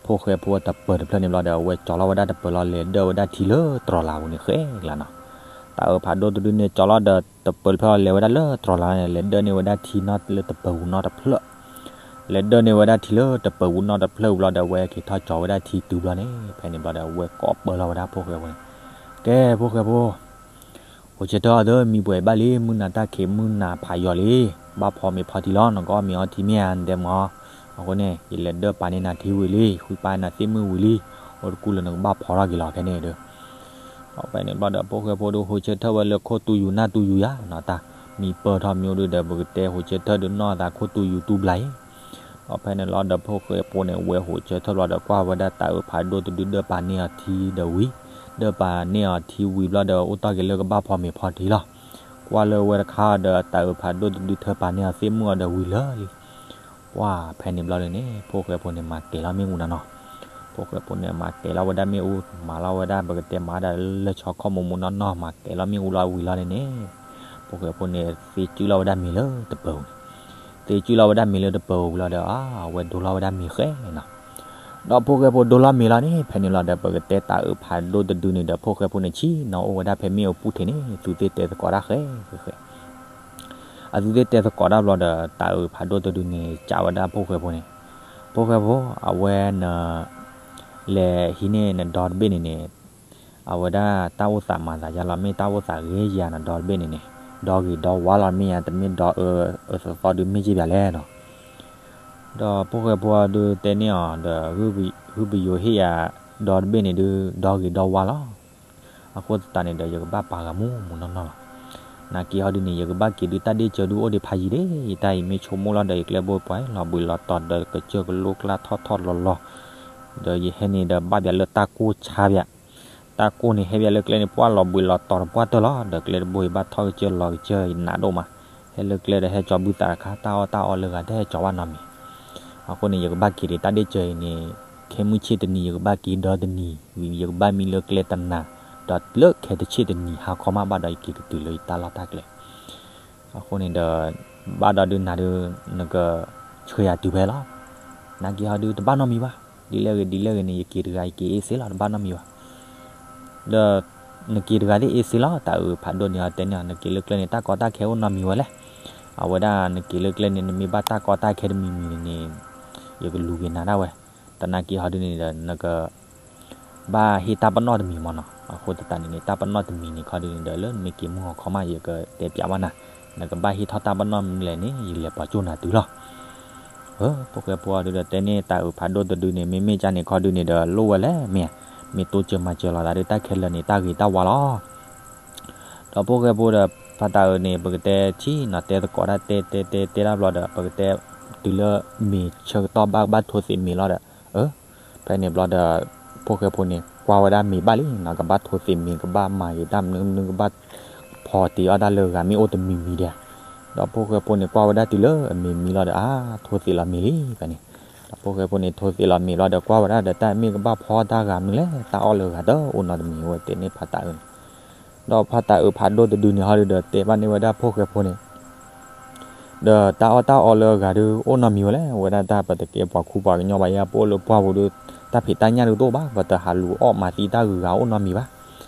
ဖိၣ်ဃဲဖိအတပၢၤတဖျၢၣ်န့ၣ်ဘျီဒီး အဝဲကၠီၤလီၤဝဲဒၣ်တပၢၤလီၤ လဲၤဒၢၣ်ဝဲဒၣ်ထံလၢတြီၤလၤပူၤန့ၣ်ဃဲကျါနီၤ, တၤအုးဖးဒိၣ်တဒုန့ၣ် ကၠီၤလီၤဒီးတပၢၤတဖျၢၣ်လီၤ လဲၤဝဲဒၣ်လၢတြီၤလၤန့ၣ် လဲၤဒၢၣ်န့ၢ်ဝဲဒၣ်ထံနီၢ်လၢတပၢၤဝူၤနီၢ်တဖျၢၣ် လဲၤဒၢၣ်န့ၢ်ဝဲဒၣ်ထံလၢတပၢၤဝူၤနီၢ်တဖျၢၣ်ဝံၤလီၤဒီး အဝဲက့ၤထီၣ်ကၠီၤဝဲဒၣ်ထံတုၤဘျီန့ၣ် ဖဲန့ၣ်ဘျီဒီး အဝဲကိးပၢၢ်လီၤဝဲဒၣ်ဖိၣ်ဃဲဖိန့ၣ်, ကဲဖိၣ်ဃဲဖိ ဟိးဆၢထၢၣ်အီၤသ့ မံပှဲၤဘၣ်လံ မုၢ်နၤတၢ်ခံးမုၢ်နၤဖးယိာ်လံ, ဘၣ်ဖီမ့ၤဖီထံလီၤ နကအီၣ်မ့ၤအီထံမ့ၢ်ဧါ နတဲမ့ၢ်, အဃိန့ၣ် ယလဲၤဒၢၣ်ပာ်န့ၢ်နၤထံဝံၤလံ ဃုပာ်နၤသ့ၣ်မုၣ်ဝံၤလံ, အိၣ်တကူၣ်လၢနကဘၣ်ဖီထီၣ်က့ၤလီၤ ဖဲန့ၣ်ဒီး ဒီးဖဲန့ၣ်ဘျီဒီးဖိၣ်ဃဲဖိဒီး ဟိးဆၢထၢၣ်ဝဲလၢခိၣ်တူယူၤနၢ်တူယူၤယါနီၤ တၢ်မံပၢၢ်ထီၣ်မံအိၣ်ဒုးဒီး ပကတဲဟိးဆၢထၢၣ်ဒုးနီၢ်သးခိၣ်တူယူၤတူၢ်ဘျးအံၤ, ဒီးဖဲန့ၣ်လီၤဒီးဖိၣ်ဃဲဖိန့ၣ် ဝဲဟိးဆၢထၢၣ်ဘျီဒီး ကွၢ်ဝဲဒၣ်တၤအုးဖးဒိၣ်တဒုဒၢၣ်ပာ်န့ၢ်အီၤထံဒီးဝံၤ, ဒၢၣ်ပာ်န့ၢ်အီၤထံဝံၤဘျီဒီး အိၣ်တီၢ်က့ၤလၢကဘၣ်ဖီမ့ၤဖီထံလီၤ, ကွၢ်လၢဝဲတခါဒီး တၤအုးဖးဒိၣ်တဒုထၢပာ်န့ၢ်အီၤသ့ၣ်မုၣ်အီၤဒီးဝံၤလၢာ်လံ ပှၢ်ဖဲန့ၣ်ဘျီဒုးန့ၣ် ဖိၣ်ဃဲဖိန့ၣ် မၤကဲၤလီၤမ့ၣ်အူနၤနီၤ, ဖိၣ်ဃဲဖိန့ၣ် မၤကဲၤလီၤဝဲဒၣ်မ့ၣ်အူ မၤလီၤဝဲဒၣ် ပကတဲမၤဒၣ်လၢဆီခီၣ်မူးမူးနီၢ်နီၢ် မၤကဲၤလီၤမ့ၣ်အူလီၤဝံၤလီၤန့ၣ်န့ၣ်, ဖိၣ်ဃဲဖိန့ၣ် သ့စုၣ်လီၤဝဲဒၣ်မ့ၤလၢတပၢၤပူၤန့ၣ်, သ့စုၣ်လီၤဝဲဒၣ်မ့ၤလၢတပၢၤပူၤလီၤဒီး အဝဲဒိလီၤဝဲဒၣ်မ့ၤဃဲနီၤ, ဒီးဖိၣ်ဃဲဖိဒိလီၤမ့ၤလီၤန့ၣ် ဖဲန့ၣ်လီၤဒီး ပကတဲတၤအုးဖးဒိၣ်တဒုန့ၣ်ဒီး ဖိၣ်ဃဲဖိန့ၣ် ဆ့ၣ်နီၤအိၣ်ဝဲဒၣ်ဖဲမ့ၣ်အူပူၤထံးန့ၣ် သုသ့ၣ်တဲသကိးတၢ်ဃဲဃဲဃဲ အသုသ့ၣ်တဲသကိးတၢ်ဘျီဒီး တၤအုးဖးဒိၣ်တဒုန့ၣ် စံးဝဲဒၣ်ဖိၣ်ဃဲဖိန့ၣ်, ဖိၣ်ဃဲဖိ အဝဲန လဲၤဟံးန့ၢ်နဒီတဘ့ၣ်န့ၣ်န့ၣ်, အဝဲဒၣ်တၢ်အိၣ်သးမၤသးယါလီၤ မ့ၢ်တၢ်အိၣ်သးဂ့ၤယၤနဒီတဘ့ၣ်န့ၣ်န့ၣ်, ဒီဂ့ၤဒီဝါလီၤမ့ၢ်ယါ တမ့ၢ်ဒီအၢအၢသီသီဒုးမ့ၢ်က့ၤဘၣ်လဲၣ်နီၤ, ဒီးဖိၣ်ဃဲဖိဒုးတဲန့ၢ်အီၤဒီး ဂုၢ်ပယိၤဟ့ၣ်ယၤဒီတဘ့ၣ်န့ၣ်ဒုး ဒီဂ့ၤဒီဝါလီၤ အဃိသတးန့ၣ်ဒီး ယကဘၣ်ပာ်ဂၤမူးမူးနီၢ်နီၢ်လီၤ. နာ်က့ဟီဒုန့ၣ် ယကဘၣ်က့ၤဒုးတၢ်ဒ့ၣ်စၢၤဒုးအိၣ်ဒံးဖးယံာ်ဒ့ၣ်, ယတၢ်အံၤမ့ၢ်ဆိကမိၣ်လီၤဒီး ယကျဲဘိပှၤလီၤဘှံးလီၤတီၤဒီး ကစၢၢ်ကလိကျါထီၣ်ထီၣ်လီၤလီၤ, ဒီးယဟဲန့ၣ်ဒီးဘၣ်ပၠးလၢတၢ်ကိၢ်ဆါပၠး, တၢ်ကိၢ်န့ၣ်ဟဲပၠးလၢကျဲန့ၣ် ပှၢ်လီၤဘှံးလီၤတီၤတပှၢ်တၢၢ်လီၤ, ဒီးကျဲတဘိအံၤဘၣ်ထီၣ်ကစၢၢ်လီၤကစၢၢ်နးဒိၣ်မး, ဟဲလၢကျဲဒီးဟဲကၠီၤဘုသးတခါ တၢ်အီၣ်တၢ်အီလၢဂၤတဟဲကၠီၤဘၣ်နီတမံၤ အဃိန့ၣ် ယကဘၣ်က့ၤဒံးတၢ်ဒ့ၣ်စၢၤအံၤန့ၣ်, ခဲမုၢ်ဆ့ၣ်တနံၤ ယကဘၣ်က့ၤဒီတနံၤ, ယကဘၣ်မံလၢကျဲတနၤ, ဒီးလၢခဲတဆ့ၣ်တနံၤ ဟါခီမးဘၣ်ဒီးယက့ၤကတုၤလၢယတၢ်လီၢ်တၢ်ကျဲ, အဃိန့ၣ်ဒီး ဘၣ်ဒီးဒုးနၤဒုး နကဆှၢယၤတုၤဖဲလီၤ. နာ်က့ဟီဒုးတဘၣ်နီတမံၤဘၣ်, ဒ်လဲၣ်ဂ့ၤဒ်လဲၣ်ဂ့ၤန့ၣ် ယက့ၤတဂၤယက့ၤအ့ၣ်စ့လီၤ တဘၣ်နီတမံၤဘၣ် ဒီး နက့ၤတဂၤသ့ၣ်အ့ၣ်စ့လီၤ, တၤအုးဖးဒိၣ်န့ၣ်အီၤတဲန့ၢ်အီၤ နက့ၤလၢကျဲန့ၣ် တၢ်ကီတၢ်ခဲအိၣ်နီတမံၤဝဲလဲၣ်, အဝဲဒၣ်နက့ၤလၢကျဲန့ၣ် နမ့ၢ်ဘၣ်တၢ်ကီတၢ်ခဲတမံၤမံၤန့ၣ်န့ၣ်, ယကလူၤက့ၤနၤဒၣ်ဝဲ, တနာ်က့ဟီဒုန့ၣ်ဒီး နက ဘၣ်ဟ့ၣ်တၢ်ပနီၣ်တမံၤမးနီၤ, အဃိသတးန့ၣ်န့ၣ် တၢ်ပနီၣ်တမံၤန့ၣ်ခီဒုန့ၣ်ဒီး လၢနမ့ၢ်က့ၤမုၢ်ဂီၤခီမး ယကတဲပၠးဘၣ်နၤ, နကဘၣ်ဟ့ၣ်ထီၣ်တၢ်ပနီၣ်မနုၤလဲၣ်န့ၣ် ယလဲၤပှၤကၠိၣ်နၤတုၤလီၤ. ဖိၣ်ဃဲဖိအီၤဒုဒီးတဲန့ၢ်တၤအုးဖးဒိၣ်တဒုန့ၣ် မ့မ့ၢ်ကၢ်န့ၣ်ခီဒုန့ၣ်ဒီး လိၣ်ဝဲလဲၣ်မ့ၢ်ဧါ, မ့ၢ်တိစၢၤမၤစၢၤလီၤသးဒုး တၢ်ခဲလၢာ်န့ၣ် တၢ်ဂ့ၤတၢ်ဝါလီၤ. ဒီးဖိၣ်ဃဲဖိဒီး ဖါတၢ်အုးန့ၣ် ပကတဲဆံနီၤ တဲသကိးတၢ်တဲတဲတဲတဲတၢ်ဘျီဒီး ပကတဲတုၤလၢမ့ၤဆၢကတီၢ်ဘၣ်ကဘၣ်ထိသ့းမ့ၤလီၤဒီး, အၢ, ဖဲန့ၣ်ဘျီဒီး ဖိၣ်ဃဲဖိန့ၣ် ကွၢ်ဝဲဒၣ်မ့ၤဘၣ်လံနီၤ ကဘၣ်ထိသ့းမ့ၤ ကဘၣ်မၤဂ့ၤတၢ်မနုၤမနုၤ ကဘၣ်ဖီတ့ၤအီၣ်တၢ်လၢဂၤမ့ၢ်အိၣ်တမံၤမံၤဒံးဧါ. ဒီးဖိၣ်ဃဲဖိန့ၣ်ကွၢ်ဝဲဒၣ်တုၤလၢအမ့ၤမံလီၤဒီး အါ, ထိသ့းလီၤမ့ၤလံဖဲန့ၣ်. ဒီးဖိၣ်ဃဲဖိန့ၣ် ထိသ့းလီၤမ့ၤလီၤဒီး ကွၢ်ဝဲဒၣ်ဒီး တၢ်မ့ၢ်ကဘၣ်ဖီတၢ်ဂၤမနုၤလဲၣ် တၢ်အီၣ်လၢဂၤတအိၣ်နီတမံၤဝဲ တဲန့ၢ်ဖါတၢ်အုးန့ၣ်. ဒီးဖါတၢ်အုးဖးဒိၣ်တဒုန့ၣ်ဟီဒုဒီး တဲဘၣ်န့ၢ်ဝဲဒၣ်ဖိၣ်ဃဲဖိန့ၣ် ဒီးတၢ်အီၣ်တၢ်အီလၢအဂၤဒု အိၣ်နီတမံၤဝဲလဲၣ်, ဝဲဒၣ်တၢ်ပတကဲပှၤခူပှၤကညီဘၣ်ယါ ပအိၣ်လၢပှၢ်ပူၤဒု တၢ်ဖံးတၢ်ညၣ်ဒုတအိၣ်ဘၣ်, ပတဟးလူၤအီၣ်မၤသံတၢ်ဂုၤဂၤအိၣ်နီတမံၤဘၣ်.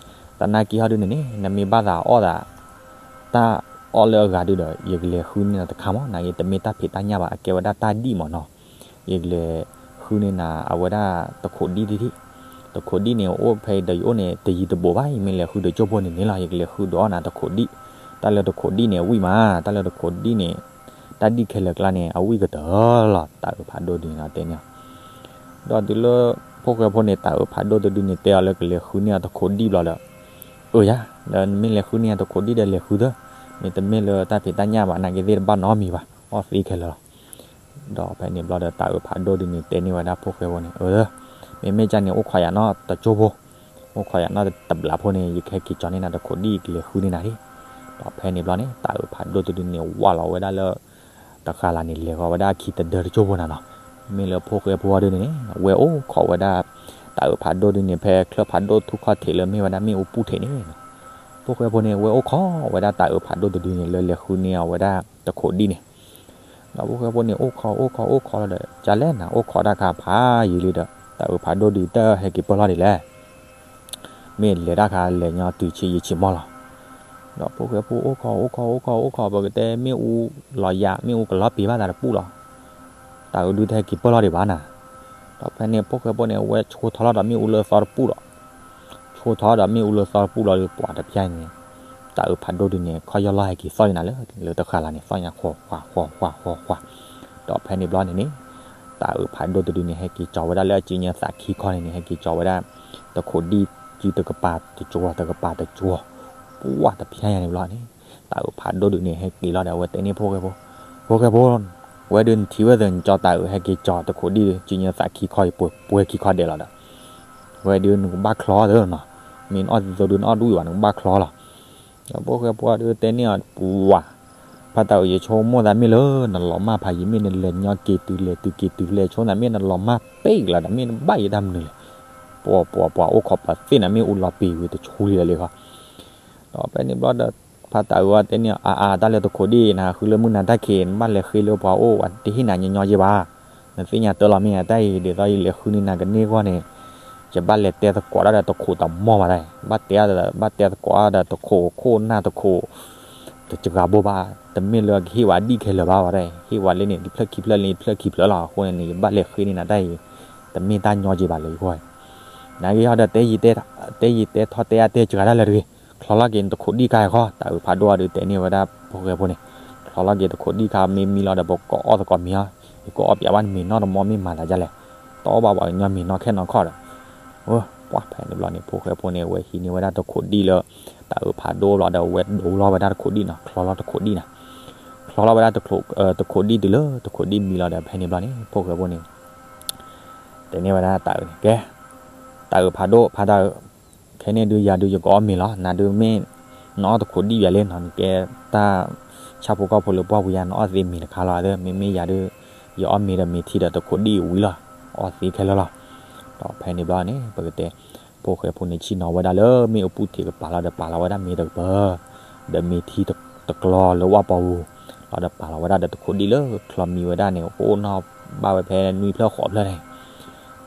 သနာ်က့ဟီဒုန့ၣ်န့ၣ် နမ့ၢ်ဘၣ်သးအီၣ်သး တၢ်အီၣ်လၢအဂၤဒုဒီး ယကလဲၤဃုန့ၢ်နၤတခါမး, နာ်က့ တမ့ၢ်တၢ်ဖံးတၢ်ညၣ်ဘၣ်, အကဲဝဲဒၣ်တၢ်ဒံၣ်မးနီၤ. ယကလဲၤဃုန့ၢ်နၤ အဝဲဒၣ်တခိးဒံၣ်တထံၣ်, တခိးဒံၣ်န့ၣ် အိၣ်ဖဲဒီးယအိၣ်န့ၣ် တယံၤတဘူးဘၣ်, ယမ့ၢ်လဲၤဃုဒီးကၠိဖိန့ၣ်န့ၣ်လီၤ, ယကလဲၤဃုဒီးအီၣ်နၤတခိးဒံၣ်, တၢ်လၢတခိးဒံၣ်န့ၣ် အဝံၣ်မး, တၢ်လၢတခိးဒံၣ်န့ၣ် တၢ်ဒံၣ်ခဲလၢာ်ကျါန့ၣ် အဝံၣ်ကတၢၢ်လီၤ, တၢ်အုးဖးဒိၣ်ဒုန့ၣ်တဲန့ၣ်. ဒီးတုၤလၢ ဖိၣ်ဃဲဖိန့ၣ် တၢ်အုးဖးဒိၣ်တဒုန့ၣ် တဲအီၤလၢကလဲၤဃုန့ၢ်အီၤတခိးဒံၣ်ဘျီဒီး, အၢယၤ, ဒီးနမ့ၢ်လဲၤဃုန့ၢ်အီၤတခိးဒံၣ်ဒီးလဲၤဃုသၢ, မ့တမ့ၢ်လၢတၢ်ဖံးတၢ်ညၣ်ဘၣ် နာ်က့သ့ၣ်တဘၣ်နီတမံၤဘၣ်, အီၣ်သ့ခဲလၢာ်လီၤ. ဒီးဖဲန့ၣ်ဘျီဒီး တၢ်အုးဖးဒိၣ်ဒုန့ၣ် တဲန့ၢ်ဝဲဒၣ်ဖိၣ်ဃဲဖိန့ၣ်, အၢ, မ့မ့ၢ်ကၢ်န့ၣ် အိၣ်ခိးယၤနီတကၠိဖိ, အိၣ်ခိးယၤနီတဘျီဖိန့ၣ် ယကဟဲက့ၤကၠီၤန့ၢ်နၤတခိးဒံၣ် ကလဲၤဃုန့ၢ်နၤဒၣ်. ဒီးဖဲန့ၣ်ဘျီန့ၣ် တၢ်အုးဖးဒိၣ်တဒုန့ၣ် ဝးလီၤဝဲဒၣ်လၢ တဃာ်လၢ်န့ၣ် လဲၤဃီၤဝဲဒၣ်အခံတဒၢတကၠိဖိနၤနီၤ. မ့ၢ်လၢဖိၣ်ဃဲဖိအီၤဒုန့ၣ်န့ၣ် ဝဲအိၣ်ခိးဝဲဒၣ် တၢ်အုးဖးဒိၣ်ဒုန့ၣ် ဖဲချၢၣ်ဖးဒိၣ်ထူၣ်ခီၣ်ထံးလၢမ့ၢ်ဝဲဒၣ်မ့ၣ်အူပူၣ်ထံးန့ၣ်နီၤ. ဖိၣ်ဃဲဖိန့ၣ် ဝဲအိၣ်ခိးဝဲဒၣ်တၢ်အုးဖးဒိၣ်တဒုန့ၣ် လၢလဲၤဃုန့ၢ်အီၤဝဲဒၣ်တခိးဒံၣ်န့ၣ် ဒီးဖိၣ်ဃဲဖိန့ၣ် အိၣ်ခိးအိၣ်ခိးအိၣ်ခိးလီၤဒီး ကလဲၣ်နၤ အိၣ်ခိးတၢ်ခါဖးယံာ်လံဒီး တၢ်အုးဖးဒိၣ်ဒုတၢ်ဟဲက့ၤပၢၢ်လီၤဒံးလဲၣ်. မ့ၢ်လဲၤတၢ်ခါလဲၤညီတုၤဆံးယံာ်ဆံးမီၢ်လီၤ. ဒီးဖိၣ်ဃဲဖိအိၣ်ခိးအိၣ်ခိးအိၣ်ခိးအိၣ်ခိး ပကတဲမ့ၣ်အူလီၤယၤ မ့ၣ်အူကလီၤပံာ်ဘၣ်သးတပူၣ်လီၤ. တၢ်အုးဒုတဟဲက့ၤပၢၢ်လီၤဒံးဘၣ်နၤ. ဒီးဖဲန့ၣ် ဖိၣ်ဃဲဖိန့ၣ် ဝဲဆိထီၣ်လီၤဒီးမ့ၣ်အူလၢသီတပူၣ်လီၤ. ဆိထီၣ်ဒီးမ့ၣ်အူလၢသီတပူၣ်လီၤဒီး ပှၤတဖျဲၣ်န့ၣ် တၢ်အုးဖးဒိၣ်ဒုန့ၣ် ခီၣ်ယီၢ်လီၢ်ဟဲက့ၤသီၣ်လံနၤလၢ လၢတဃာ်လၢ်န့ၣ် သီၣ်ညါ ဃီၤဃီၤဃီၤဃီၤဃီၤ. ဒီးဖဲန့ၣ်ဘျီန့ၣ်န့ၣ် တၢ်အုးဖးဒိၣ်တဒုန့ၣ် ဟဲက့ၤကၠီၤဝဲဒၣ်လၢအစုညါသးခံခီန့ၣ်န့ၣ် ဟဲက့ၤကၠီၤဝဲဒၣ် တခိးဒံၣ်စုတကပၤတကၠိ တကပၤတကၠိ ပှၤတဖျဲၣ်ညါန့ၣ်ဘျီန့ၣ် တၢ်အုးဖးဒိၣ်ဒုန့ၣ် ဟဲက့ၤလီၤဒီး အဝဲတဲန့ၢ်ဖိၣ်ဃဲဖိ, ဖိၣ်ဃဲဖိ, ဝဲဒုနထံၣ်ဝဲသ့ၣ် နကၠီၤတၢ်အုး ဟဲက့ၤကၠီၤတခိးဒံၣ် စုညါသးခံခီအံၤ ပှဲၤခံခီဒဲးလီၤဒီး ဝဲဒုနကဘၣ်ချီသ့နီၤ, မ့ၢ်နအီၣ်သ့သိးဒု နအီၣ်တဝံၣ်ဘၣ် နကဘၣ်ချီလီၤ. ဒီးဖိၣ်ဃဲဖိဒုတဲန့ၢ်အီၤ ပှၤ, ဖါတၢ်အုး ယဆိကမိၣ်သးမ့ၢ်လၢ နလီၤမၢ်ဖးယံာ် မ့ၢ်နလဲၤညီက့ၤတုၤလဲၤတုၤက့ၤတုၤလဲၤဆိသး မ့ၢ်နလီၤမၢ်ပ့ၢ်ကလီၤဒီး မ့ၢ်နဘၣ်ယတၢ်မနုၤလဲၣ်. ပှၤပှၤပှၤအိၣ်ခိးပှၤသ့ၣ်နၤ မ့ၣ်အူလီၤပံာ်ဝံၤတဆူလံလီၤလံခီ. ဒီးဖဲန့ၣ်ဘျီဒီး ဖါတၢ်အုးအီၤတဲန့ၢ်အီၤ အါအါ တၢ်လၢတခိးဒံၣ် နဟးဃုလၢမုၢ်နၤတၢ်ခံး နဘၣ်လဲၤဃ့လၢပှၤအိၣ် ပှၤတဟ့ၣ်နၤညီညီက့ၤဘၣ်. နသ့ၣ်ညါတၢ်လီၤမ့ၢ်ဧါ တၢ်အံၤ ဒ်သိးယလဲၤဃုန့ၢ်နၤကန့ၢ်အဂီၢ်န့ၣ် ယဘၣ်လဲၤတဲသကိးတၢ်ဒီးတခိးတမီၢ်ဘၣ်တၢ်အံၤ ဘၣ်တဲအီၤဒီး ဘၣ်တဲသကိးအီၤဒီးတခိးခိၣ်နၢ်တခိး တစှၤဘိဘၣ်, တမ့ၢ်လၢကဟ့ၣ်ဝဲဒံၣ်ခဲလၢာ်ဘၣ်ဝဲဒၣ်အံၤ ဟ့ၣ်ဝဲလၢန့ၣ် တဖျၢၣ်ခံဖျၢၣ်လၢန့ၣ် တဖျၢၣ်ခံဖျၢၣ်လီၤ. အဃိန့ၣ်န့ၣ် ယဘၣ်လဲၤဃ့န့ၢ်နၤတၢ်အံၤ တမ့ၢ်တၢ်ညီက့ၤဘၣ်လၢယဂီၢ်အံၤ နာ်က့ဟီဒီး တဲယံာ်တဲထီၣ်တဲအါတဲစှၤတၢ်လၢတဂ့ၤ, ချီလီၤက့ၤနတခိးဒံၣ်ခါအံၤဃီ. တၢ်အုးဖးဒိၣ်အီၤဒုးတဲန့ၢ်ဝဲဒၣ်ဖိၣ်ဃဲဖိန့ၣ်, ချီလီၤက့ၤတခိးဒံၣ်ခါ မ့ၢ်မံလီၤဒီး ပကအီၣ်သကိးမ့ၤအီၤ, ယကအီၣ်ပၠးဘၣ်နမ့ၤနီၢ်တမီၢ် မ့ၢ်မၤသးဒ်လဲၣ်, တအီၣ်ဘၣ်ပှၤကညီမ့ၤနီၢ်ခဲနီၢ်ခီဒီး, ပှၤဖဲန့ၣ်ဘျီန့ၣ် ဖိၣ်ဃဲဖိန့ၣ် အဝဲဟံးန့ၢ်ဝဲဒၣ်တခိးဒံၣ်လၢ တၢ်အုးဖးဒိၣ်ဘျီဒီး အဝဲဒိလီၤဝဲဒၣ်တခိးဒံၣ်နီၤ, ချီလီၤတခိးဒံၣ်နီၤ, ချီလီၤဝဲဒၣ်တခိး, တခိးဒံၣ်တုၤလၢတခိးဒံၣ်မံလီၤဒီး ဖဲန့ၣ်ဘျီန့ၣ် ဖိၣ်ဃဲဖိန့ၣ် တဲန့ၢ်ဝဲဒၣ်တၢ်အုးန့ၣ် ကဲ, တၢ်အုးဖးဒိၣ် ဖါတၢ်အုး, ခဲန့ၣ်ဒုးယၤဒုးယကအီၣ်မ့ၤလီၤ, နၤဒုးမ့ၢ် နအီၣ်တခိးဒံၣ်ယၤလံနီၤ, နကဲတၢ်ဆၣ်ဖိကီၢ်ဖိလၢပှၢ်ပူၤယၤ နအီၣ်သ့မ့ၤတခါလီၤ, မ့မ့ၢ်ယၤဒုး ယအီၣ်မ့ၤဒီးမ့ၤထံဒီးတခိးဒံၣ်ဝံၤလီၤ, အီၣ်သ့ခဲလၢာ်လီၤ. ဒီးဖဲန့ၣ်ဘျီန့ၣ် ပကတဲ ဖိၣ်ဃဲဖိန့ၣ် ဆ့ၣ်နီၤဝဲဒၣ်လၢမ့ၣ်အူပူၣ်ထံးကပၤလီၤဒီး ပာ်လီၤဝဲဒၣ်မ့ၤတကပၤ ဒီးမ့ၤထံတကျီလၢဝၣ်ပီပူၤ, လီၤဒီးပာ်လီၤဝဲဒၣ်ဒီးတခိးဒံၣ်လၢ ချီမံဝဲဒၣ်န့ၣ် ကအိၣ်နီၢ်ဘၣ်ဝဲဖဲနွံဖျၢၣ်ဃိးဖျၢၣ်န့ၣ်,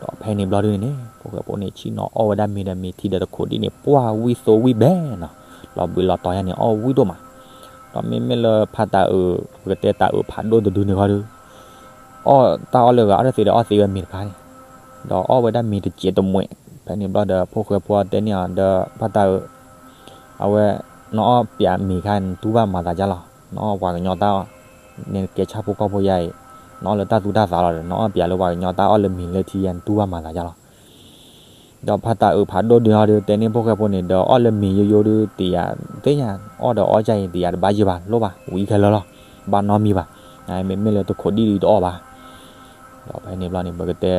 ဒီးဖဲန့ၣ်ဘျီဒုးန့ၣ် ဖိၣ်ဃဲဖိန့ၣ် ဆ့ၣ်နီၤအီၣ်ဝဲဒၣ်မ့ၤဒီးမ့ၤထံဒီးတခိးဒံၣ်န့ၣ် ပှၢ်ဝံၣ်သိဝံၣ်ဘဲနီၤ, လီၤဘှံးလီၤတီၤယါန့ၣ် အီၣ်ဝံၣ်ဒိၣ်မး, ဒီးမ့မ့ၢ်လၢဖါတၢ်အုး ပကတဲတၢ်အုးဖးဒိၣ်တဒုန့ၣ်ဃီဒုး အီၣ်တၢ်အီၣ်လၢဂၤအီၣ်တသ့ဒီးအီၣ်သ့ဝဲမ့ၤတခါန့ၣ်, ဒီးအီၣ်ဝဲဒၣ်မ့ၤတစဲးတမှဲး, ဖဲန့ၣ်ဘျီဒီး ဖိၣ်ဃဲဖိတဲန့ၢ်အီၤဒီး ဖါတၢ်အုး, အဝဲ, နအီၣ်ပၠးမ့ၤခါ နတူၢ်ဘၣ်မၤသးဒ်လဲၣ်, နအီၣ်ပှၤကညီတၢ်အီၣ်, နကဲဆၣ်ဖိကီၢ်ဖိယါအံၤ, နအီၣ်လၢတၢ်သူတၢ်သးလီၤဒီး နအီၣ်ပၠးလၢပှၤကညီတၢ်အီၣ်လၢမ့ၤလၢထံယါ နတူၢ်ဘၣ်မၤသးဒ်လဲၣ်. ဒီးဖါတၢ်အုးဖးဒိၣ်ဒုန့ၣ်ဒီး တဲန့ၢ်ဖိၣ်ဃဲဖိန့ၣ်ဒီး အီၣ်လၢမ့ၤယိယိဒု တယၤသ့ၣ်ညါ, အီၣ်ဒီးအီၣ်ကၢ်အံၤ တယၤတဘၣ်ယံာ်ဘၣ် လိၣ်ဘၣ် ဝံၤခဲလၢာ်လီၤ, ဘၣ်နီတမံၤဘၣ်, မ့မ့ၢ်လၢတခိးဒံၣ်ဒုတအီၣ်ဘၣ်. ဒီးဖဲန့ၣ်ဘျီန့ၣ် ပကတဲ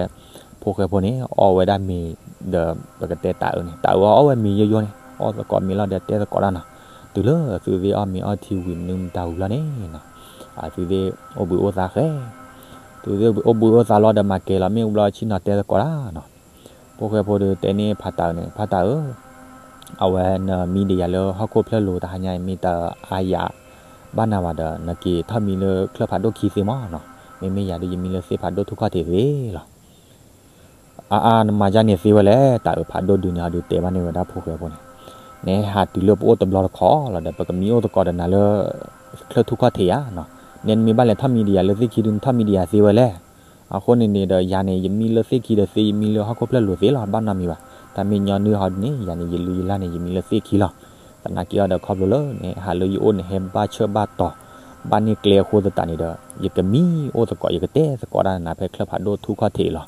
ဖိၣ်ဃဲဖိန့ၣ် အီၣ်ဝဲဒၣ်မ့ၤဒီး ပကတဲတၢ်အုးန့ၣ် တၢ်အုးအီၣ်ဝဲမ့ၤယိယိန့ၣ် အီၣ်သကိးမ့ၤလီၤဒီးတဲသကိးတၢ်နီၤ, တုၤလၢသုသ့ၣ်အီၣ်မ့ၤအီထံဝံၤ မနုၤမတၤဝံၤလီၤန့ၣ်, အသုသ့ၣ်အိၣ်ဘှံးအိၣ်သါဃဲ, သုသ့ၣ်အိၣ်ဘှံးအိၣ်သါလီၤဒီး မၤကဲၤလီၤမ့ၣ်အူဘျီ ဆ့ၣ်နီၤတဲသကိးတၢ်နီၤ. ဖိၣ်ဃဲဖိဒီးတဲန့ၢ်ဖါတၢ်အုးန့ၣ် ဖါတၢ်အုး, အဝဲနမံဒံးယၤလၢဟီၣ်ခိၣ်ဖျၢၣ်လိၤတဟါညါအံၤ မ့ၢ်တၢ်အါယၤဘၣ်နၤဘၣ်ဒီး နက့ၤထီၣ်မံလၢချၢၣ်ဖးဒိၣ်ခံသ့မးနီၤ, မ့မ့ၢ်ယၤဒီးယမံလၢသ့ၣ်ဖးဒိၣ်ထူၣ်ခီၣ်ထံးသ့လီၤ. အါအါ နမၤဒ်န့ၣ်သ့ဝဲလဲၣ်, တၢ်အုးဖးဒိၣ်ဒုန့ၣ် ဟီဒုတဲဘၣ်န့ၢ်ဝဲဒၣ်ဖိၣ်ဃဲဖိန့ၣ်, နဟးတုၤလၢပအိၣ်တဘျီတခီလီၤဒီး ပကမံအိၣ်သကိးဒီးနၤလၢ ချၢၣ်ထူၣ်ခီၣ်ထံးဧါ, နမ့ၢ်ဘၣ်လဲၤထီၣ်မံဒံးယၤလၢသ့ၣ်ခံဒု နထီၣ်မံဒံးယၤသ့ဝဲလဲၣ်. အဃိန့ၣ်န့ၣ်ဒီး ယၤန့ၣ် ယမံလၢသ့ၣ်ခံဒီးသ့ ယမံလၢဟီၣ်ခိၣ်ဖျၢၣ်လိၤသ့လီၤ ဘၣ်နီတမံၤဘၣ်. တၢ်မ့ၢ်ညီနုၢ်ဟီဒုန့ၣ် ယၤန့ၣ် ယလုၢ်ယလၢ်န့ၣ် ယမံလၢသ့ၣ်ခံလီၤ. သနာ်က့အီၤဒီး ခီဖျိလၢနဟးလၢယအိၣ်န့ၣ် ဟဲဘၣ်ဆၢဘၣ်တီၤ ဘၣ်န့ၢ်ကျဲအဃိသတးန့ၣ်ဒီး ယကမံအိၣ်သကိး ယကတဲသကိးတၢ်နၤဖဲချၢၣ်ဖးဒိၣ်ထူၣ်ခီၣ်ထံးလီၤ.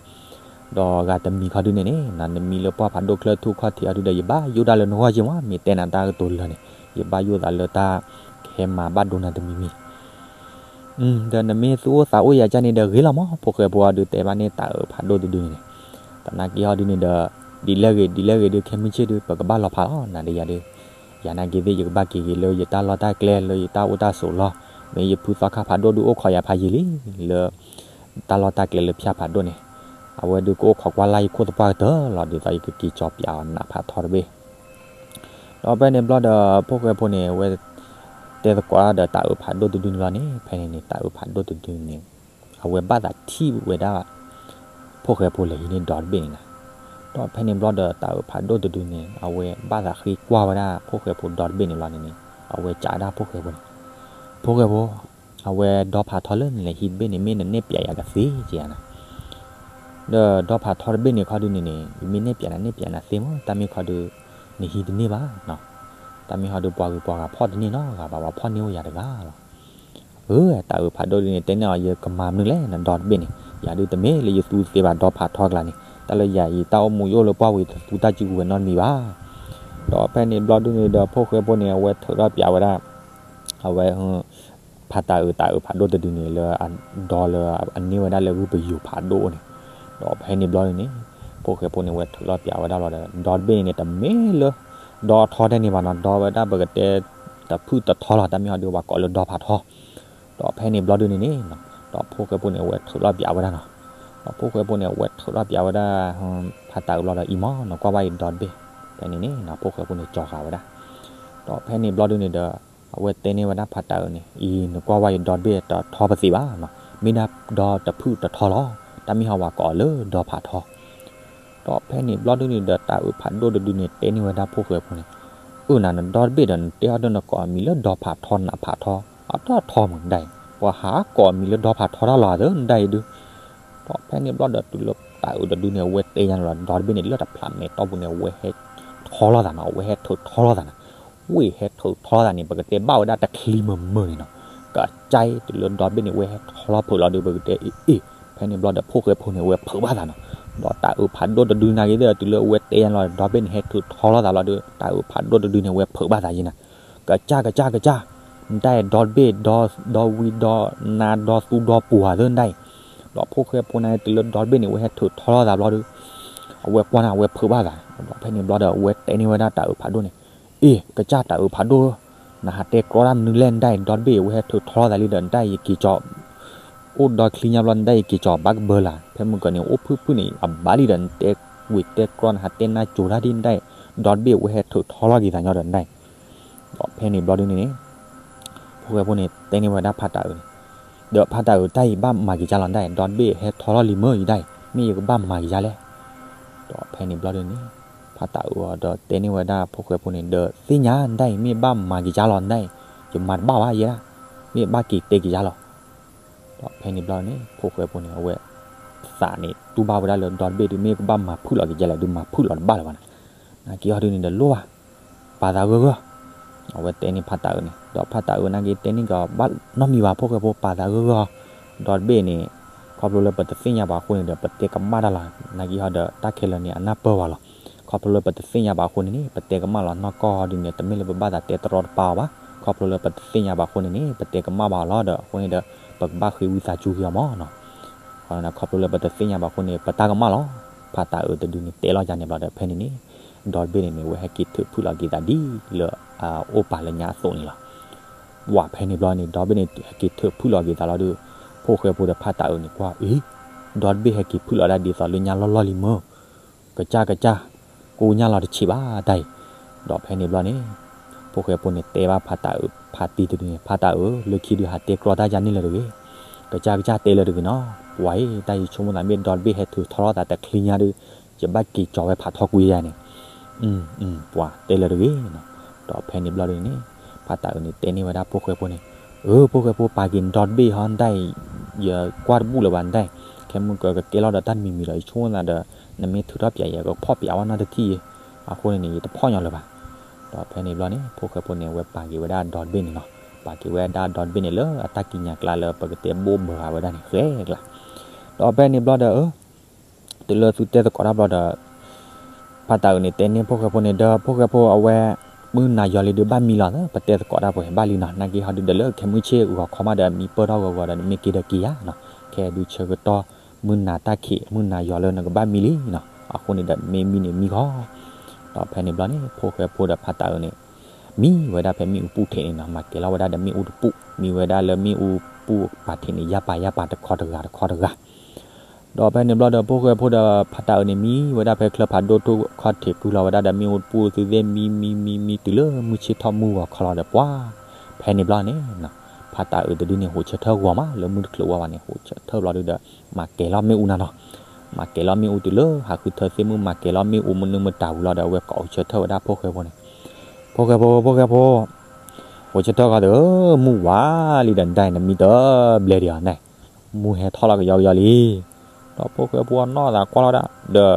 ဒီးဂၤတမံၤခီဒုန့ၣ်န့ၣ် နမံလၢပှၢ်ဖးဒိၣ်ချၢၣ်ထူၣ်ခီၣ်ထံးအီၤဒုဒီး ယဘၣ်ယိၣ်ဒၣ်လၢနဂီၢ်က့မး မ့ၢ်တဲနၤတၢ်ကတိၤလၢာ်န့ၣ် ယဘၣ်ယိၣ်သးလၢတၢ်ကဟဲမၤဘၣ်ဒိနၤတမံၤမံၤ ဒီးနမ့ၢ်သူၣ်အိၣ်သးအိၣ်ယၤကၢ်န့ၣ်ဒီးဂ့ၤလီၤမး ဖိၣ်ဃဲဖိအီၤဒုတဲဘၣ်န့ၢ်တၢ်အုးဖးဒိၣ်တဒုန့ၣ်န့ၣ်, သနာ်က့ဟီဒုန့ၣ်ဒီး ဒ်လဲၣ်ဂ့ၤ ဒ်လဲၣ်ဂ့ၤဒု ခဲမုၢ်ဆ့ၣ်ဒု ပကဘၣ်လီၤဖးလီၤ နၤဒီးယၤဒု, ယၤနာ်က့သ့ၣ် ယကဘၣ်က့ၤဂ့ၤလၢယတၢ်လီၢ်တၢ်ကျဲလၢယတၢ်အိၣ်တၢ်ဆိးလီၤ, မ့ၢ်ယဖုသီခါဖးဒိၣ်ဒုအိၣ်ခိးယၤဖးယံာ်လံ, လၢ တၢ်လီၢ်တၢ်ကျဲလၢဖၠၣ်ဖးဒိၣ်န့ၣ်, အဝဲဒုကအိၣ်ခိးကွၢ်လၢ်ယခိၣ်သပှၢ်ကတၢၢ်လီၤ ဒ်သိးယကက့ၤကၠီၤပၠးအီၤနးဖးထီတဘ့ၣ် ဒီးဖဲန့ၣ်ဘျီဒီး ဖိၣ်ဃဲဖိန့ၣ် အဝဲ တဲသကိးဒီးတၢ်အုးဖးဒိၣ်တဒုန့ၣ်လီၤန့ၣ် ဖဲန့ၣ်န့ၣ် တၢ်အုးဖးဒိၣ်တဒုန့ၣ် အဝဲဘၣ်သးထံၣ်ဝဲဒၣ် ဖိၣ်ဃဲဖိလဲၤဟံးန့ၢ်ဒီတဘ့ၣ်န့ၣ်လီၤ. ဒီးဖဲန့ၣ်ဘျီဒီးတၢ်အုးဖးဒိၣ်တဒုန့ၣ် အဝဲဘၣ်သးဃ့ကွၢ်ဝဲဒၣ်ဖိၣ်ဃဲဖိဒီတဘ့ၣ်န့ၣ်လီၤန့ၣ်န့ၣ် အဝဲကးဝဲဒၣ်ဖိၣ်ဃဲဖိန့ၣ်, ဖိၣ်ဃဲဖိ အဝဲဒီဖးထီလၢနလဲၤဟံးတဘ့ၣ်န့ၣ် မ့ၢ်နနဲၣ်ပၠးယၤကသ့က့ၤဧါနၤ ဒီးဒီဖးထီတဘ့ၣ်န့ၣ်ခီဒုန့ၣ်န့ၣ် ယမ့ၢ်နဲၣ်ပၠးနၤ နဲၣ်ပၠးနၤသ့မး တၢ်မ့ၢ်ခီဒု နဟံးတန့ၢ်ဘၣ်နီၤ, တၢ်မ့ၢ်ဟီဒုပှၤဂုၤပှၤဂၤဖီၣ်တန့ၢ်နီတဂၤဘၣ် ပှၤဖီၣ်န့ၢ်အိၣ်ယၤတဂၤလီၤ. အၢ တၢ်အုးဖးဒိၣ်ဒုန့ၣ် တဲန့ၢ်အီၤ ယကမၤမနုၤလဲၣ် နဒီတဘ့ၣ်န့ၣ် ယၤဒုတမ့ၢ်လၢယသူသ့ဘၣ်ဒီဖးထီကျါန့ၣ် တၢ်လၢယၤအံၤတၢ်အိၣ်မူယအိၣ်လၢပှၢ်ဝံၤတသူတၢ်စုကဝဲၤနီတမံၤဘၣ်. ဒီးဖဲန့ၣ်ဘျီဒုန့ၣ်ဒီး ဖိၣ်ဃဲဖိန့ၣ် အဝဲထုးထီၣ်ပၠးဝဲဒၣ် အဝဲ ဖါတၢ်အုးတၢ်အုးဖးဒိၣ်တဒုန့ၣ် လၢအဒီလၢအန့ၢ်ဝဲဒၣ်လၢဂုၢ်ပယိၤဖးဒိၣ်န့ၣ်, ဒီးဖဲန့ၣ်ဘျီဒုန့ၣ် ဖိၣ်ဃဲဖိန့ၣ် အဝဲထုးထီၣ်ပၠးဝဲဒၣ်လီၤဒီး ဒီတဘ့ၣ်န့ၣ်န့ၣ် တမ့ၢ်လၢ ဒီထီတၢ်န့ၣ်ဘၣ်နီၤ ဒီဝဲဒၣ်ပကတဲ တဖုၣ်တထီလီၤ တၢ်မ့ၢ်ဟီဒုပှၤကိးလၢဒီဖးထီ ဒီးဖဲန့ၣ်ဘျီဒုန့ၣ်န့ၣ် ဒီးဖိၣ်ဃဲဖိန့ၣ် အဝဲထုးထီၣ်ပၠးဝဲဒၣ်နီၤ, ဒီးဖိၣ်ဃဲဖိန့ၣ် အဝဲထုးထီၣ်ပၠးဝဲဒၣ် ဖါတၢ်အုးလီၤဒီး အံၤမး နကွၢ်ဝဲယဒီတဘ့ၣ်, ဖဲန့ၣ်န့ၣ် ဖိၣ်ဃဲဖိန့ၣ် ကၠီၤဃာ်ဝဲဒၣ်, ဒီးဖဲန့ၣ်ဘျီဒုန့ၣ်ဒီး အဝဲတဲန့ၢ်ဝဲဒၣ်ဖါတၢ်အုးန့ၣ် အံၤ နကွၢ်ဝဲယဒီတဘ့ၣ်တထီပသ့ဘၣ်နီၤ, မ့ၢ်ဒၣ်ဒီတဖုၣ်တထီလီၤ, တၢ်မ့ၢ်ဟီဝဲကိးလၢဒီဖးထီ ဒီးဖဲန့ၣ်ဘျီဒုန့ၣ်ဒီး တၢ်အုးဖးဒိၣ်တဒုန့ၣ် တဲန့ၢ်ဝဲဒၣ်ဖိၣ်ဃဲဖိန့ၣ်, အၢ နၤနဒီတဘ့ၣ်ဒီး နတဲအီၤဒု နကိးအမံၤလၢဒီဖးထီနးဖးထီ အတထီမုၢ်နဒၣ်အံၤ, ပှၤဟးကိးအမံၤလၢဒီဖးထီတၢ်လီၤသၢနဒၣ်အံၤဒု, ဒီးဖဲန့ၣ်ဘျီဒီး တုၤလၢတၢ်အုးတဒုန့ၣ် အဝဲတဲညါန့ၣ်လီၤ ဒီတဘ့ၣ်န့ၣ် လၢတဖျးမဲာ်တီၢ်ပူၤန့ၣ် အဝဲဟဲထီလီၤသးနီၤ, အဝဲဟဲထုးထီလီၤသးနီၤ, ဝ့ၢ်ဟဲထုးထီလီၤသးန့ၣ် ပကတဲဘၣ်ဝဲဒၣ်တချံမုာ်မုာ်န့ၣ်နီၤ, ကစၢ်အံၤ တုၤလၢဒီတဘ့ၣ်န့ၣ် အဝဲဟဲထီလီၤဖုးလီၤဒု ပကတဲအ့ၣ်အ့ၣ်, ဖဲန့ၣ်ဘျီဒီး ဖိၣ်ဃဲဖိန့ၣ် အဝဲဖုးဘၣ်သးနီၤ, ဒီးတၢ်အုးဖးဒိၣ်တဒုနာ်က့သ့ၣ် တုၤလၢအဝဲတဲညါလီၤ ဒီတဘ့ၣ်န့ၣ် ဟဲထုးထီလီၤသးလီၤဒု တၢ်အုးဖးဒိၣ်တဒုန့ၣ် အဝဲဖုးဘၣ်သးယံၤနၤ, ကစၢ် ကစၢ် ကစၢ်, နဒၣ်အံၤ ဒီတဘ့ၣ် ဒီဝံဒီနါဒီသူဒီပူၤဧါသၢနဒၣ်အံၤ, ဒီးဖိၣ်ဃဲဖိန့ၣ် တုၤလၢဒီတဘ့ၣ်န့ၣ် အဝဲဟဲထုးထီလီၤသးဘျီဒု အဝဲကွၢ်န့ၣ် အဝဲဖုးဘၣ်သး, ဒီးဖဲန့ၣ်ဘျီဒီး အဝဲတဲန့ၢ်ဝဲဒၣ်တၢ်အုးဖးဒိၣ်န့ၣ်, အ့ၣ် ကစၢ်တၢ်အုးဖးဒိၣ်, နဟးတဲကြီတၢ်မနုၤလဲၣ် နဒၣ်အံၤ ဒီတဘ့ၣ် အဝဲဟဲထုးထီလီၤသးလံဒီး နဒၣ်အံၤယက့ၤကၠီၤ အိၣ်ဒီချံညါဘျီ နဒၣ်အံၤက့ၤကၠီၤဘၣ်ကဘၢလၢ်, ဖဲမုၢ်ကီၢ်န့ၣ် အိၣ်ဖုၣ်ဖုၣ်န့ၣ် အဘၣ်လံဒီး နတဲဝံၤတဲကြီ နဟးတဲနါကိၤတၢ်ဒ်နဒၣ်အံၤ, ဒီတဘ့ၣ် အဝဲဟဲထုးထီလီၤက့ၤသးညီဒီးနဒၣ်အံၤ ဒီးဖဲန့ၣ်ဘျီဒုန့ၣ်န့ၣ် ဖိၣ်ဃဲဖိန့ၣ် တဲန့ၢ်ဝဲဒၣ်ဖါတၢ်အုးန့ၣ်, ဒီးဖါတၢ်အုး တၢ်အံၤဘၣ်မၤက့ၤကၢ်လီၤနဒၣ်အံၤ, ဒီတဘ့ၣ်ဟဲထီလီၤလံမ့ၢ်ယဒၣ်အံၤ, မ့ၢ်ယကဘၣ်မၤက့ၤကၢ်လဲၣ်, ဒီးဖဲန့ၣ်ဘျီဒုန့ၣ် ဖါတၢ်အုးအီၤဒီးတဲန့ၢ်ဝဲဒၣ်ဖိၣ်ဃဲဖိန့ၣ် ဒီးသ့ၣ်ညါနဒၣ်အံၤ မ့ၢ်ဘၣ်မၤက့ၤကၢ်လီၤနဒၣ်အံၤ, ယမၤတဘၣ်ဘၣ်ယဲဒၣ်, မ့ၢ်ဘၣ်က့ၤတဲက့ၤကၢ်လီၤ ဒီးဖဲန့ၣ်ဘျီန့ၣ် ဖိၣ်ဃဲဖိန့ၣ် အဝဲ သးန့ၣ်တူၢ်ဘၣ်ဝဲဒၣ်လၢဒီတဘ့ၣ်ဒု မ့ၢ်ကဘၣ်မၤဖုၣ်လီၤက့ၤကၢ်လဲၣ်ဒု မၤဖုၣ်လီၤတဘၣ်လၢၤဘၣ်န့ၣ်, နာ်က့ဟီဒုန့ၣ်ဒီးလိၣ်ဘၣ်, ပာ်သးဂၢၢ်ဂၢၢ်, အဝဲတဲန့ၢ်ဖါတၢ်အုးန့ၣ် ဒီးဖါတၢ်အုးနာ်က့တဲန့ၢ်ကီးဘၣ်နီတမံၤဘၣ် ဖိၣ်ဃဲဖိ ပာ်သးဂၢၢ်ဂၢၢ်, ဒီတဘ့ၣ်န့ၣ် ခီဖျိလၢပတသ့ၣ်ညါဘၣ်အဃိန့ၣ်ဒီး ပတဲကမၣ်တၢ်လီၤ, နာ်က့ဟီဒီးတၢ်ခဲလၢာ်န့ၣ် အနၢ်ပၢၢ်ဝဲလီၤ ခီဖျိလၢပတသ့ၣ်ညါဘၣ်အဃိန့ၣ်န့ၣ် ပတဲကမၣ်လီၤနီၢ်ကီၢ်ဒုန့ၣ် တမ့ၢ်လၢပဘၣ်သးတဲတရီတပါအီၤဘၣ်. ခီဖျိလၢပတသ့ၣ်ညါဘၣ်အဃိန့ၣ်န့ၣ် ပတဲကမၣ်ဘၣ်အီၤလီၤဒီး အဃိန့ၣ်ဒီး ပကဘၣ်ဃ့ဝံသးစူၤက့ၤအီၤမးနီၤ. ခီဖျိလၢပတသ့ၣ်ညါဘၣ်အဃိန့ၣ် ပတၢ်ကမၣ်လီၤ. ဖးတးအုးတဒုန့ၣ် တဲလီၤယၤန့ၣ်ဘျီဒီး ဖဲန့ၣ်န့ၣ် ဒီတဘ့ၣ်န့ၣ်န့ၣ် ဝဲဟဲက့ၤထုးဖုၣ်လီၤက့ၤသးဒ်လၢ အအိၣ်ပာ်လၢညါအသိးန့ၣ်လီၤ. ဝဲဖဲန့ၣ်ဘျီန့ၣ် ဒီတဘ့ၣ်န့ၣ် ဟဲက့ၤထုးဖုၣ်လီၤက့ၤသးလီၤဒီး ဖိၣ်ဃဲဖိဒီးဖးတးအုးန့ၣ်ကွၢ် အ့ ဒီတဘ့ၣ်ဟဲက့ၤဖုၣ်လီၤဒၣ်ဒ်သိးလၢညါလီၢ်လီၢ်လံမၢ် ကစၢ်ကစၢ် ကိညၢ်လီၤတဆံးဘၣ်တၢ်အံၤ. ဒီးဖဲန့ၣ်ဘျီန့ၣ် ဖိၣ်ဃဲဖိန့ၣ်တဲဘၣ်ဖးတးအုးဖးတံၢ်တဒုန့ၣ် ဖးတးအုး လၢခံဒုးဟးတဲကြီတၢ်ယါန့ၣ်လၢၤတဂ့ၤ. ကစၢ်ကစၢ်တဲလၢၤတဂ့ၤနီၤ ပှၤအံၤ တၢ်ယဆိကမိၣ်သးမ့ၢ်ဒီတဘ့ၣ်ဟဲထုးထီထီၣ်သးတချံညါဒီး ယဘၣ်က့ၤကၠီၤဝဲဖးထီကွံယါန့ၣ် ပှၤတဲလၢၤတဂ့ၤနီၤ. ဒီးဖဲန့ၣ်ဘျီဒုန့ၣ် ဖးတးအုးန့ၣ်တဲန့ၢ်ဝဲဒၣ်ဖိၣ်ဃဲဖိန့ၣ် အၢ ဖိၣ်ဃဲဖိ ပာ်က့ၤနဒီတဘ့ၣ်ဟီ နဒၣ်အံၤ ယကွၢ်တဘူၣ်လၢၤဘၣ် နဒၣ်အံၤ ခဲမုၢ်ကကကဲလီၤဒီးတၢ်တမံၤမံၤဒီး ယဆိကမိၣ်သးဒီး နမ့ၢ်ထုးထီၣ်ပၠးယဲ ကဖီၣ်ပၠးဝဲနီတထံၣ်အံၤ အဃိန့ၣ်န့ၣ် ယတဖီၣ်ညီလၢၤဘၣ်. ဒီးဖဲန့ၣ်ဘျီန့ၣ် ဖိၣ်ဃဲဖိန့ၣ် အဝဲပာ်က့ၤဝဲဒၣ်ဒီတဘ့ၣ်န့ၣ်နီၤ ပာ်က့ၤဝဲဒၣ်ဒီတဘ့ၣ်န့ၣ်လၢအတၢ်ကံးညာ်ကျါလၢပကတဲဘိၣ်ဘၢဂၤဝဲဒၣ်န့ၣ် ဃဲကျါ ဒီးဖဲန့ၣ်ဘျီဒီး တုၤလၢသုတဲသကိးတၢ်ဘျီဒီး ဖးတးအုးန့ၣ်တဲန့ၢ်ဖိၣ်ဃဲဖိန့ၣ် ဒီးဖိၣ်ဃဲဖိအဝဲ မုၢ်နၤယီၤလံဒုးဘၣ်မံလီၤ ပတဲသကိးတၢ်ပှဲၤဘၣ်လံနီၤ နာ်က့ဟီဒုးဒီးလၢခဲမုၢ်ဆ့ၣ်ဂီၤခီမးဒီးမံပၢၢ်ထီၣ်ဂီၤဂီၤဒီးနမ့ၢ်က့ၤဒီးက့ၤယါနီၤ ခဲဒုးဆၢကတီၢ် မုၢ်နၤတၢ်ခံး မုၢ်နၤယီၤလၢနကဘၣ်မံလံနီၤ အဃိန့ၣ်ဒီးမ့ၢ်မံန့ၣ်မံဃီ ဒီးဖဲန့ၣ်ဘျီန့ၣ် ဖိၣ်ဃဲဖိဒီးဖးတးအုးန့ၣ် မံဝဲဒၣ်ဖဲမ့ၣ်အူပူၤထံးန့ၣ်နီၤ မၤကဲၤလီၤဝဲဒၣ်ဒီးမ့ၣ်အူတပူၤ မံဝဲဒၣ်လၢမ့ၣ်အူပူၤပာ်ထံးန့ၣ် ယါပာ်ယါပာ်တခီတဂၤတခီတဂၤ ဒီးဖဲန့ၣ်ဘျီဒီး ဖိၣ်ဃဲဖိဒီးဖးတးအုးန့ၣ် မံဝဲဒၣ်ဖဲချၢဖးဒိၣ်ထူၣ်ခီၣ်ထံးကုလီၤဝဲဒၣ်ဒီးမ့ၣ်အူတပူၤသုသ့ၣ် မံမံမံမံတုၤလၢမုၢ်ဆ့ၣ်ထီၣ်မုၢ်ဂီၤခီလီၤဒီးပှၤ ဖဲန့ၣ်ဘျီန့ၣ် ဖးတးအုးတဒုန့ၣ် ဟိးဆၢထၢၣ်ဂီၤမး လၢမုၢ်တချုးဝါဘၣ်န့ၣ် ဟိးဆၢထၢၣ်ဘျီဒုဒီး မၤကဲၤလီၤမ့ၣ်အူနၤနီၤ မၤကဲၤလီၤမ့ၣ်အူတုၤလၢဟးဃုထၢသ့ၣ်မုၣ် မၤကဲၤလီၤမ့ၣ်အူမနုၤမတၤဝံၤလီၤဒီး အဝဲကိးဟိးဆၢထၢၣ်ဝဲဒၣ်ဖိၣ်ဃဲဖိန့ၣ် ဖိၣ်ဃဲဖိ ဖိၣ်ဃဲဖိ ဟိးဆၢထၢၣ်ဃီဒီး မုၢ်ဝါလံဒီးနဒၣ်အံၤ နမံတဘျဲဒံးအီၤန့ၣ် မုၢ်ဟဲထီၣ်လီၤကယီကယီလံ ဒီးဖိၣ်ဃဲဖိအနီၢ်သးကွၢ်လီၤဒၣ်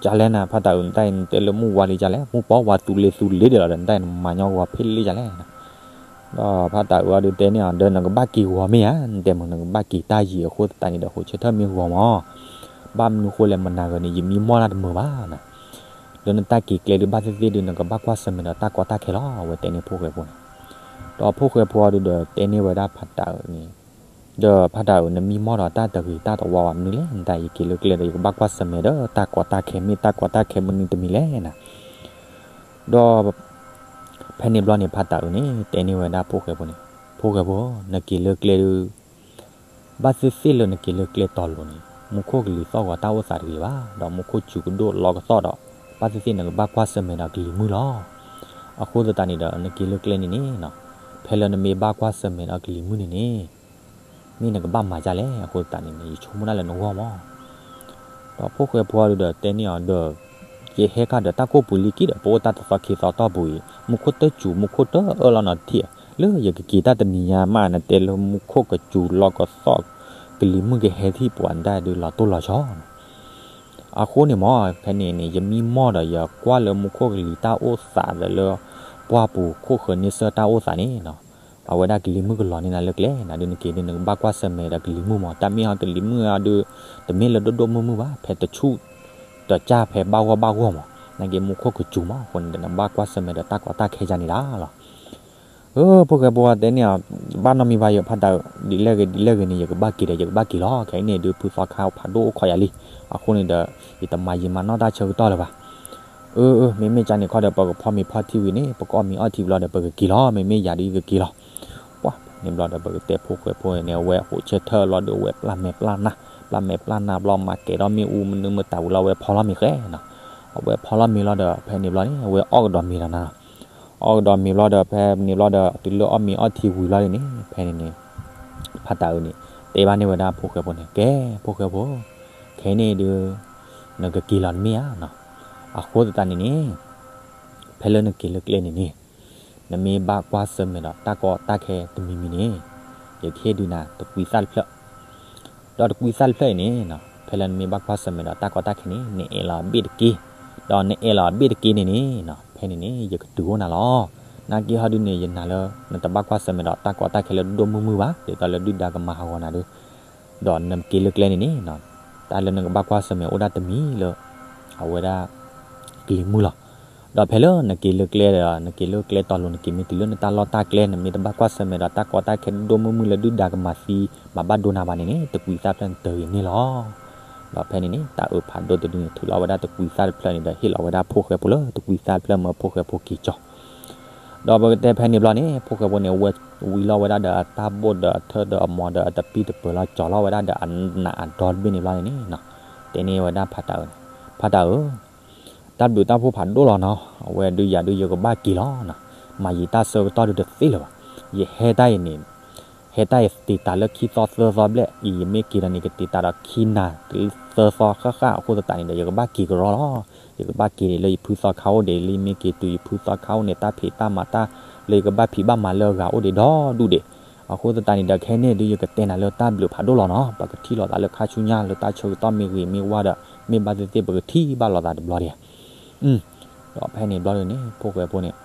ဒီး ကလဲၣ်နၤ ဖးတးအုး နဒၣ်အံၤ နတဲလၢမုၢ်ဝါလံကလဲၣ် မုၢ်ပီဝါသူလ့သူလ့ဒံးလီၤဒီး နဒၣ်အံၤ နမၤညီဂီၤဖ့ၣ်လံကလဲၣ် ဒီးဖးတးအုးအီၤဒုးတဲန့ၢ်အီၤ ဒီးနကဘၣ်က့ၤဂီၤမ့ၢ်ဧါ နတဲမ့ၢ် နကဘၣ်က့ၤတၢ်ယံာ်အဃိသတးန့ၣ်ဒီး ဟိးဆၢထၢၣ်မ့ၢ်ဂီၤမး ဘၣ်မနုၤဃိလဲၣ် မနၤဂၤန့ၣ် ယမံမီၢ်တၢ်တမုာ်ဘၣ်နၤ လၢနတၢ်က့ၤကျဲဒုးဘၣ်သ့ၣ်သ့ၣ်ဒုး နကဘၣ်ကွၢ်ဆၢၣ်မဲာ်ဒီးတၢ်ကီတၢ်ခဲလီၤ အဝဲတဲန့ၢ်ဖိၣ်ဃဲဖိန့ၣ် ဒီးဖိၣ်ဃဲဖိအီၤဒုးဒီးတဲန့ၢ်ဝဲဒၣ်ဖးတးအုးန့ၣ် ဒီးဖးတးအုး နမံမီၢ်ဒီးတၢ်တဂ့ၤတၢ်တဝါဘၣ်မနုၤလဲၣ် နတၢ်အံၤ ယက့ၤလၢကျဲဒီး ယကဘၣ်ကွၢ်ဆၢၣ်မဲာ်ဒီးတၢ်ကီတၢ်ခဲ မ့ၢ်တၢ်ကီတၢ်ခဲမနုၤတမံၤလဲၣ်နၤ ဒီး ဖဲန့ၣ်ဘျီန့ၣ် ဖးတးအုးန့ၣ် တဲန့ၢ်ဝဲဒၣ်ဖိၣ်ဃဲဖိန့ၣ် ဖိၣ်ဃဲဖိ နက့ၤလၢကျဲဒုး ဘၣ်သ့ၣ်သ့ၣ်လၢနက့ၤလၢကျဲတီၤလိၤန့ၣ် မူခိၣ်ကလံၤသီၣ်ဂီၤတၢ်အိၣ်သးတဂ့ၤဘၣ် ဒီးမူခိၣ်စူၤကဒိၣ်လီကသီၣ်ဒီး ဘၣ်သ့ၣ်သ့ၣ်နကဘၣ်ကွၢ်ဆၢၣ်မဲာ်ဒီးကလံၤမုၢ်လီၤ. အဃိသတးန့ၣ်ဒီး နက့ၤလၢကျဲန့ၣ်န့ၣ် ဖဲလၢနမ့ၢ်ဘၣ်ကွၢ်ဆၢၣ်မဲာ်ဒီးကလံၤမုၢ်န့ၣ်န့ၣ် မ့ၢ်နကဘၣ်မၤဒ်လဲၣ် အဃိသတးန့ၣ်န့ၣ် ယဆိကမိၣ်ဒၣ်လၢနဂီၢ်မး ဒီးဖိၣ်ဃဲဖိအီၤဒုးဒီးတဲန့ၢ်အီၤဒီး ယဟဲခါဒီးတၢ်ကိၢ်ပူၤလံက့ဒီး ပအိၣ်တၢ်တသီခံသီတီၢ်ပူၤအံၤ မူခိၣ်တစူၤမူခိၣ်တအၢၣ်လီၤနီတထံၣ် လၢယကက့ၤတၢ်တနံၤညါမး နတဲလၢမူခိၣ်ကစူၤလီကသီၣ် ကလံၤမုၢ်ကဟဲထံၣ်ပှၤဒၣ်ဒုးလီၤတိၢ်လီၤဆီ အဃိန့ၣ်မး ဖဲန့ၣ်န့ၣ် ယမံမီၢ်ဒီးယကွၢ်လၢမူခိၣ်ကလံၤတၢ်အိၣ်သးဒီးလၢ ပှၢ်ပူၤခိၣ်ဃၢၤန့ဆၢၣ်တၢ်အိၣ်သးန့ၣ်နီၤ အဝဲဒၣ်ကလံၤမုၢ်ကလီၤန့ၢ်နၤလၢကျဲ နၤဒုးနက့ၤဒုးနကဘၣ်ကွၢ်ဆၢၣ်မဲာ်ဒီးကလံၤမုၢ်မး တၢ်မ့ၢ်ဟီကလံၤမုၢ်အီၤဒုး တမ့ၢ်လၢဒိၣ်ဒိၣ်မုၢ်မုၢ်ဘၣ် ဖဲတဆူၣ် တကၢ်ဖဲဘၣ်ဂီၢ်ဘၣ်ဂီၢ်မး နာ်က့မူခိၣ်ကစူၤမး အဃိန့ၣ်ဒီးနဘၣ်ကွၢ်ဆၢၣ်မဲာ်ဒီးတၢ်ကီတၢ်ခဲယါန့ၣ်ဒၣ်လီၤ အၢ ဖိၣ်ဃဲဖိတဲန့ၢ်အီၤ ဘၣ်နီတမံၤဘၣ် ယဖးတးအုး ဒ်လဲၣ်ဂ့ၤဒ်လဲၣ်ဂ့ၤန့ၣ် ယကဘၣ်က့ၤဒီး ယကဘၣ်က့ၤလီၤ ခဲအံၤန့ၣ်ဒုးဖုသီခါဖးဒိၣ်အိၣ်ခိးယၤလံ အဃိန့ၣ်ဒီး ယတမၤယံာ်မၤနီၢ်တၢ်ဆၢကတီၢ်လၢၤဘၣ် အၢ အၢ မ့မ့ၢ်ကန့ၣ်ခီဒီး ပကဖီမ့ၤဖီထံဝံၤန့ၣ် ပကအီၣ်မ့ၤအီထံဝံၤလီၤဒီး ပကက့ၤလီၤ မ့မ့ၢ်ယၤဒုးယကက့ၤလီၤ ပှၤန့ၣ်ဘျီဒီး ပကတဲဖိၣ်ဃဲဖိန့ၣ် အဝဲဟိးဆၢထၢၣ်လီၤဒီး အဝဲပျၢ်မဲာ်ပျၢ်နၢ် ပျၢ်မဲာ်ပျၢ်နၢ်ဘျီ မၤကဲၤဒီးမ့ၣ်အူမနုၤမတၤဝံၤလီၤ အဝဲဖီလီၤမ့ၤဃဲနီၤ အဝဲဖီလီၤမ့ၤလီၤဒီး ဖဲန့ၣ်ဘျီန့ၣ် အဝဲအီၣ်ကဒီးမ့ၤလီၤနၤ အီၣ်ကဒီးမ့ၤဘျီဒီး ဖဲန့ၣ်ဘျီဒီး တုၤလၢအီၣ်မ့ၤအီထံဝံၤလီၤန့ၣ် ဖဲန့ၣ်န့ၣ် ဖးတးအုးန့ၣ် တဲဘၣ်န့ၢ်ဝဲဒၣ်ဖိၣ်ဃဲဖိန့ၣ် ကဲ ဖိၣ်ဃဲဖိ ခဲအံၤန့ၣ်ဒုး နကက့ၤလီၤတမ့ၢ်ဧါနီၤ အဃိသတးန့ၣ်န့ၣ် ဖဲလၢနက့ၤလၢကျဲန့ၣ်န့ၣ် နမ့ၢ်ဘၣ်ကွၢ်ဆၢၣ်မဲာ်ဒီးတၢ်ကီတၢ်ခဲတမံၤမံၤန့ၣ် ယကဟ့ၣ်ဒုးနၤတကွံသၣ်တဖျၢၣ် ဒီးတကွံသၣ်တဖျၢၣ်အံၤန့ၣ်နီၤ ဖဲလၢနမ့ၢ်ဘၣ်ကွၢ်ဆၢၣ်မဲာ်ဒီးတၢ်ကီတၢ်ခဲန့ၣ် နအဲၣ်လီၤအဘ့ၣ်တက့ၢ် ဒီးနအဲၣ်လီၤအဘ့ၣ်တက့ၢ်န့ၣ်န့ၣ်နီၤ ဖဲန့ၣ်န့ၣ် ယကတုၤအိၣ်နၤလီၤ နာ်က့ဟီဒုးန့ၣ် ယနာ်လၢ နတဘၣ်ကွၢ်ဆၢၣ်မဲာ်ဒီးတၢ်ကီတၢ်ခဲလၢဒိၣ်ဒိၣ်မုၢ်မုၢ်ဘၣ် ဒ်သိးလၢဒုၣ်ဒါကမၤဟးဂီၤနၤဒုး ဒီးနက့ၤလၢကျဲန့ၣ်န့ၣ်နီၤ တၢ်လၢနကဘၣ်ကွၢ်ဆၢၣ်မဲာ်အိၣ်ဒၣ်တမံၤလၢ အဝဲဒၣ် ကလံၤမုၢ်လီၤ. ဒီးဖဲလၢနက့ၤလၢကျဲဒီး နက့ၤလၢကျဲတီၤလိၤ နက့ၤမ့ၢ်တုၤလၢနတၢ်လီၢ်တၢ်ကျဲ နမ့ၢ်တဘၣ်ကွၢ်ဆၢၣ်မဲာ်ဒီးတၢ်ကီတၢ်ခဲဒိၣ်ဒိၣ်မုၢ်မုၢ်လၢဒုၣ်ဒါကမၤသံ မၤဘၣ်ဒိနၤဘၣ်န့ၣ်န့ၣ် တကွံသၣ်တဖျၢၣ်န့ၣ်တဂ့ၤန့ၣ်လီၤ. ဒီးဖဲန့ၣ်န့ၣ် တၢ်အုးဖးဒိၣ်တဒုန့ၣ် ထုးလီၤဝဲဒၣ်တကွံသၣ်တဖျၢၣ်န့ၣ်ဒီး ဟ့ၣ်လီၤဝဲဒၣ်ဖိၣ်ဃဲဖိလၢတကွံသၣ်တဖျၢၣ်မၢဖိၣ်ဃဲဖိက့ၤကၠီ ဒီးပကတဲဖဲန့ၣ်ဘျီန့ၣ် ဖိၣ်ဃဲဖိန့ၣ် ဝဲဝံလီၤဝဲဒၣ်ဒီးအတၢ်ဘိၣ်ဒီးအထၢၣ်ဒီးအမီၤဒီးအတပံၢ်တပၢၤလီၤ ကၠီလီၤဝဲဒၣ်ဒီးအနးအဒီတဘ့ၣ်န့ၣ်ဘျီန့ၣ်န့ၣ် တဲန့ၢ်ဝဲဒၣ်ဖးတၢ်အုးန့ၣ်, ဖးတၢ်အုး, တၢ်ဘျုးတၢ်ဖှိၣ်ဖးဒိၣ်လီၤနီၤ, အဝဲဒုးယၤဒုးယကဘၣ်က့ၤလီၤနီၤ, မၤယံာ်တၢ်ဆၢကတီၢ်ဒုးတသ့လၢၤဘၣ်, ယဟဲတၢ်အံၤန့ၣ် ဟဲတၢ်အံၤတ့ၢ်တၢ်လၢခံသီသၢသီဘျဲၣ်အံၤ ယမ့ၢ်က့ၤဒီးန့ၣ် ကတ့ၢ်တၢ်ဒီးခံနၤတုၤသၢသီဃၣ်ဃၣ်အဃိသတးန့ၣ်ဒီး ယကဘၣ်က့ၤကရီလီၤ. ယကဘၣ်က့ၤန့ၣ်လၢယဖုသီခါအိၣ်ဒံး လၢယမ့ၢ်က့ၤတုၤယဖုသီခါအိၣ်န့ၣ် တၢ်ဖံးတၢ်မၤတၢ်လၢယကဘၣ်ဖံးဘၣ်မၤလၢအဂၤအိၣ်ဒံးဒီဒူၣ်ဒံး, အဃိသတးန့ၣ်ဒီးခဲန့ၣ်ဒုးယကတဲနၤလၢတၢ်ဘျုးဖးဒိၣ်လီၤနီၤ, ပကထံၣ်လိာ်သးလၢခါဆူညါလၢတၢ်ဆၢကတီၢ်မ့ၢ်ဂ့ၤမ့ၢ်ဝါဒီး မ့ၢ်ဘၣ်သ့ၣ်သ့ၣ်ပကထံၣ်ဘၣ်လိာ်သးတဘျီဒံး ဒီးဖဲန့ၣ်ဘျီဒုးန့ၣ် ဖိၣ်ဃဲဖိန့ၣ်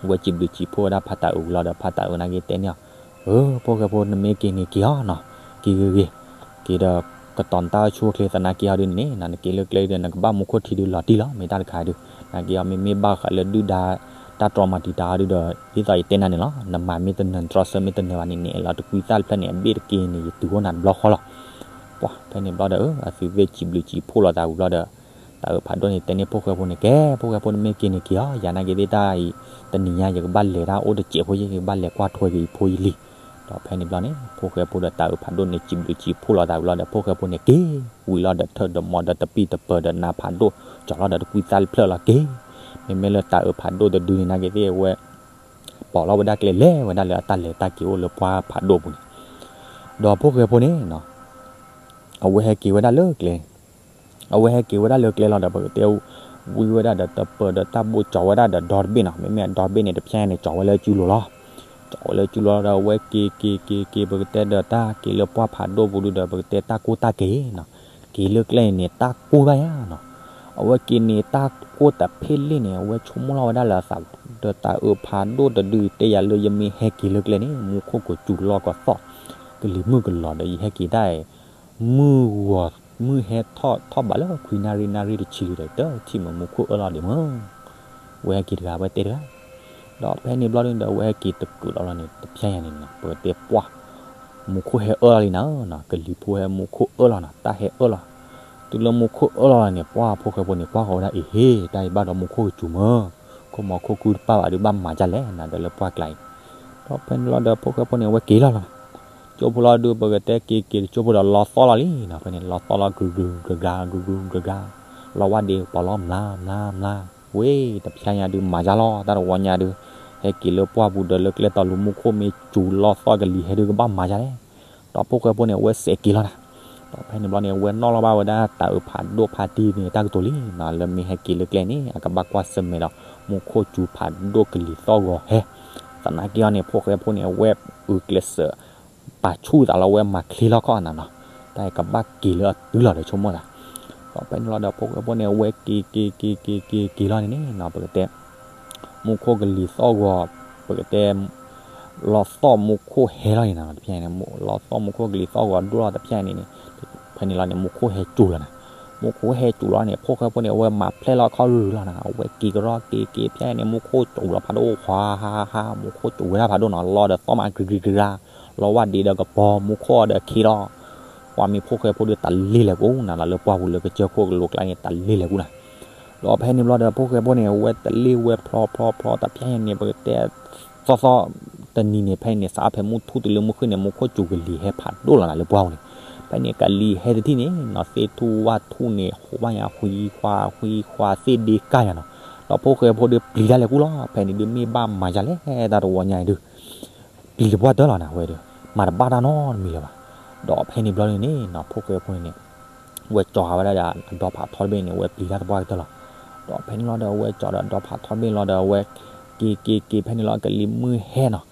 ဝဲစံးဘျုးစံးဖှိၣ်ဝဲဒၣ်ဖးတၢ်အုးဝံၤလီၤဒီး ဖးတၢ်အုးနာ်က့ၤတဲန့ၢ်အီၤ, အၢ ဖိၣ်ဃဲဖိ နမ့ၢ်က့ၤန့ၣ်က့ၤအီၤနီၤ, က့ၤဂ့ၤဂ့ၤ, က့ၤဒီးကတီၤနတၢ်အိၣ်ဆူၣ်အိၣ်ချ့သနာ်က့ၤအီၤဒုးန့ၣ် နက့ၤလၢကျဲဒုး နကဘၣ်မူခိၣ်ထံဒုးလီၤတံၢ်လီၤ မ့ၢ်တၢ်တခါဒုး, နာ်က့ၤအီၤမ့မ့ၢ်ဘၣ်ဃးလၢဒုၣ်ဒါ တၢ်တြီမၤတံာ်တာ်အီၤဒုးဒီး ဒ်သိးယတဲနၤန့ၣ်လီၤ, နမၤမ့ၢ်တနၢၤ နတြီဆၢမ့ၢ်တနၢၤဘၣ်န့ၣ်န့ၣ် လီၤတကွံသၣ်တဖျၢၣ်န့ၣ် အဘ့ၣ်တက့ၤန့ၣ် ယတုၤအိၣ်နၤတဘျီဃီလီၤ. ပှၤဖဲန့ၣ်ဘျီဒီး အသုးသ့ၣ်စံးဘျုးစံးဖှိၣ်လိာ်သးဝံၤဘျီဒီး တၢ်အုးဖးဒိၣ်န့ၣ်တဲန့ၢ်ဖိၣ်ဃဲဖိန့ၣ် ကဲ ဖိၣ်ဃဲဖိ နမ့ၢ်က့ၤန့ၣ်က့ၤအီၤ, ယၤနာ်က့ၤသ့ၣ်တၢ်အံၤ တနံၤညါယကဘၣ်လဲၤတၢ်အိၣ်တစဲးဖိယ့ၢ် ယကဘၣ်လဲၤကွၢ်ထွဲက့ၤယဖိယလံၤ, ဒီးဖဲန့ၣ်ဘျီန့ၣ် ဖိၣ်ဃဲဖိဒီးတၢ်အုးဖးဒိၣ်န့ၣ် စံးဘျုးစံးဖှိၣ်လိာ်သးဝံၤလီၤဒီး ဖိၣ်ဃဲဖိန့ၣ်က့ၤဝံၤလီၤဒီး ထၢၣ်ဒီးမီၤဒီးတပံၢ်တပၢၤဒီးနးဖးဒိၣ် ကၠီၤလီၤဒီးတကွံသၣ်တဖျၢၣ်လီၤက့ၤ, မ့မ့ၢ်လၢတၢ်အုးဖးဒိၣ်တဒုန့ၣ်နာ်က့ၤသ့ၣ်ဝဲ ပိာ်လီၤဝဲဒၣ်ကျဲလဲၤဝဲဒၣ်လၢအတၢ်လဲၤတၢ်က့ၤအိၣ်လၢပှၢ်ဖးဒိၣ်ပူၤန့ၣ်, ဒီးဖိၣ်ဃဲဖိန့ၣ် အဝဲဟဲက့ၤဝဲဒၣ်လၢကျဲ, အဝဲဟဲက့ၤဝဲဒၣ်လၢကျဲလီၤဒီး ပကတဲ ဝံဝဲဒၣ်ဒီးတပၢၤဒီးတၢ်ဘိၣ်ကၠီၤဝဲဒၣ်ဒီးဒီတဘ့ၣ်နီၤ, မ့မ့ၢ်အဒီတဘ့ၣ်န့ၣ် တဖျဲညါန့ၣ် ကၠီၤဝဲလၢကၠူလိၤလီၤ, ကၠီၤဝဲလၢကၠူလိၤဒီး အဝဲက့ၤက့ၤက့ၤက့ၤ ပကတဲဒီးတၢ်က့ၤလၢပှၢ်ဖးဒိၣ်ပူၤဒုဒီး ပကတဲတၢ်ကိၢ်တၢ်က့ၤနီၤ, က့ၤလၢကျဲန့ၣ်န့ၣ် တၢ်ကိၢ်ဘၣ်ယါနီၤ, အဝဲက့ၤန့ၣ် တၢ်ကိၢ်တဖ့လ့ၣ်န့ၣ် အဝဲဆိကမိၣ်လီၤဝဲဒၣ်လၢအသး ဒီးတၢ်အုးဖးဒိၣ်တဒု တဲယၤလၢယမ့ၢ်ဟဲက့ၤလၢကျဲန့ၣ် မူခိၣ်ကစူၤလီၤကီၤသီၣ် ကလံၤမုၢ်ကလီၤဒီး ယဟဲက့ၤတၢ်အံၤ မုၢ်ဂီၤ မုၢ်ဟဲထီၣ်ထီၣ်ဘးလၢခွံနၣ်ရံၣ်နၣ်ရံၣ်တဆံလံဒီး တထံၣ်မုၢ်မူခိၣ်အၢၣ်လီၤဒံးမၢ်, ဝဲဟဲက့ၤတဂၤ ဝဲတဲတဂၤ, ဒီးဖဲန့ၣ်ဘျီဒုဒီး အဝဲဟဲက့ၤတကုာ်လီၤလီၤန့ၣ် တဖျဲညါန့ၣ်နီၤ ပကတဲပှၢ် မူခိၣ်ဟဲအၢၣ်လီၤလံနၤဧၢနီၤ, ကလံၤဖိဟဲမူခိၣ်အၢၣ်လီၤနီၤ တၢ်ဟဲအၢၣ်လီၤ, တုၤလၢမူခိၣ်အၢၣ်လီၤလီၤန့ၣ် ပှၢ်ဖိၣ်ဃဲဖိန့ၣ် ကွၢ်ဃီၤဝဲဒၣ်အံၤ ဟ့ၣ် တၢ်အံၤဘၣ်ဒီးမူခိၣ်ကစူၤမၢ်, ခိၣ်မီၤခိၣ်ကုတပၢ်ဘၣ်ဒုးဘၣ်မၤဒ်လဲၣ်နၤဒီးလၢပှၢ်ကျါအံၤ, ဒီးဖဲန့ၣ်လီၤဒီးဖိၣ်ဃဲဖိန့ၣ် အဝဲက့ၤလီၤလီၤ, ကၠိဖိလီၤဒုး ပကတဲက့ၤက့ၤတကၠိဖိဒီး လီၤသီၣ်လီၤလံနီၤ, ဖဲန့ၣ် လီၤသီၣ်လီၤ ကဂုၤကဂၤ ကဂုၤကဂၤ, လီၤဝၣ်ဒ့ပီၤလီၤမျါမျါမျါ, ဝ့ၢ် တဖျဲညါဒုးမၤယါလီၤ တၢ်တဝီညါဒုး, ဟဲက့ၤလၢပှၢ်ပူၤဒီးလၢကျဲတီၤလူၤ မူခိၣ်မ့ၢ်စူၤလီၤသီၣ်ကလံၤဟဲဒုးကဘၣ်မၤယါလဲၣ်, ဒီးဖိၣ်ဃဲဖိန့ၣ် အဝဲစဲးက့ၤလီၤနၤ, ဒီးဖဲန့ၣ်ဘျီန့ၣ် အဝဲနီၣ်လီၤဘၣ်ဝဲဒၣ်တၢ်အုးဖးဒိၣ်ဖးတံၢ်န့ၣ် တၢ်ကတိၤလံနီၤ, လၢမ့ၢ်ဟဲက့ၤလၢကျဲန့ၣ် အကဘၣ်ကွၢ်ဆၢၣ်မဲာ်ဒီး မူခိၣ်စူၤဖးဒိၣ်ကလံၤသီၣ်ဂီၤဟဲ, သနာ်က့အီၤန့ၣ် ဖိၣ်ဃဲဖိန့ၣ် အဝဲအုးကျဲးစၢး ပာ်ဆူၣ်သးလီၤ အဝဲမၤချ့လီၤခီၣ်နၤနီၤ, တၢ်အံၤကဘၣ်က့ၤလၢအတုၤလီၤဒီးဆိကမိၣ်သး, ဒီးဖဲန့ၣ်လီၤဒီးဖိၣ်ဃဲဖိန့ၣ် အဝဲက့ၤက့ၤက့ၤက့ၤက့ၤက့ၤလီၤန့ၣ်န့ၣ်နီၤ ပကတဲ မူခိၣ်ကလံၤသီၣ်ဂီၤ ပကတဲ လီၤသီၣ်မူခိၣ်ဟဲလီၤန့ၣ်နီၤ တဖျဲန့ၣ် လီၤသီၣ်မူခိၣ်ကလံၤသီၣ်ဂီၤဒိၣ်လီၤတဖျဲန့ၣ်န့ၣ်, ဖဲန့ၣ်လီၤန့ၣ် မူခိၣ်ဟဲစူၤလီၤနၤ, မူခိၣ်ဟဲစူၤလီၤန့ၣ် ဖိၣ်ဃဲဖိန့ၣ် အဝဲမၤဖျဲၣ်လီၤခီၣ်ရုၢ်လီၤနၤ, အဝဲက့ၤကရီက့ၤက့ၤဖျဲန့ၣ် မူခိၣ်စူၤလီၤဖးဒိၣ် ဟါဟါဟါ မူခိၣ်စူၤဝဲဒၣ်ဖးဒိၣ်နီၤ လီၤဒီးသီၣ်မး ကြံကြံကြံကြါ လီၤဝၣ်ဒ့ဒီးကပီၤ မူခိၣ်အီၤဒီးခ့လီၤ, ပှၤမ့ၢ်ဖိၣ်ဃဲဖိဒီးတလ့လဲၤကူနၤလီၤ လၢပှၢ်ပူၤလၢကစၢၢ်ခိၣ်ကလိၤကျါန့ၣ် တလ့လဲၤကူနၤ, ဒီးဖဲန့ၣ်ဘျီဒီး ဖိၣ်ဃဲဖိန့ၣ် အဝဲတလ့ဝဲဖျီဖျီဖျီ တဖျဲန့ၣ် ပကတဲ သီၣ်သီၣ်တနံၤန့ၣ် ဖဲန့ၣ် စးဖဲမုၢ်ထူၣ်တုၤလၢမုၢ်ဃ့ၢ်န့ၣ် မူခိၣ်စူၤကလံၤဟဲဖးဒိၣ်လီၤနၤလၢပှၢ်ပူၤန့ၣ်, ဖဲန့ၣ် ကလံၤဟဲတထံၣ်န့ၣ်နီၤ သ့ၣ်ထူၣ်ဝၣ်ထူၣ်န့ၣ် ဟူးဘၣ်ညါ ဃံခွါဃံခွါ သ့ၣ်ဒ့ကၢ်ယၤနီၤ, ဒီးဖိၣ်ဃဲဖိဒီးပျံၤတၢ်လဲၤကူလီၤ ဖဲန့ၣ်ဒုးမ့ၢ်ဘၣ်မၤယါလဲၣ် တၢ်တဝီညါအံၤဒုး ပျံၤတပှၢ်တၢၢ်လီၤနၤ အဝဲဒီး မၤတဘၣ်တၢ်နီတမံၤလၢၤဘၣ်, ဒီးဖဲန့ၣ်ဘျီန့ၣ်န့ၣ်နီၤ ဖိၣ်ဃဲဖိန့ၣ်န့ၣ် ဝဲကၠီၤဃာ်ဝဲဒၣ်ဒီး အဒီဖးထီတဘ့ၣ်န့ၣ် ဝဲပျံၤတၢ်တပှၢ်ကတၢၢ်လီၤ, ဒီးဖဲန့ၣ်လီၤဒီး အဝဲကၠီၤဒီးအဒီဖးထီတဘ့ၣ်လီၤဒီး အဝဲက့ၤက့ၤက့ၤ ဖဲန့ၣ်လီၤ ကလံၤမုၢ်ဟဲနီၤ,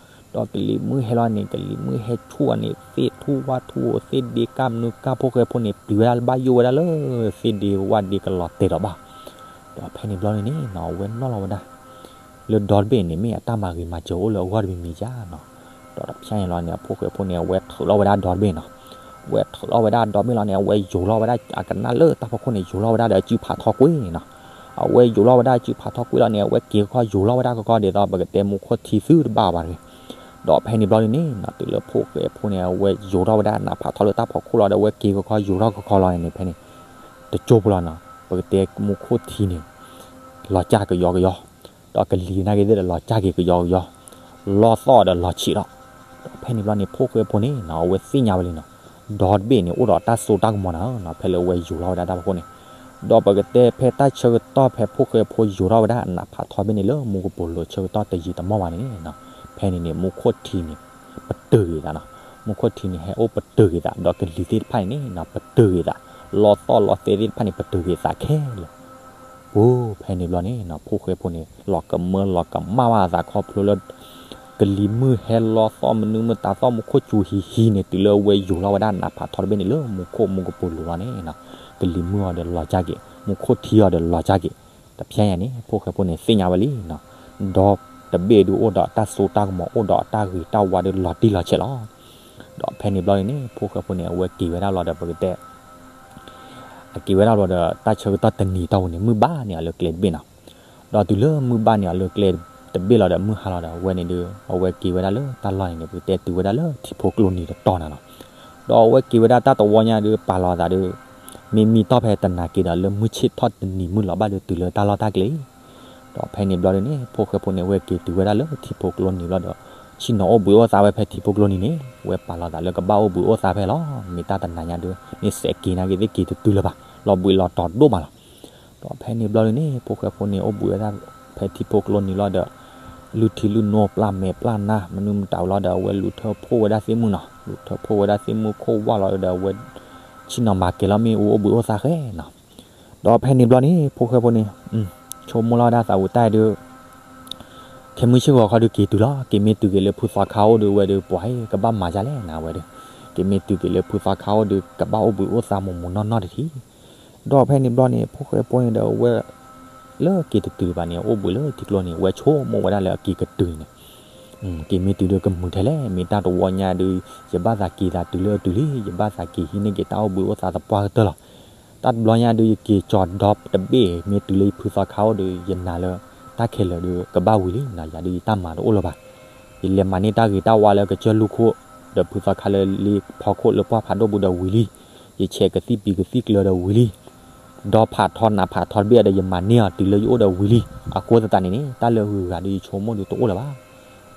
ဒီးကလံၤမုၢ်ဟဲလီၤန့ၣ် ကလံၤမုၢ်ဟဲဆူၣ်အီၤန့ၣ် သ့ၣ်ထူၣ်ဝၣ်ထူၣ် သ့ၣ်ဒ့ကၢ်မနုၤကၢ် ဖိၣ်ဃဲဖိန့ၣ် ပျံၤဝဲဒၣ်လၢဘၣ်ယိၣ်ဝဲဒၣ်လၢ သ့ၣ်ဒ့ဝၣ်ဒ့ကလီၤတဲာ်ဒီးဘၣ်, ဒီးဖဲန့ၣ်ဘျီန့ၣ်န့ၣ်နီၤ အဝဲနီၣ်လီၤဝဲဒၣ် လၢဒီတဘ့ၣ်န့ၣ် မ့ၢ်အတၢ်မၤဂ့ၤမၤစၢၤအိၣ်လၢအဂီၢ်တမံၤမံၤဧါနီၤ, ဒီးတဖျဲန့ၣ်လီၤန့ၣ် အဖိၣ်ဃဲဖိန့ၣ် အဝဲထုးလီၤဝဲဒၣ်ဒီတဘ့ၣ်နီၤ, အဝဲထုးလီၤဝဲဒၣ်ဒီတဘ့ၣ်လီၤန့ၣ် အဝဲယိၤလီၤဝဲဒၣ်အကနၣ်လၢတၢ်ဖီခိၣ်န့ၣ် ယိၤလီၤဝဲဒၣ်ဒီးအစုဖးထီကွ့ၢ်န့ၣ်နီၤ, အဝဲယိၤလီၤဝဲဒၣ်စုဖးထီကွံာ်လီၤန့ၣ် အဝဲက့ၤခီခီယိၤလီၤဝဲဒၣ်ခီခီဒ်သိး ပကတဲမူခိၣ်ထံသုတဘၣ်ဘၣ်တဂ့ၤ. ဒီးဖဲန့ၣ်ဘျီဒ်န့ၣ်နီၤ တုၤလၢဖိၣ်ဃဲဖိန့ၣ် အဝဲယိၤထီၣ်ဝဲဒၣ်နးဖးထီလၢတၢ်ဖီခိၣ်လီၤဒီး အဝဲက့ၤခီခီယိၤထီၣ်ခီခီလီၤန့ၣ်န့ၣ် ဖဲန့ၣ် တကၠိဖိလီၤနီၤ ပကတဲမူခိၣ်ထံန့ၣ် လီၤကၢ်ကယီကယီ ဒီးကလံၤနာ်က့သ့ၣ်ဒီးလီၤကၢ်က့ၤကယီကယီ လီသီၣ်ဒီးလီၤဆံးလီၤ. ဒီးဖဲန့ၣ်ဘျီန့ၣ် ဖိၣ်ဃဲဖိန့ၣ်နီၤ အဝဲသ့ၣ်ညါဝဲလံနီၤ ဒီတဘ့ၣ်န့ၣ် အိၣ်ဒီးတၢ်စိတၢ်ကမီၤနီၤ ဖဲလၢအဝဲယိၤလီၤဝဲဒၣ်တၢ်ဖီခိၣ်န့ၣ် ဒီးပကတဲဖဲတၢ်ဆၢကတီၢ်ဖဲဖိၣ်ဃဲဖိယိၤထီၣ်ဝဲဒၣ်အနးဖးထီဘ့ၣ်န့ၣ် လၢမူကပိာ်လိၤဆၢကတီၢ်တယံာ်တမီၢ်ဘၣ်န့ၣ်နီၤ ဖဲန့ၣ်န့ၣ် မူခိၣ်ထံန့ၣ် ပတုာ်က့ၤသးနီၤ မူခိၣ်ထံန့ၣ် ဟဲအိၣ်ပတုာ်က့ၤသး ဒီးကလံၤသ့ၣ်တဖၣ်န့ၣ်န့ၣ်နီၤ ပတုာ်က့ၤသး လီသီၣ်လီသဲသ့ၣ်တဖၣ်န့ၣ် ပတုာ်က့ၤသးခဲလၢာ် ပူၤ ဖဲန့ၣ်ဘျီန့ၣ်နီၤ ဖိၣ်ဃဲဖိန့ၣ် လီၤကမၢလီၤကမၣ်ဘၣ်အသးခီဖျိလၢ ကလံၤမုၢ်ဟဲလီသီၣ်မနုၤမတၤသီၣ် မူခိၣ်စူၤဟံးဟံးန့ၣ် တုၤလၢအဝဲယိၤလီၤဝဲဒၣ်နးဖးထီတဘ့ၣ်န့ၣ် လၢမူခိၣ်မူကပိာ်လိၤလီၤန့ၣ်နီၤ ကလံၤမုၢ်အီၤဒီးလီၤကၢ်က့ၤ မူခိၣ်ထံအီၤဒီးလီၤကၢ်က့ၤ တဖျဲညါန့ၣ် ဖိၣ်ဃဲဖိန့ၣ် သ့ၣ်ညါဝဲလံနီၤ ဒီတဘ့ၣ်ဒုးအိၣ်ဒီးတၢ်စိတၢ်ကမီၤ အိၣ်ဒီးတၢ်ဂ့ၤတၢ်ဝါဒုးလီၤတံၢ်လီၤဆဲးလီၤ. ဒီးဖဲန့ၣ်ဘျီန့ၣ် ဖိၣ်ဃဲဖိန့ၣ် အဝဲက့ၤဝဲဒၣ်လီၤဒီး ပကတဲ အက့ၤဝဲဒၣ်လီၤဒီး တၢ်ဆၢကတီၢ်တနံၤတီၢ်ပူၤန့ၣ် မုၢ်ဘၣ်န့ၢ်အီၤလၢကျဲတဘ့ၣ်နီၤ. ဒီးတုၤလၢမုၢ်ဘၣ်န့ၢ်အီၤလၢကျဲတဘ့ၣ်လီၤဒီး မုၢ်ဟါလီၤဒီး အဝဲန့ၣ်ဒုး အဝဲက့ၤဝဲဒၣ်လၢတၢ်လီၢ်န့ၣ်န့ၣ် ပကတဲတုၤဝဲဒၣ်လၢထံဖိကျိနံၤတတီၤနၤလီၤ. ဒီးအဝဲက့ၤဝဲဒၣ်တၢ်တဝီညါဒုး ပာ်လီၤအသးဒီး မ့မ့ၢ်တီၢ်ဖဲတနၤက့ၤဒီး လၢမုၢ်ဆ့ၣ်ထီၣ်တနံၤမုၢ်လီၤဘၣ်ဒီး တုၤလၢတၢ်လီၢ်တၢ်ကျဲ ဒီးဖဲန့ၣ်ဘျီဒုးန့ၣ် ဖိၣ်ဃဲဖိန့ၣ် အဝဲက့ၤတုၤဝဲဒၣ်လၢထံဖိကျိနံၤဘျီဒီး ဆ့ၣ်နီၤအိၣ်ဘှံးအိၣ်သါဝဲဖဲထံဖိကျိနံၤန့ၣ် အဝဲပာ်လီၤသးလၢကဘၣ်အိၣ်ဘှံးအိၣ်သါဖဲလီၤ. မ့ၢ်တၢ်တနၤညါဒုး မ့ၢ်စဲးက့ၤနာ်က့သ့ၣ်က့ၤတတုၤလၢၤဘၣ် လီၤဘှံးလီၤတီၤဒိၣ်မးလီၤ. ဒီးဖဲန့ၣ်ဘျီဒုးန့ၣ် ဖိၣ်ဃဲဖိန့ၣ် အိၣ်ဘှံးဝဲဒၣ်ဖဲထံဖိကျိနံၤလီၤဒီး လုၢ်ထံလုၢ်နိ ပျၢ်မဲာ်ပျၢ်နါ မနုၤမတၤဝဲလီၤဒီး အဝဲလူၤထၢဖှိၣ်ဝဲဒၣ်သ့ၣ်မုၢ်နီၤ လူၤထၢဖှိၣ်ဝဲဒၣ်သ့ၣ်မုၢ်ခိၣ်ဝၣ်လီၤဒီး အဝဲ ဆ့ၣ်နီၤမၤကဲၤလီၤမ့ၣ်အူအိၣ်ဘှံးအိၣ်သါဃဲနီၤ. ဒီးဖဲန့ၣ်ဘျီန့ၣ် ဖိၣ်ဃဲဖိန့ၣ် ဆိကမိၣ်လီၤဝဲဒၣ်သးဝံၤတၢ်ဒုး ခဲမုၢ်ဆ့ၣ်ဂီၤခီဒုးက့ၤတုၤလီၤ က့ၤမ့ၢ်တုၤက့ၤလၢဖုသီခါအိၣ်ဒုး အဝဲဒုးပှၤ ကဘၣ်မၤဒ်လဲၣ်နၤဝဲဒုး က့ၤမ့ၢ်တုၤက့ၤလၢဖုသီခါအိၣ်ဒုး ကဘၣ်အိၣ်ဘှံးအိၣ်သါမိၢ်မိၢ်နီၢ်နီၢ်တထံၣ်. ဒီးဖဲန့ၣ်ဘျီန့ၣ် ဖိၣ်ဃဲဖိန့ၣ်ဒီးအဝဲ လၢက့ၤတတုၤဘၣ်န့ၣ် အိၣ်ဘှံးလၢထံကျိန့ၣ် အဝဲဆိကမိၣ်ဝဲဒၣ်လၢအက့ၤကတုၤန့ၣ် က့ၤမ့ၢ်တုၤဒုးကမုာ်ထဲလဲၣ် မ့ၢ်တၢ်တဝီညါဒုး ယဘၣ်သးက့ၤသးတုၤလၢအတုၤလံ ယဘၣ်သးက့ၤဟံးန့ၢ်က့ၤတၢ်အိၣ်ဘှံးအိၣ်သါသပှၢ်ကတၢၢ်လီၤ. တၢ်တဘျီညါဒုး ယက့ၤကၠီၤဒီတဘ့ၣ် မ့ၢ်တုၤလၢယဖုသီခါအိၣ်ဒီး ယနာ်လၢ တၢ်ခဲလၢာ်ဒုးကဘၣ်ဝံၤလံနီၤ ယၤဒုးယတၢ်မၤတအိၣ်လၢၤဘၣ်. ယလဲၤမၤန့ၢ်တၢ်ဂ့ၤတၢ်ဝါလၢကစၢၢ်လူၢ်ခိၣ် ဒီးဖုသီခါလၢလ့ဖီခိၣ်လၢပှၢ်ဖးဒိၣ်ပူၤဒီးဝံၤလံ. ယဆဲးကသံၣ်ပံၤကသံၣ်ကျၢၤဒီးဝံၤလံ. ဒီဖးထီနးဖးထီတဘ့ၣ်ဒီး ယမၤန့ၢ်အီၤတုၤလၢယအိၣ်ဒီးဝံၤလံ. အဃိသတးန့ၣ်န့ၣ် တၢ်လၢအဂုၤအဂၤဒုးယဆိကမိၣ်ဒုးတအိၣ်လၢၤဘၣ်.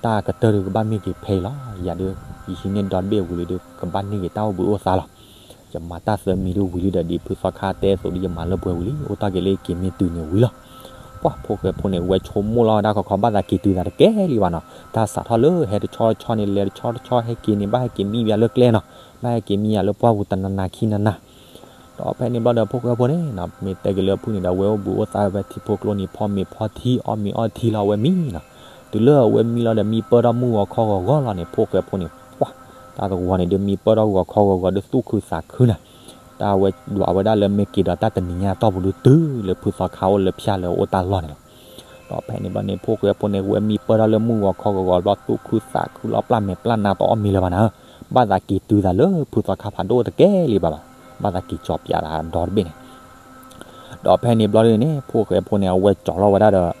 တၢ်ကတၢၢ်ဒုးကဘၣ်မ့ၢ်က့ၤဖဲအံၤလီၤ. ယၤဒုး ယဟံးန့ၢ်ဒီတဘ့ၣ်ဝံၤလံဒုး ကဘၣ်န့ၢ်က့ၤတၢ်အိၣ်ဘှံးအိၣ်သါလီၤ. ယမၤတၢ်သၢမံၤဒုးဝံၤလံဒီး ဒ်ဖုသီခါတဲအသိးဒုး ယမၤလၢပှဲၤဝံၤလံ. အိၣ်တ့ၢ်က့ၤလၢယက့ၤမ့ၢ်တုၤန့ၣ်ဝံၤလီၤ. ပှၢ်ဖိၣ်ဃဲဖိန့ၣ် အဝဲဆိကမိၣ်လီၤဝဲဒၣ်ခီခီ ဘၣ်သးက့ၤတုၤသးတကဲလံဘၣ်နီၤ. တၢ်စးထီၣ်လၢဟဲတဆီတဆီန့ၣ် လဲၤတဆီတဆီ ဟဲက့ၤန့ၣ် ဘၣ်ဟဲက့ၤမံဘၣ်လၢကျဲနီၤ. ဘၣ်ဟဲက့ၤမံယၤလၢပှၢ်ပူၤတနၤနၤခံနၤနၤ ဒီးဖဲန့ၣ်ဘျီဒီး ဖိၣ်ဃဲဖိန့ၣ်နီၤ မ့ၢ်တဲက့ၤလၢဖုန့ၣ်ဒီး အဝဲအိၣ်ဘှံးအိၣ်သါဝဲဖဲထံဖိကျိနံၤ ဖီမ့ၤဖီထံ အီၣ်မ့ၤအီထံလီၤ အဝဲမံနီၤ. တုၤလၢအဝဲမံလီၤဒီး မံပၢၢ်ထီၣ်မုၢ်ဂီၤခီဂီၤဂီၤလီၤန့ၣ် ဖိၣ်ဃဲဖိန့ၣ် ပှၢ် တၢ်တဝီန့ၣ်ဒုး မံပၢၢ်ထီၣ်ဂီၤခီဂီၤဂီၤဒုး သူၣ်ခုသးခုနၤ. တၢ်အဝဲဒွးဝဲဒၣ်လၢမ့ၢ်က့ၤဒီးတၢ်တနံၤညါတီၢ်ပူၤဒုး တုၤလၢဖုသီခါအိၣ်လၢဖၠၣ်လၢအအိၣ်တၢ်လီၢ်န့ၣ်လီၤ. ဒီးဖဲန့ၣ်ဘျီန့ၣ် ဖိၣ်ဃဲဖိန့ၣ် အဝဲမံပၢၢ်ထီၣ်လၢမုၢ်ဂီၤခီဂီၤဂီၤဘျီ သူၣ်ခုသးခုလီၤ ပျၢ်မဲာ်ပျၢ်နါတအီၣ်မ့ၤလၢၤဘၣ်နၤဧၢ. ဘၣ်သးက့ၤတုၤသးလၢဖုသီခါဖးဒိၣ်တကဲလံဘၣ်ဘၣ်. ဘၣ်သးက့ၤကၠီၤပၠးသးဒီတဘ့ၣ်န့ၣ် ဒီးဖဲန့ၣ်ဘျီဒုးန့ၣ် ဖိၣ်ဃဲဖိန့ၣ် အဝဲကၠီၤလီၤဝဲဒၣ်ဒီး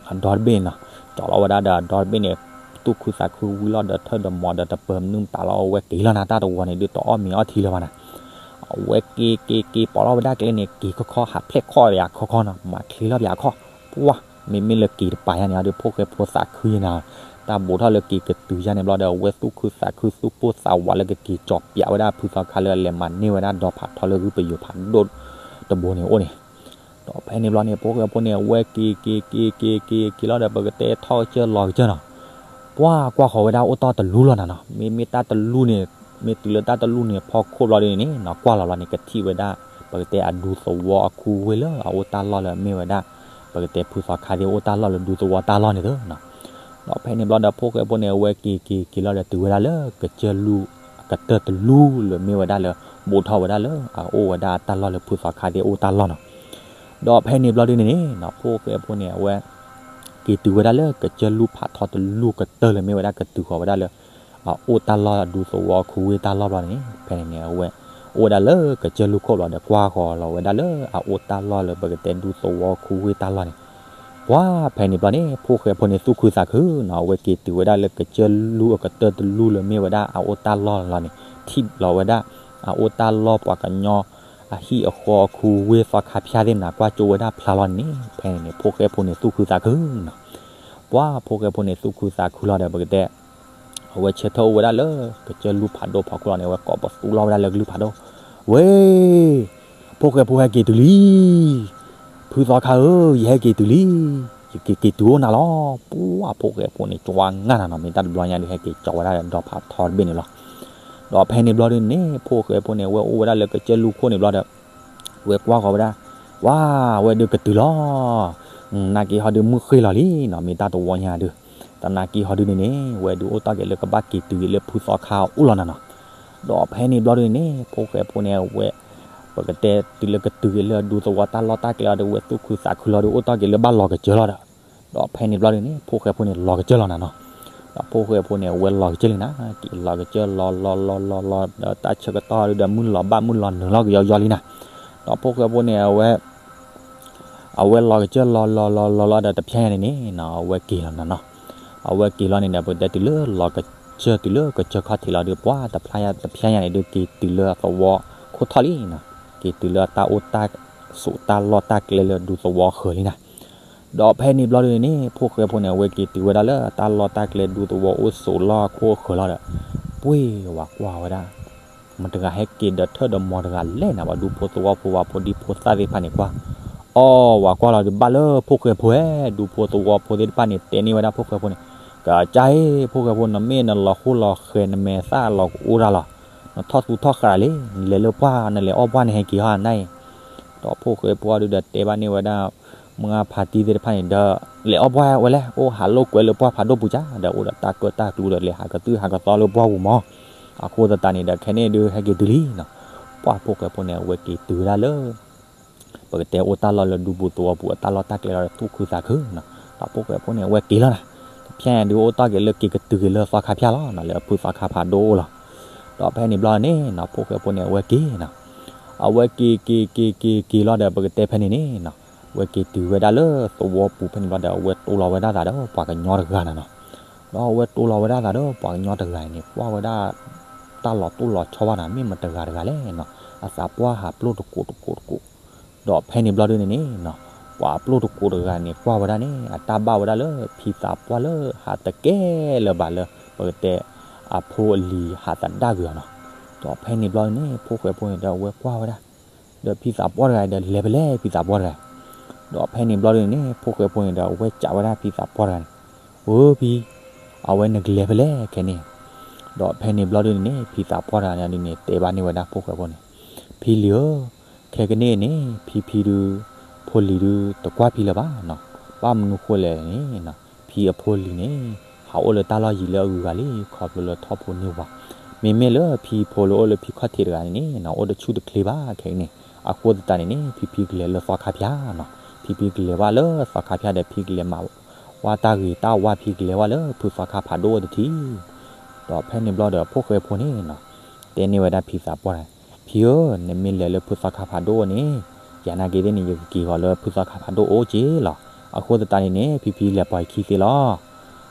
အဒီတဘ့ၣ်န့ၣ်နီၤ. ကၠီၤလီၤဝဲဒၣ်ဒီးအဒီတဘ့ၣ်န့ၣ် သူၣ်ခုသးခုဝံၤလီၤဒီးထၢၣ်ဒီးမီၤဒီးတပၢၤမနုၤမတၤလီၤ အဝဲက့ၤလီၤနၤ တၢ်တဝီန့ၣ်ဒုးတအီၣ်မ့ၤအီထံလၢၤဘၣ်နၤ. အဝဲက့ၤက့ၤက့ၤပိာ်လီၤဝဲဒၣ်ကျဲန့ၣ် က့ၤခီခီဟးဖျဲၣ်ခီၣ်ယၤခီခီနီၤ မၤချ့လီၤပယၤခီၣ်. ပှၢ် မ့မ့ၢ်လၢက့ၤတပၤယါန့ၣ်ဒီး ဖိၣ်ဃဲဖိသးခုယါန့ၣ် တၢ်ဘူးထီၣ်လၢက့ၤကတုၤယါန့ၣ်ဘျီဒီး အဝဲသူၣ်ခုသးခုသူၣ်ပိၢ်သးဝးလၢကက့ၤကၠီၤပၠးဝဲဒၣ် ဖုသီခါလၢအလဲၤမၤန့ၢ်ဝဲဒၣ်ဒီဖးထီလၢဂုၢ်ပယိၤဖးဒိၣ်တဘိန့ၣ်အိၣ်န့ၣ် ဒီးဖဲန့ၣ်ဘျီန့ၣ် ဖိၣ်ဃဲဖိန့ၣ် အဝဲက့ၤက့ၤက့ၤက့ၤက့ၤက့ၤလီၤဒီး ပကတဲထီၣ်ကစၢၢ်လီၤကစၢၢ်နီၤ. ပှၢ်ကွၢ်ဃီၤဝဲဒၣ်အိၣ်တ့ၢ်တလူလီၤနၤနီၤ. မ့မ့ၢ်တၢ်တလူန့ၣ် မ့ၢ်တုၤလၢတၢ်တလူန့ၣ် ဖီခိၣ်ဘျီဒ်န့ၣ်န့ၣ်နီၤ ကွၢ်လီၤလီၤန့ၣ် ကထံၣ်ဝဲဒၣ် ပကတဲအဒူသဝီအခိၣ်ဝ့ၢ်လၢအအိၣ်တၢ်လီၢ်လၢအမ့ၢ်ဝဲဒၣ် ပကတဲဖုသီခါသ့ၣ်အိၣ်တၢ်လီၢ်လၢဒူသဝီတၢ်လီၢ်န့ၣ်သ့နီၤ. ဒီးဖဲန့ၣ်ဘျီဒီး ဖိၣ်ဃဲဖိန့ၣ် အဝဲက့ၤက့ၤက့ၤလီၤဒီးတုၤဝဲဒၣ်လၢ ကစၢၢ်လူၢ် အကတၢၢ်တလူလၢမ့ၢ်ဝဲဒၣ်လၢ ဘူးထီၣ်ဝဲဒၣ်လၢ အအိၣ်ဝဲဒၣ်အတၢ်လီၢ်လၢဖုသီခါသ့ၣ်အိၣ်တၢ်လီၢ်နီၤ. ဒီးဖဲန့ၣ်ဘျီဒ်န့ၣ်န့ၣ်နီၤ ဖိၣ်ဃဲဖိန့ၣ် အဝဲ က့ၤတုၤဝဲဒၣ်လၢကစၢၢ်လူၢ်ဖးထီတလူကတၢၢ်လၢမ့ၢ်ဝဲဒၣ်ကတုၤဃီၤဝဲဒၣ်လၢ အအိၣ်တၢ်လီၢ်အဒူသဝီခိၣ်ဝ့ၢ်တၢ်လီၢ်ဘျီန့ၣ် ဖဲန့ၣ်န့ၣ် အဝဲ အိၣ်ဝဲဒၣ်လၢကစၢၢ်လူၢ်ခိၣ်ဘျီဒီး ကွၢ်ဃီၤလီၤဝဲဒၣ်လၢအအိၣ်တၢ်လီၢ်လၢပကတဲဒူသဝီခူဝ့ၢ်တၢ်လီၢ်န့ၣ်, ပှၢ်ဖဲန့ၣ်ဘျီန့ၣ် ဖိၣ်ဃဲဖိန့ၣ်သူၣ်ခုသးခုနီၤ, အဝဲက့ၤတုၤဝဲဒၣ်လၢကစၢၢ်လူၢ်အကတၢၢ်တလူၢ်လၢမ့ၢ်ဝဲဒၣ်အအိၣ်တၢ်လီၢ်လီၤန့ၣ်, ထံၣ်လီၤဝဲဒၣ် အအိၣ်တၢ်လီၢ်ပှၤကညီ အဟံၣ်အဃီအခူဝ့ၢ်သီခါဖၠၣ်သ့ၣ်မနၤ ကွၢ်ကၠိဝဲဒၣ်ဖျါလီၤန့ၣ်, ဖဲန့ၣ်န့ၣ် ဖိၣ်ဃဲဖိန့ၣ်သူၣ်ခုသးခုနီၤ. ပှၢ်ဖိၣ်ဃဲဖိန့ၣ်သူၣ်ခုသးခုလီၤဒီး ပကတဲ အဝဲဆၢထၢၣ်အိၣ်ဝဲဒၣ်လၢကစၢၢ်လူၢ်ဖးဒိၣ်ဖီခိၣ်လီၤန့ၣ် အဝဲကိးပသူလီၤဝဲဒၣ်လၢကလုၢ်ဖးဒိၣ်, ဝ့ၢ် ဖိၣ်ဃဲဖိဟဲက့ၤတုၤလံ, ဖုသီခါဧၢ, ယဟဲက့ၤတုၤလံ, ယက့ၤက့ၤတုၤအိၣ်နၤလီၤ. ပှၢ်ဖိၣ်ဃဲဖိန့ၣ်ကွၢ်ငါနၤနီၤ, မ့ၢ်တၢ်တဘျီညါဒုးဟဲက့ၤကၠီဝဲဒၣ်ဒီးဒီဖးထီတဘ့ၣ်န့ၣ်လီၤ. ဒီးဖဲန့ၣ်ဘျီဒုးန့ၣ် ဖိၣ်ဃဲဖိန့ၣ် အဝဲအိၣ်ဝဲဒၣ်လၢကစၢၢ်လူၢ်ခိၣ်န့ၣ်ဘျီဒီး ဝဲကွၢ်ဃီၤဝဲဒၣ်, ပှၢ်ဝဲဒုးကတုၤလီၤ, နာ်က့ဟီဒုးမုၢ်ဃ့ၢ်လီၤလံနီၤ, မ့ၢ်တၢ်တဝီညါဒုး, တနာ်က့ဟီဒုးန့ၣ်န့ၣ် ဝဲဒုးအိၣ်တ့ၢ်က့ၤလၢကဘၣ်က့ၤတုၤလၢဖုသီခါအအိၣ်လီၤနၤနီၤ. ဒီးဖဲန့ၣ်ဘျီဒုးန့ၣ် ဖိၣ်ဃဲဖိန့ၣ် အဝဲ ပကတဲတုၤလၢကတုၤက့ၤလၢဒူသဝီတၢ်လီၢ်တၢ်ကျဲလီၤဒီး ဝဲသူၣ်ခုသးခုလီၤဒီး အိၣ်တ့ၢ်က့ၤလၢဘၣ်လီၤကစၢၢ်လီၤဒီး, ဒီးဖဲန့ၣ်ဘျီဒုးန့ၣ် ဖိၣ်ဃဲဖိန့ၣ်လီၤကစၢၢ်လီၤနၤနီၤ. ဒီးဖိၣ်ဃဲဖိန့ၣ် အဝဲလီၤကစၢၢ်လံနၤ, က့ၤလီၤကစၢၢ်လီၤလီၤလီၤလီၤလီၤဒီး တၢ်ဆၢကတီၢ်ဒုးဒီး မုၢ်လီၤဘၣ်မုၢ်လီၤနုာ်လီၤကယီကယီလံနၤ. ဒီးဖိၣ်ဃဲဖိန့ၣ် အဝဲ အဝဲလီၤကစၢၢ်လီၤလီၤလီၤလီၤလီၤဒီး တဖျဲညါန့ၣ်န့ၣ်နီၤ အဝဲက့ၤလီၤနၤနီၤ. အဝဲက့ၤလီၤန့ၣ်ဒီး ပကတဲတုၤလၢလီၤကစၢၢ်တုၤလၢကစၢၢ်ခီၣ်ထံးလီၤဒီး ပှၢ်တဖျဲညါ တဖျဲညါန့ၣ်ဒုး က့ၤတုၤလၢအသဝီခိၣ်ထီၣ်လံနီၤ, က့ၤတုၤလၢအတၢ်အိၣ်တၢ်ဆိးတၢ်လီၢ်တၢ်ကျဲလၢဒူသဝီဃၢၤလံနၤ. ဒီးဖဲန့ၣ်ဘျီဒုးန့ၣ်န့ၣ် ဖိၣ်ဃဲဖိန့ၣ် အဝဲက့ၤတုၤဝဲဒၣ်လၢတၢ်လီၢ်တၢ်ကျဲဒူသဝီအိၣ်ဆိးလီၢ်အခိၣ်အဃၢၤလီၤဒီး ပှ့ၤဝဲကွၢ်ဝဲဒၣ် မတၤတဂၤဟဲက့ၤဒီးထၢၣ်ဒီးမီၤတဂၤလဲၣ်နၤ, ပှၤဒူဖိသဝီဖိ ပှၤဖိဒံဖိသၣ်သ့ၣ်တဖၣ်န့ၣ်ကွၢ်, အီၣ်ဝဲကွၢ်လီၤဒီး ဘၣ်လၢဖိၣ်ဃဲဖိဧၢ, ဒူဖိသဝီဖိသ့ၣ်တဖၣ်န့ၣ် တဲန့ၢ်ဝဲဒၣ်ဖိၣ်ဃဲဖိန့ၣ်, ကကါအ့ၣ် ဖိၣ်ဃဲဖိ နမ့ၢ်နလီၤဃိလီၤဃဲၤ နမဲာ်သၣ်လီၤကအိၣ်တၢ်လီၤ, နထီၣ်သူထီၣ်ဃးတၢ်လံ, နလဲၤလၢပှၢ် နလဲၤအီၣ်ပှၢ် နဟဲက့ၤဟီနၤအံၤ. ဒီးဖိၣ်ဃဲဖိအီၤဒုးဒီးတဲဘၣ်န့ၢ်ဝဲဒၣ် မုၢ်ဂၢ်ဖါတံၢ်သ့ၣ်တဖၣ်န့ၣ်ဒီး လဲၤအီၣ်ပှၢ်ဝဲလဲၣ်, အိၣ်ဟးလိာ်ကွဲလၢပှၢ်ဖးဒိၣ်ပူၤကၢ်, ဒီးအိၣ်ဒီးတၢ်ကၢၣ်တၢ်ကျူဒီး လဲၤဟးကသုၣ်ဟးကသီလၢပှၢ်ပူၤမး, အဃိသတးန့ၣ်ဒီး ခဲန့ၣ်ဒုးဟဲက့ၤတုၤလံနီၤ. ပှၢ်ဖိၣ်ဃဲဖိန့ၣ် အဝဲက့ၤတုၤဝဲဒၣ်လၢ ပကတဲအိၣ်တၢ်လီၢ်လၢဒူပူၤသဝီပူၤအတၢ်လီၢ်တၢ်ကျဲလီၤဒီး သူၣ်ခုသးခုနီၤ. ဒီးဖိၣ်ဃဲဖိန့ၣ် အဝဲက့ၤလီၤနၤ, တဖျဲညါဒုးအိၣ်တ့ၢ်က့ၤလၢက့ၤကတုၤက့ၤလၢသီခါဖၠၣ်လီၤနီၤ, လၢဖုသီခါဖးဒိၣ်အိၣ်လီၤ. ဒီးဖဲန့ၣ်ဘျီန့ၣ်နီၤ ဖိၣ်ဃဲဖိန့ၣ် အဝဲက့ၤနီၤ, အဝဲက့ၤက့ၤက့ၤက့ၤက့ၤလီၤဒီး ပကတဲဖဲန့ၣ်န့ၣ်နီၤ, အဝဲက့ၤတုၤဝဲဒၣ်လၢသဝီပူၤဖဲန့ၣ်ဘျီဒီး အဝဲတိလီၤဝဲဒၣ်သးဒီးပှၤကညီတဂၤနၤနီၤ. ဒီးအဝဲတိလီၤဝဲဒၣ်သးဒီးပှၤကညီတဂၤန့ၣ် ကွၢ်ဝဲဒၣ် တၢ်လီၤတိၢ်လီၤဆီဘၣ်နၤ, မ့ၢ်မတၤတဂၤတဂၤလဲၣ်နီၤ, အသးပှၢ်ဟးပျိၢ်တကိးတကိးတကိး. ဒီးဖဲန့ၣ်ဘျီဒုးန့ၣ်န့ၣ်နီၤ, ပှၤပျိၢ်တကိးတဂၤန့ၣ် ကွၢ်ဝဲဒၣ်န့ၣ် အတၢ်ဘၣ်ဝဲဒၣ်လၢဖံသးပှၢ်လၢဟးတကဲလၢၤဘၣ်လၢ ပကတဲ အဖိအလံၤဟးသဒၣ်ကွံာ်အီၤနီၤ. ဒီးဖဲန့ၣ်ဘျီန့ၣ် ဖိၣ်ဃဲဖိန့ၣ်ဒီး အဝဲကွၢ်ဝဲဒၣ် ဒီးဖံသးပှၢ်တဂၤဒီး လဲၤဖဲလဲၣ်ဖံသးပှၢ်တဂၤ. ဒီးဖဲန့ၣ်ဘျီဒုးန့ၣ်န့ၣ် ဖိၣ်ဃဲဖိန့ၣ်ဒီး အဝဲကးဝဲဒၣ်ဖံသးပှၢ်တဂၤန့ၣ်, အိ ဖံ, အဝဲနကလဲၤဖဲလဲၣ်ခဲန့ၣ်. ဒီးဖဲန့ၣ်ဘျီဒုးန့ၣ်န့ၣ် ဖံသးပှၢ်တဂၤန့ၣ်ဒုးန့ၣ် တဲဘၣ်န့ၢ်ဝဲဒၣ်ဖိၣ်ဃဲဖိန့ၣ်, ဖံလံၤဧၢ, ခဲကနံၣ်အံၤန့ၣ် ဖံဖံဒုး ဖိလံၤဒုး တကွၢ်ဖံလၢၤဘၣ်နီၤ. ဘၣ်မနုၤဃိလဲၣ်န့ၣ် ဖံအဖိလံၤန့ၣ် ဟးအိၣ်လၢတၢ်လီၢ်ယံၤလၢအဂုၤအဂၤလံ ခီဖျိလၢထီၣ်ဖိန့ၢ်ဝၤ. မ့မ့ၢ်လၢဖံဖိလၢအိၣ်လၢဖံခီၣ်ထံးတဂၤန့ၣ်န့ၣ် အိၣ်တဆူၣ်တချ့ဘၣ်ခဲအံၤန့ၣ်. အဃိသတးန့ၣ်န့ၣ် ဖံဖံကလဲၤလၢသီခါဖၠၣ်နီၤ. ဖံဖံကလဲၤဘၣ်လၢသီခါဖၠၣ်ဒီး ဖံကလဲၤမၤဝဲတၢ်ဂ့ၤတၢ်ဝါ ဖံကလဲၤဝဲလၢဖုသီခါဖးဒိၣ်အိၣ်တထံၣ်. ဒီးဖဲန့ၣ်ဘျီဒီး ဖိၣ်ဃဲဖိန့ၣ်နီၤ တဲန့ၢ်ဝဲဒၣ်ဖံသးပှၢ်တဂၤ, ဖံဧၢ, နမ့ၢ်လဲၤလၢဖုသီခါဖးဒိၣ်အိၣ်န့ၣ် ယနာ်က့ၤသ့ၣ်န့ၣ် ယကက့ၤဃီၤလၢဖုသီခါဖးဒိၣ်အိၣ်က့ၤလီၤ. အဃိသတးန့ၣ်န့ၣ် ဖံဖံလဲၤပိာ်ယခံသ့လီၤ.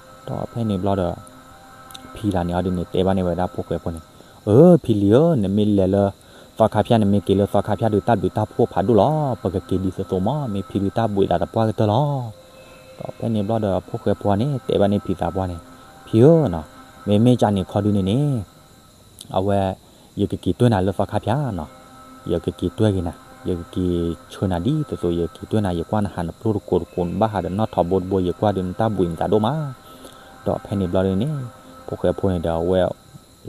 ဒီးဖဲန့ၣ်ဘျီဒီး ဖံတဂၤန့ၣ်အီၤဒုးန့ၣ် တဲဘၣ်န့ၢ်ဝဲဒၣ်ဖိၣ်ဃဲဖိန့ၣ်, အၢ ဖံလံၤဧၢ, နမ့ၢ်လဲၤလၢ သီခါဖၠၣ် နမ့ၢ်က့ၤလၢသီခါဖၠၣ်ဒုး တၢ်ဘျုးတၢ်ဖှိၣ်ဖးဒိၣ်လီၤ. ပကက့ၤဒ်သိးသိးမး မ့ၢ်ဖံဒုးတၢ်ဘှံးသးသပှၢ်ကတၢၢ်လီၤ. ဒီးဖဲန့ၣ်ဘျီဒီး ဖိၣ်ဃဲဖိန့ၣ် တဲဘၣ်န့ၢ်ဖံသးပှၢ်န့ၣ်, ဖံဧၢနီၤ, မ့မ့ၢ်ကန့ၣ်ခီဒုးန့ၣ်န့ၣ် အဝဲ ယကက့ၤတွဲၢ်နၤလၢသီခါဖၠၣ်နီၤ. ယကက့ၤတွဲၢ်က့ၤနၤ, ယကက့ၤဆှၢနၤဒ်သိးသိး ယက့ၤတွဲၢ်နၤ, ယကွၢ်နဟးနပျိၢ်တကိးတကိး နဘၣ်ဟးဒီးနီၣ်ထိးဘိတဘိ ယကွၢ်ဒုးနတၢ်ဘှံးနသးဒိၣ်မး. ဒီးဖဲန့ၣ်ဘျီဒုးန့ၣ် ဖိၣ်ဃဲဖိန့ၣ်ဒီး အဝဲ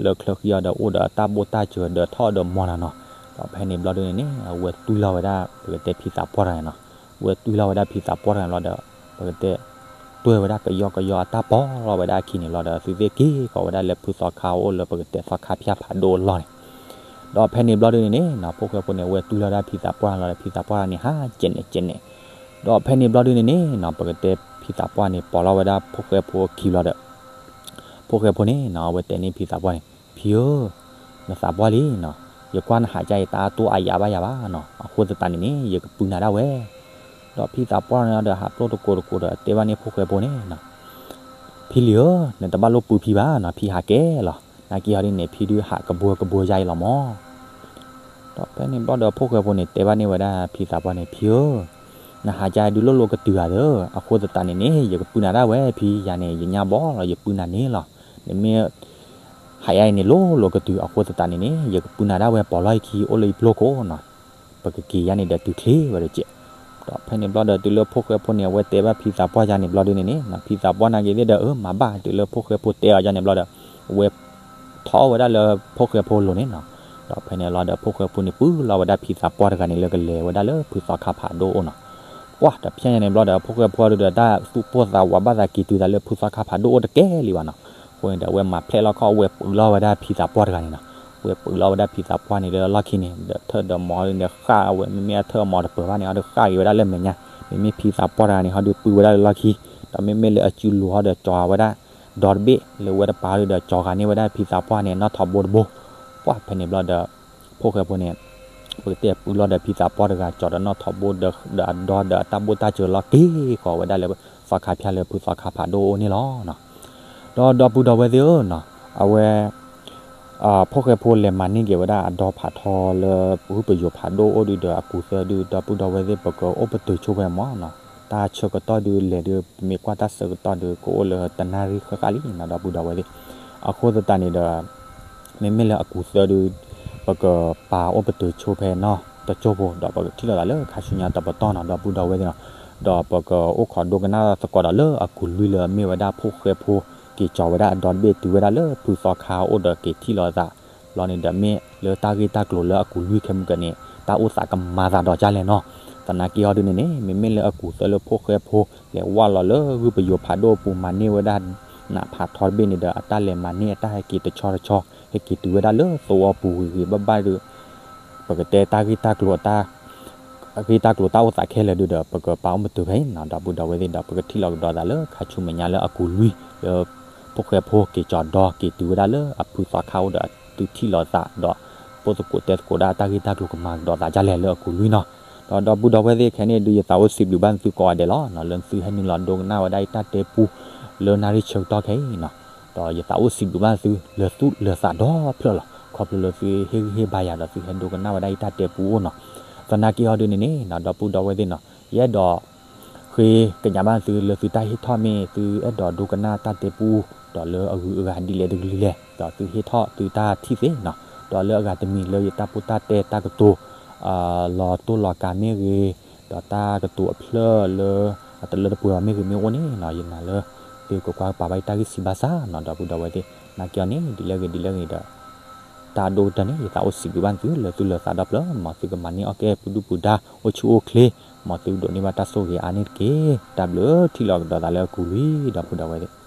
လၢချၢဃံအီၤဒီး အိၣ်ဒီးတၢ်ဘိၣ်တၢ်စၢၤဒီးထီၣ်ဒီးမီၤနၤနီၤ. ဒီးဖဲန့ၣ်ဘျီဒုးန့ၣ်န့ၣ် အဝဲတွံၢ်လီၤဝဲဒၣ် ပကတဲဖံသးပှၢ်တဂၤန့ၣ်နီၤ. အဝဲတွံၢ်လီၤဝဲဒၣ်ဖံသးပှၢ်တဂၤန့ၣ်လီၤဒီး ပကတဲ တွဲၢ်ဝဲဒၣ်ကယီကယီအတၢ်ပီၢ်လီၤဝဲဒၣ်အခံန့ၣ်လီၤဒီး သုသ့ၣ်က့ၤဃီၤဝဲဒၣ်လၢဖုသီခါအိၣ်လၢပကတဲသီခါဖၠၣ်ဖးဒိၣ်အလီၢ်န့ၣ်. ဒီးဖဲန့ၣ်ဘျီဒုးန့ၣ်န့ၣ်နီၤ ဖိၣ်ဃဲဖိန့ၣ် အဝဲတွံၢ်လီၤဒၣ်ဖံသးပှၢ်တဂၤလီၤဒီး ဖံသးပှၢ်တဂၤန့ၣ် ဟးကဲးနဲးကဲးနဲး. ဒီးဖဲန့ၣ်ဘျီဒုးန့ၣ်န့ၣ်နီၤ ပကတဲဖံသးပှၢ်န့ၣ် ပိာ်လီၤဝဲဒၣ်ဖိၣ်ဃဲဖိအခံလီၤဒီး ဖိၣ်ဃဲဖိန့ၣ်နီၤ အဝဲတဲန့ၢ်ဖံသးပှၢ်န့ၣ်, ဖံဧၢ, နသးပှၢ်လံနီၤ. ယကွၢ်နဟးကါအံၤတၢ်တိၢ်အါယၤဘၣ်ယၤဘၣ်နီၤ, အဃိသတးန့ၣ်န့ၣ် ယကပုၢ်နၤဒၣ်ဝဲ. ဒီးဖံသးပှၢ်န့ၣ်ဒီးဟးပျိၢ်တကိးတကိးဒီးတဲဘၣ်န့ၣ်ဖိၣ်ဃဲဖိန့ၣ်နီၤ, ဖံလံၤဧၢ, နတဘၣ်လိၣ်ပုၢ်ဖံဘၣ်နီၤ, ဖံဟးကဲလီၤ. နာ်က့ဟီဒ်န့ၣ် ဖံဒုးဟးကဘှီကဘှီယါအံၤလီၤမၢ်. ဒီးဖဲန့ၣ်ဘျီဒီးဖိၣ်ဃဲဖိန့ၣ်တဲဘၣ်န့ၢ်ဝဲဒၣ်ဖံသးပှၢ်န့ၣ်, ဖံဧၢ, နဟးကါဒုးလိၣ်လိာ်ကတုၤဧါသၢ, အဃိသတးန့ၣ်န့ၣ် ယကပုၢ်နၤဒၣ်ဝဲဖံ, ယၤန့ၣ် ယညါဘီလီၤ, ယပုၢ်နၤန့ၣ်လီၤ. နမ့ၢ်ဟးယါအံၤန့ၣ်လိၣ်လိာ်ကတုၤ, အဃိသတးန့ၣ်န့ၣ် ယကပုၢ်နၤဒၣ်ဝဲပီၤလီၢ်အံၤခံ အိၣ်လၢယပျိၢ်ခိၣ်နီၤ, ပကက့ၤယါန့ၣ်ဒီးတုၤချ့ဝဲဒီးကဲး. ဒီးဖဲန့ၣ်ဘျီဒီးတုၤလၢဖိၣ်ဃဲဖိန့ၣ် အဝဲတဲဘၣ်ဖံသးပှၢ်ယါန့ၣ်ဘျီဒ်န့ၣ်န့ၣ် ဖံသးပှၢ်နာ်က့သ့ၣ်ဒီး အၢ မၤဘၣ်, တုၤလၢဖိၣ်ဃဲဖိတဲအီၤယါန့ၣ်ဘျီဒီး အဝဲထီၣ်ဝဲဒၣ်လၢဖိၣ်ဃဲဖိလိၤန့ၣ်နီၤ. ဒီးဖဲန့ၣ်လီၤဒီးဖိၣ်ဃဲဖိန့ၣ် ပုၢ်လီၤဝဲဒၣ်ဖံသးပှၢ်တဂၤန့ၣ် လၢကလဲၤဝဲဒၣ်လၢဖုသီခါဖးဒိၣ်အိၣ်နီၤ. ပှၢ်ဒီးဖဲန့ၣ်ဘျီဒီး ဖိၣ်ဃဲဖိဒီးတၢ်သူၣ်ပိၢ်သးဝးဘၣ်သးက့ၤတုၤသးလၢဖုသီခါဖးဒိၣ်အိၣ်တကဲလံဘၣ်နီၤ. အဃိန့ၣ်ဒီးအဝဲမၤဖျဲၣ်လီၤခီၣ် အဝဲပုၢ်လီၤဝဲဒၣ်ဖံသးပှၢ်တဂၤန့ၣ်နီၤ. အဝဲပုၢ်လီၤဝဲဒၣ်ဖံသးပှၢ်န့ၣ်လၢလီၢ်ခံန့ၣ် ဒီးထၢၣ်ဒီးမီၤန့ၣ်ဃၣ်ဝဲ, မ့မ့ၢ်အထၢၣ်အမီၤတပၢၤဘၣ်န့ၣ် ဟီဒီးဃၣ်က့ၤဝဲဒၣ်လၢမဲာ်ညါ, မ့မ့ၢ်ဖံသးပှၢ်တဂၤန့ၣ် ဟီဒီးပုၢ်ဝဲဒၣ်လၢလီၢ်ခံ, ဒီးမ့မ့ၢ်လၢအစုလိၤဟီဒီးကၠီၤဝဲဒၣ် ဒီတဘ့ၣ်လၢဝဲတပၤဒီး ကၠီၤဂၤန့ၢ်ဝဲဒၣ်ဖံသးပှၢ်န့ၣ် နီၣ်ထိးဘိတဘိ. ပှၢ်ဖဲန့ၣ်ဘျီဒီး ဖိၣ်ဃဲဖိန့ၣ် ပကတဲပုၢ်လီၤဒီးဖံသးပှၢ်တဂၤ ကၠီၤဒီးနီၣ်ထိးဘိဒီးအဒီဒီးအတၢ်ဘိၣ်တၢ်စၢၤလီၤက့ၤဃီၤဝဲဒၣ်လၢသီခါဖၠါလၢဖုသီခါဖးဒိၣ်အိၣ်န့ၣ်လီၤ. ဒီးဒီပုၢ်ဒီဝဲၢ်သ့ၣ်ဧၢနီၤ, အဝဲ ဖိၣ်ဃဲဖိလဲၤမၤန့ၢ်က့ၤဝဲဒၣ်အဒီဖးထီလၢဂုၢ်ပယိၤဖးဒိၣ်အိၣ်ဒုးဒီးအကူၤသၢဒုး ဒီပုၢ်ဒီဝဲၢ်သ့ၣ် ပကအိၣ်ပတုာ်ဆိဖဲမၢ်နီၤ. တၢ်ဆၢကတီၢ်ဒုးလဲၤဒုး ပမ့ၢ်ကွၢ်တၢ်ဆၢကတီၢ်ဒုး ကအိၣ်လၢတနၣ်ရံၣ်ဃၣ်ဃၣ်လံနီၤ ဒီပုၢ်ဒီဝဲၢ်သ့ၣ်. အဃိသတးန့ၣ်ဒီး မ့မ့ၢ်လၢအကူၤသၢဒုး ပကပာ်အိၣ်ပတုာ်ဆိဖဲနီၤတကၠိၢ်ဖိ ဒီးပကထံၣ်လိာ်သးလၢခါဆူညါတပတီၢ်နီၤ ဒီပုၢ်ဒီဝဲၢ်သ့ၣ်နီၤ. ဒီးပကအိၣ်ခိးဒိကနၣ်သကိးဒီးလၢအကူၤလွံၢ်လၢအမ့ၢ်ဝဲဒၣ်ဖိၣ်ဃဲဖိ က့ၤကၠီၤဝဲဒၣ်အဒီတဘ့ၣ်တုၤဝဲဒၣ်လၢဖုသီခါအိၣ်ဒီးက့ၤထံၣ်လိာ်သး လီၤန့ၣ်ဒီးမ့ၢ်လၢတၢ်ဂ့ၢ်တၢ်ကျိၤလၢအကူၤလွံၢ်ခဲမုၢ်ကန့ၣ် တၢ်အိၣ်သးကမၤသးဒီးဒ်လဲၣ်နီၤ. သနာ်က့ဟီဒုးန့ၣ်န့ၣ် မ့မ့ၢ်လၢအကူၤသၢလၢဖိၣ်ဃဲဖိ လဲၤဝၢ်လီၤလၢဂုၢ်ပယိၤဖးဒိၣ်အပူၤ မၤန့ၢ်ဝဲဒၣ် နးဖးထီတဘ့ၣ်န့ၣ်ဒီး အတၢ်လဲၤမၤန့ၢ်အတၢ်ဟဲက့ၤတဆီတဆီ ဟဲက့ၤတုၤဝဲဒၣ်လၢသဝီပူၤဂ့ၤဂ့ၤဘၣ်ဘၣ်ဒီး ပကတဲတၢ်ဂ့ၢ်တၢ်ကျိၤ တၢ်ဂ့ၢ်တၢ်ကျိၤတၢ်အိၣ်သးခဲလၢာ်ဒုးဒီး ပကပာ်အိၣ်မတုၤဖဲအံၤနီၤ ဒီပုၢ်ဒီဝဲၢ်သ့ၣ်ဒီး ပကထံၣ်လိာ်ကဒီးသးလၢခါဆူမဲာ်ညါလၢအကူၤလွံၢ်လၢ ဖိၣ်ဃဲဖိက့ၤကၠီၤဒီက့ၤတုၤဝဲဒၣ်လၢအဖုသီခါအိၣ်ဒီးအသုထံၣ်လိာ်သးဒီး ပိၢ်သကိးတဲသကိးဒၣ်တၢ်ဂ့ၢ်တၢ်ကျိၤကမၤကဒီးသးဒ်လဲၣ်လၢအကူၤလွံၢ်နီၤ. ဒီးဒီပုၢ်ဒီဝဲၢ်သ့ၣ်ခဲန့ၣ်ဒုး ယသးအိၣ်စံးဘျုးဘၣ်သုကိးဂၤဒဲးလီၤ လၢသုဟဲနုာ်လီၤဒိကနၣ်ဝဲဒၣ်ယတၢ်တဲပူလၢနၣ်ရံၣ်ဆၢကတီၢ်ခဲအံၤနီၤ. ဒီးယသးအိၣ်စံးဘျုးဘၣ်သုလၢသူၣ်လၢသးဒီဖျၢၣ်လီၤ ခီဖျိလၢသုဟ့ၣ်ဂံၢ်ဟ့ၣ်ဘါယၤဒီးသုဟဲဒိကနၣ်ဝဲဒၣ်ယတၢ်တဲပူအိၣ်နီၤ. သနာ်က့ဟီဒုးန့ၣ်န့ၣ်နီၤ ဒီပုၢ်ဒီဝဲၢ်သ့ၣ်နီၤ ယအဲၣ်ဒိး ဃ့ကညးဘၣ်သုလၢသုတၢ်ဟ့ၣ်ထီၣ်မ့ၢ်သုအဲၣ်ဒိးဒိကနၣ်တၢ်တဲပူ ဒီးလၢအဂုၤအဂၤဒ်လဲၣ်တကလုာ်လဲၣ် ဒီးသုဟ့ၣ်ထီၣ်သုတၢ်ထံၣ်သ့နီၤ. ဒီးလၢအဂၤတမံၤလၢယတၢ်ပိၢ်တၢ်တဲတၢ်ကတိၤ လီၤတိၢ်လီၤကၤမ့ၢ်ဂ့ၤ ဒီးတၢ်ကတိၤအဖျၢၣ်လၢ အတလၢတပှဲၤဘၣ်မ့ၢ်ဂ့ၤမ့ၢ်အိၣ်န့ၣ်နီၤ ယနာ်လၢသုကကွၢ်ကပၤဘၣ်ယတၢ်ဂံၢ်စၢ်ဘၣ်ဆၣ်နီၤ ဒီပုၢ်ဒီဝဲၢ်သ့ၣ် နာ်က့အီၤန့ၣ် ဒ်လဲၣ်ဂ့ၤဒ်လဲၣ်ဂ့ၤဒီး တၢ်ဒိၣ်ကတၢၢ်န့ၣ် ယသးအိၣ်စံးဘျုးဘၣ်သုလၢသူၣ်လၢသးဒီဖျၢၣ် မ်သုကမၤန့ၢ်အီၣ်ကဲပဒုၣ်ပဒါအိၣ်ဆူၣ်အိၣ်ချ့ မ်သုကဒိးန့ၢ်ဘၣ်တၢ်ဆိၣ်ဂ့ၤအါန့ၢ်တက့ၢ်. တၢ်ဘျုးထံၣ်လိာ်ကဒီးသးလၢအကူၤလွံၢ် ဒီပုၢ်ဒီဝဲၢ်သ့ၣ်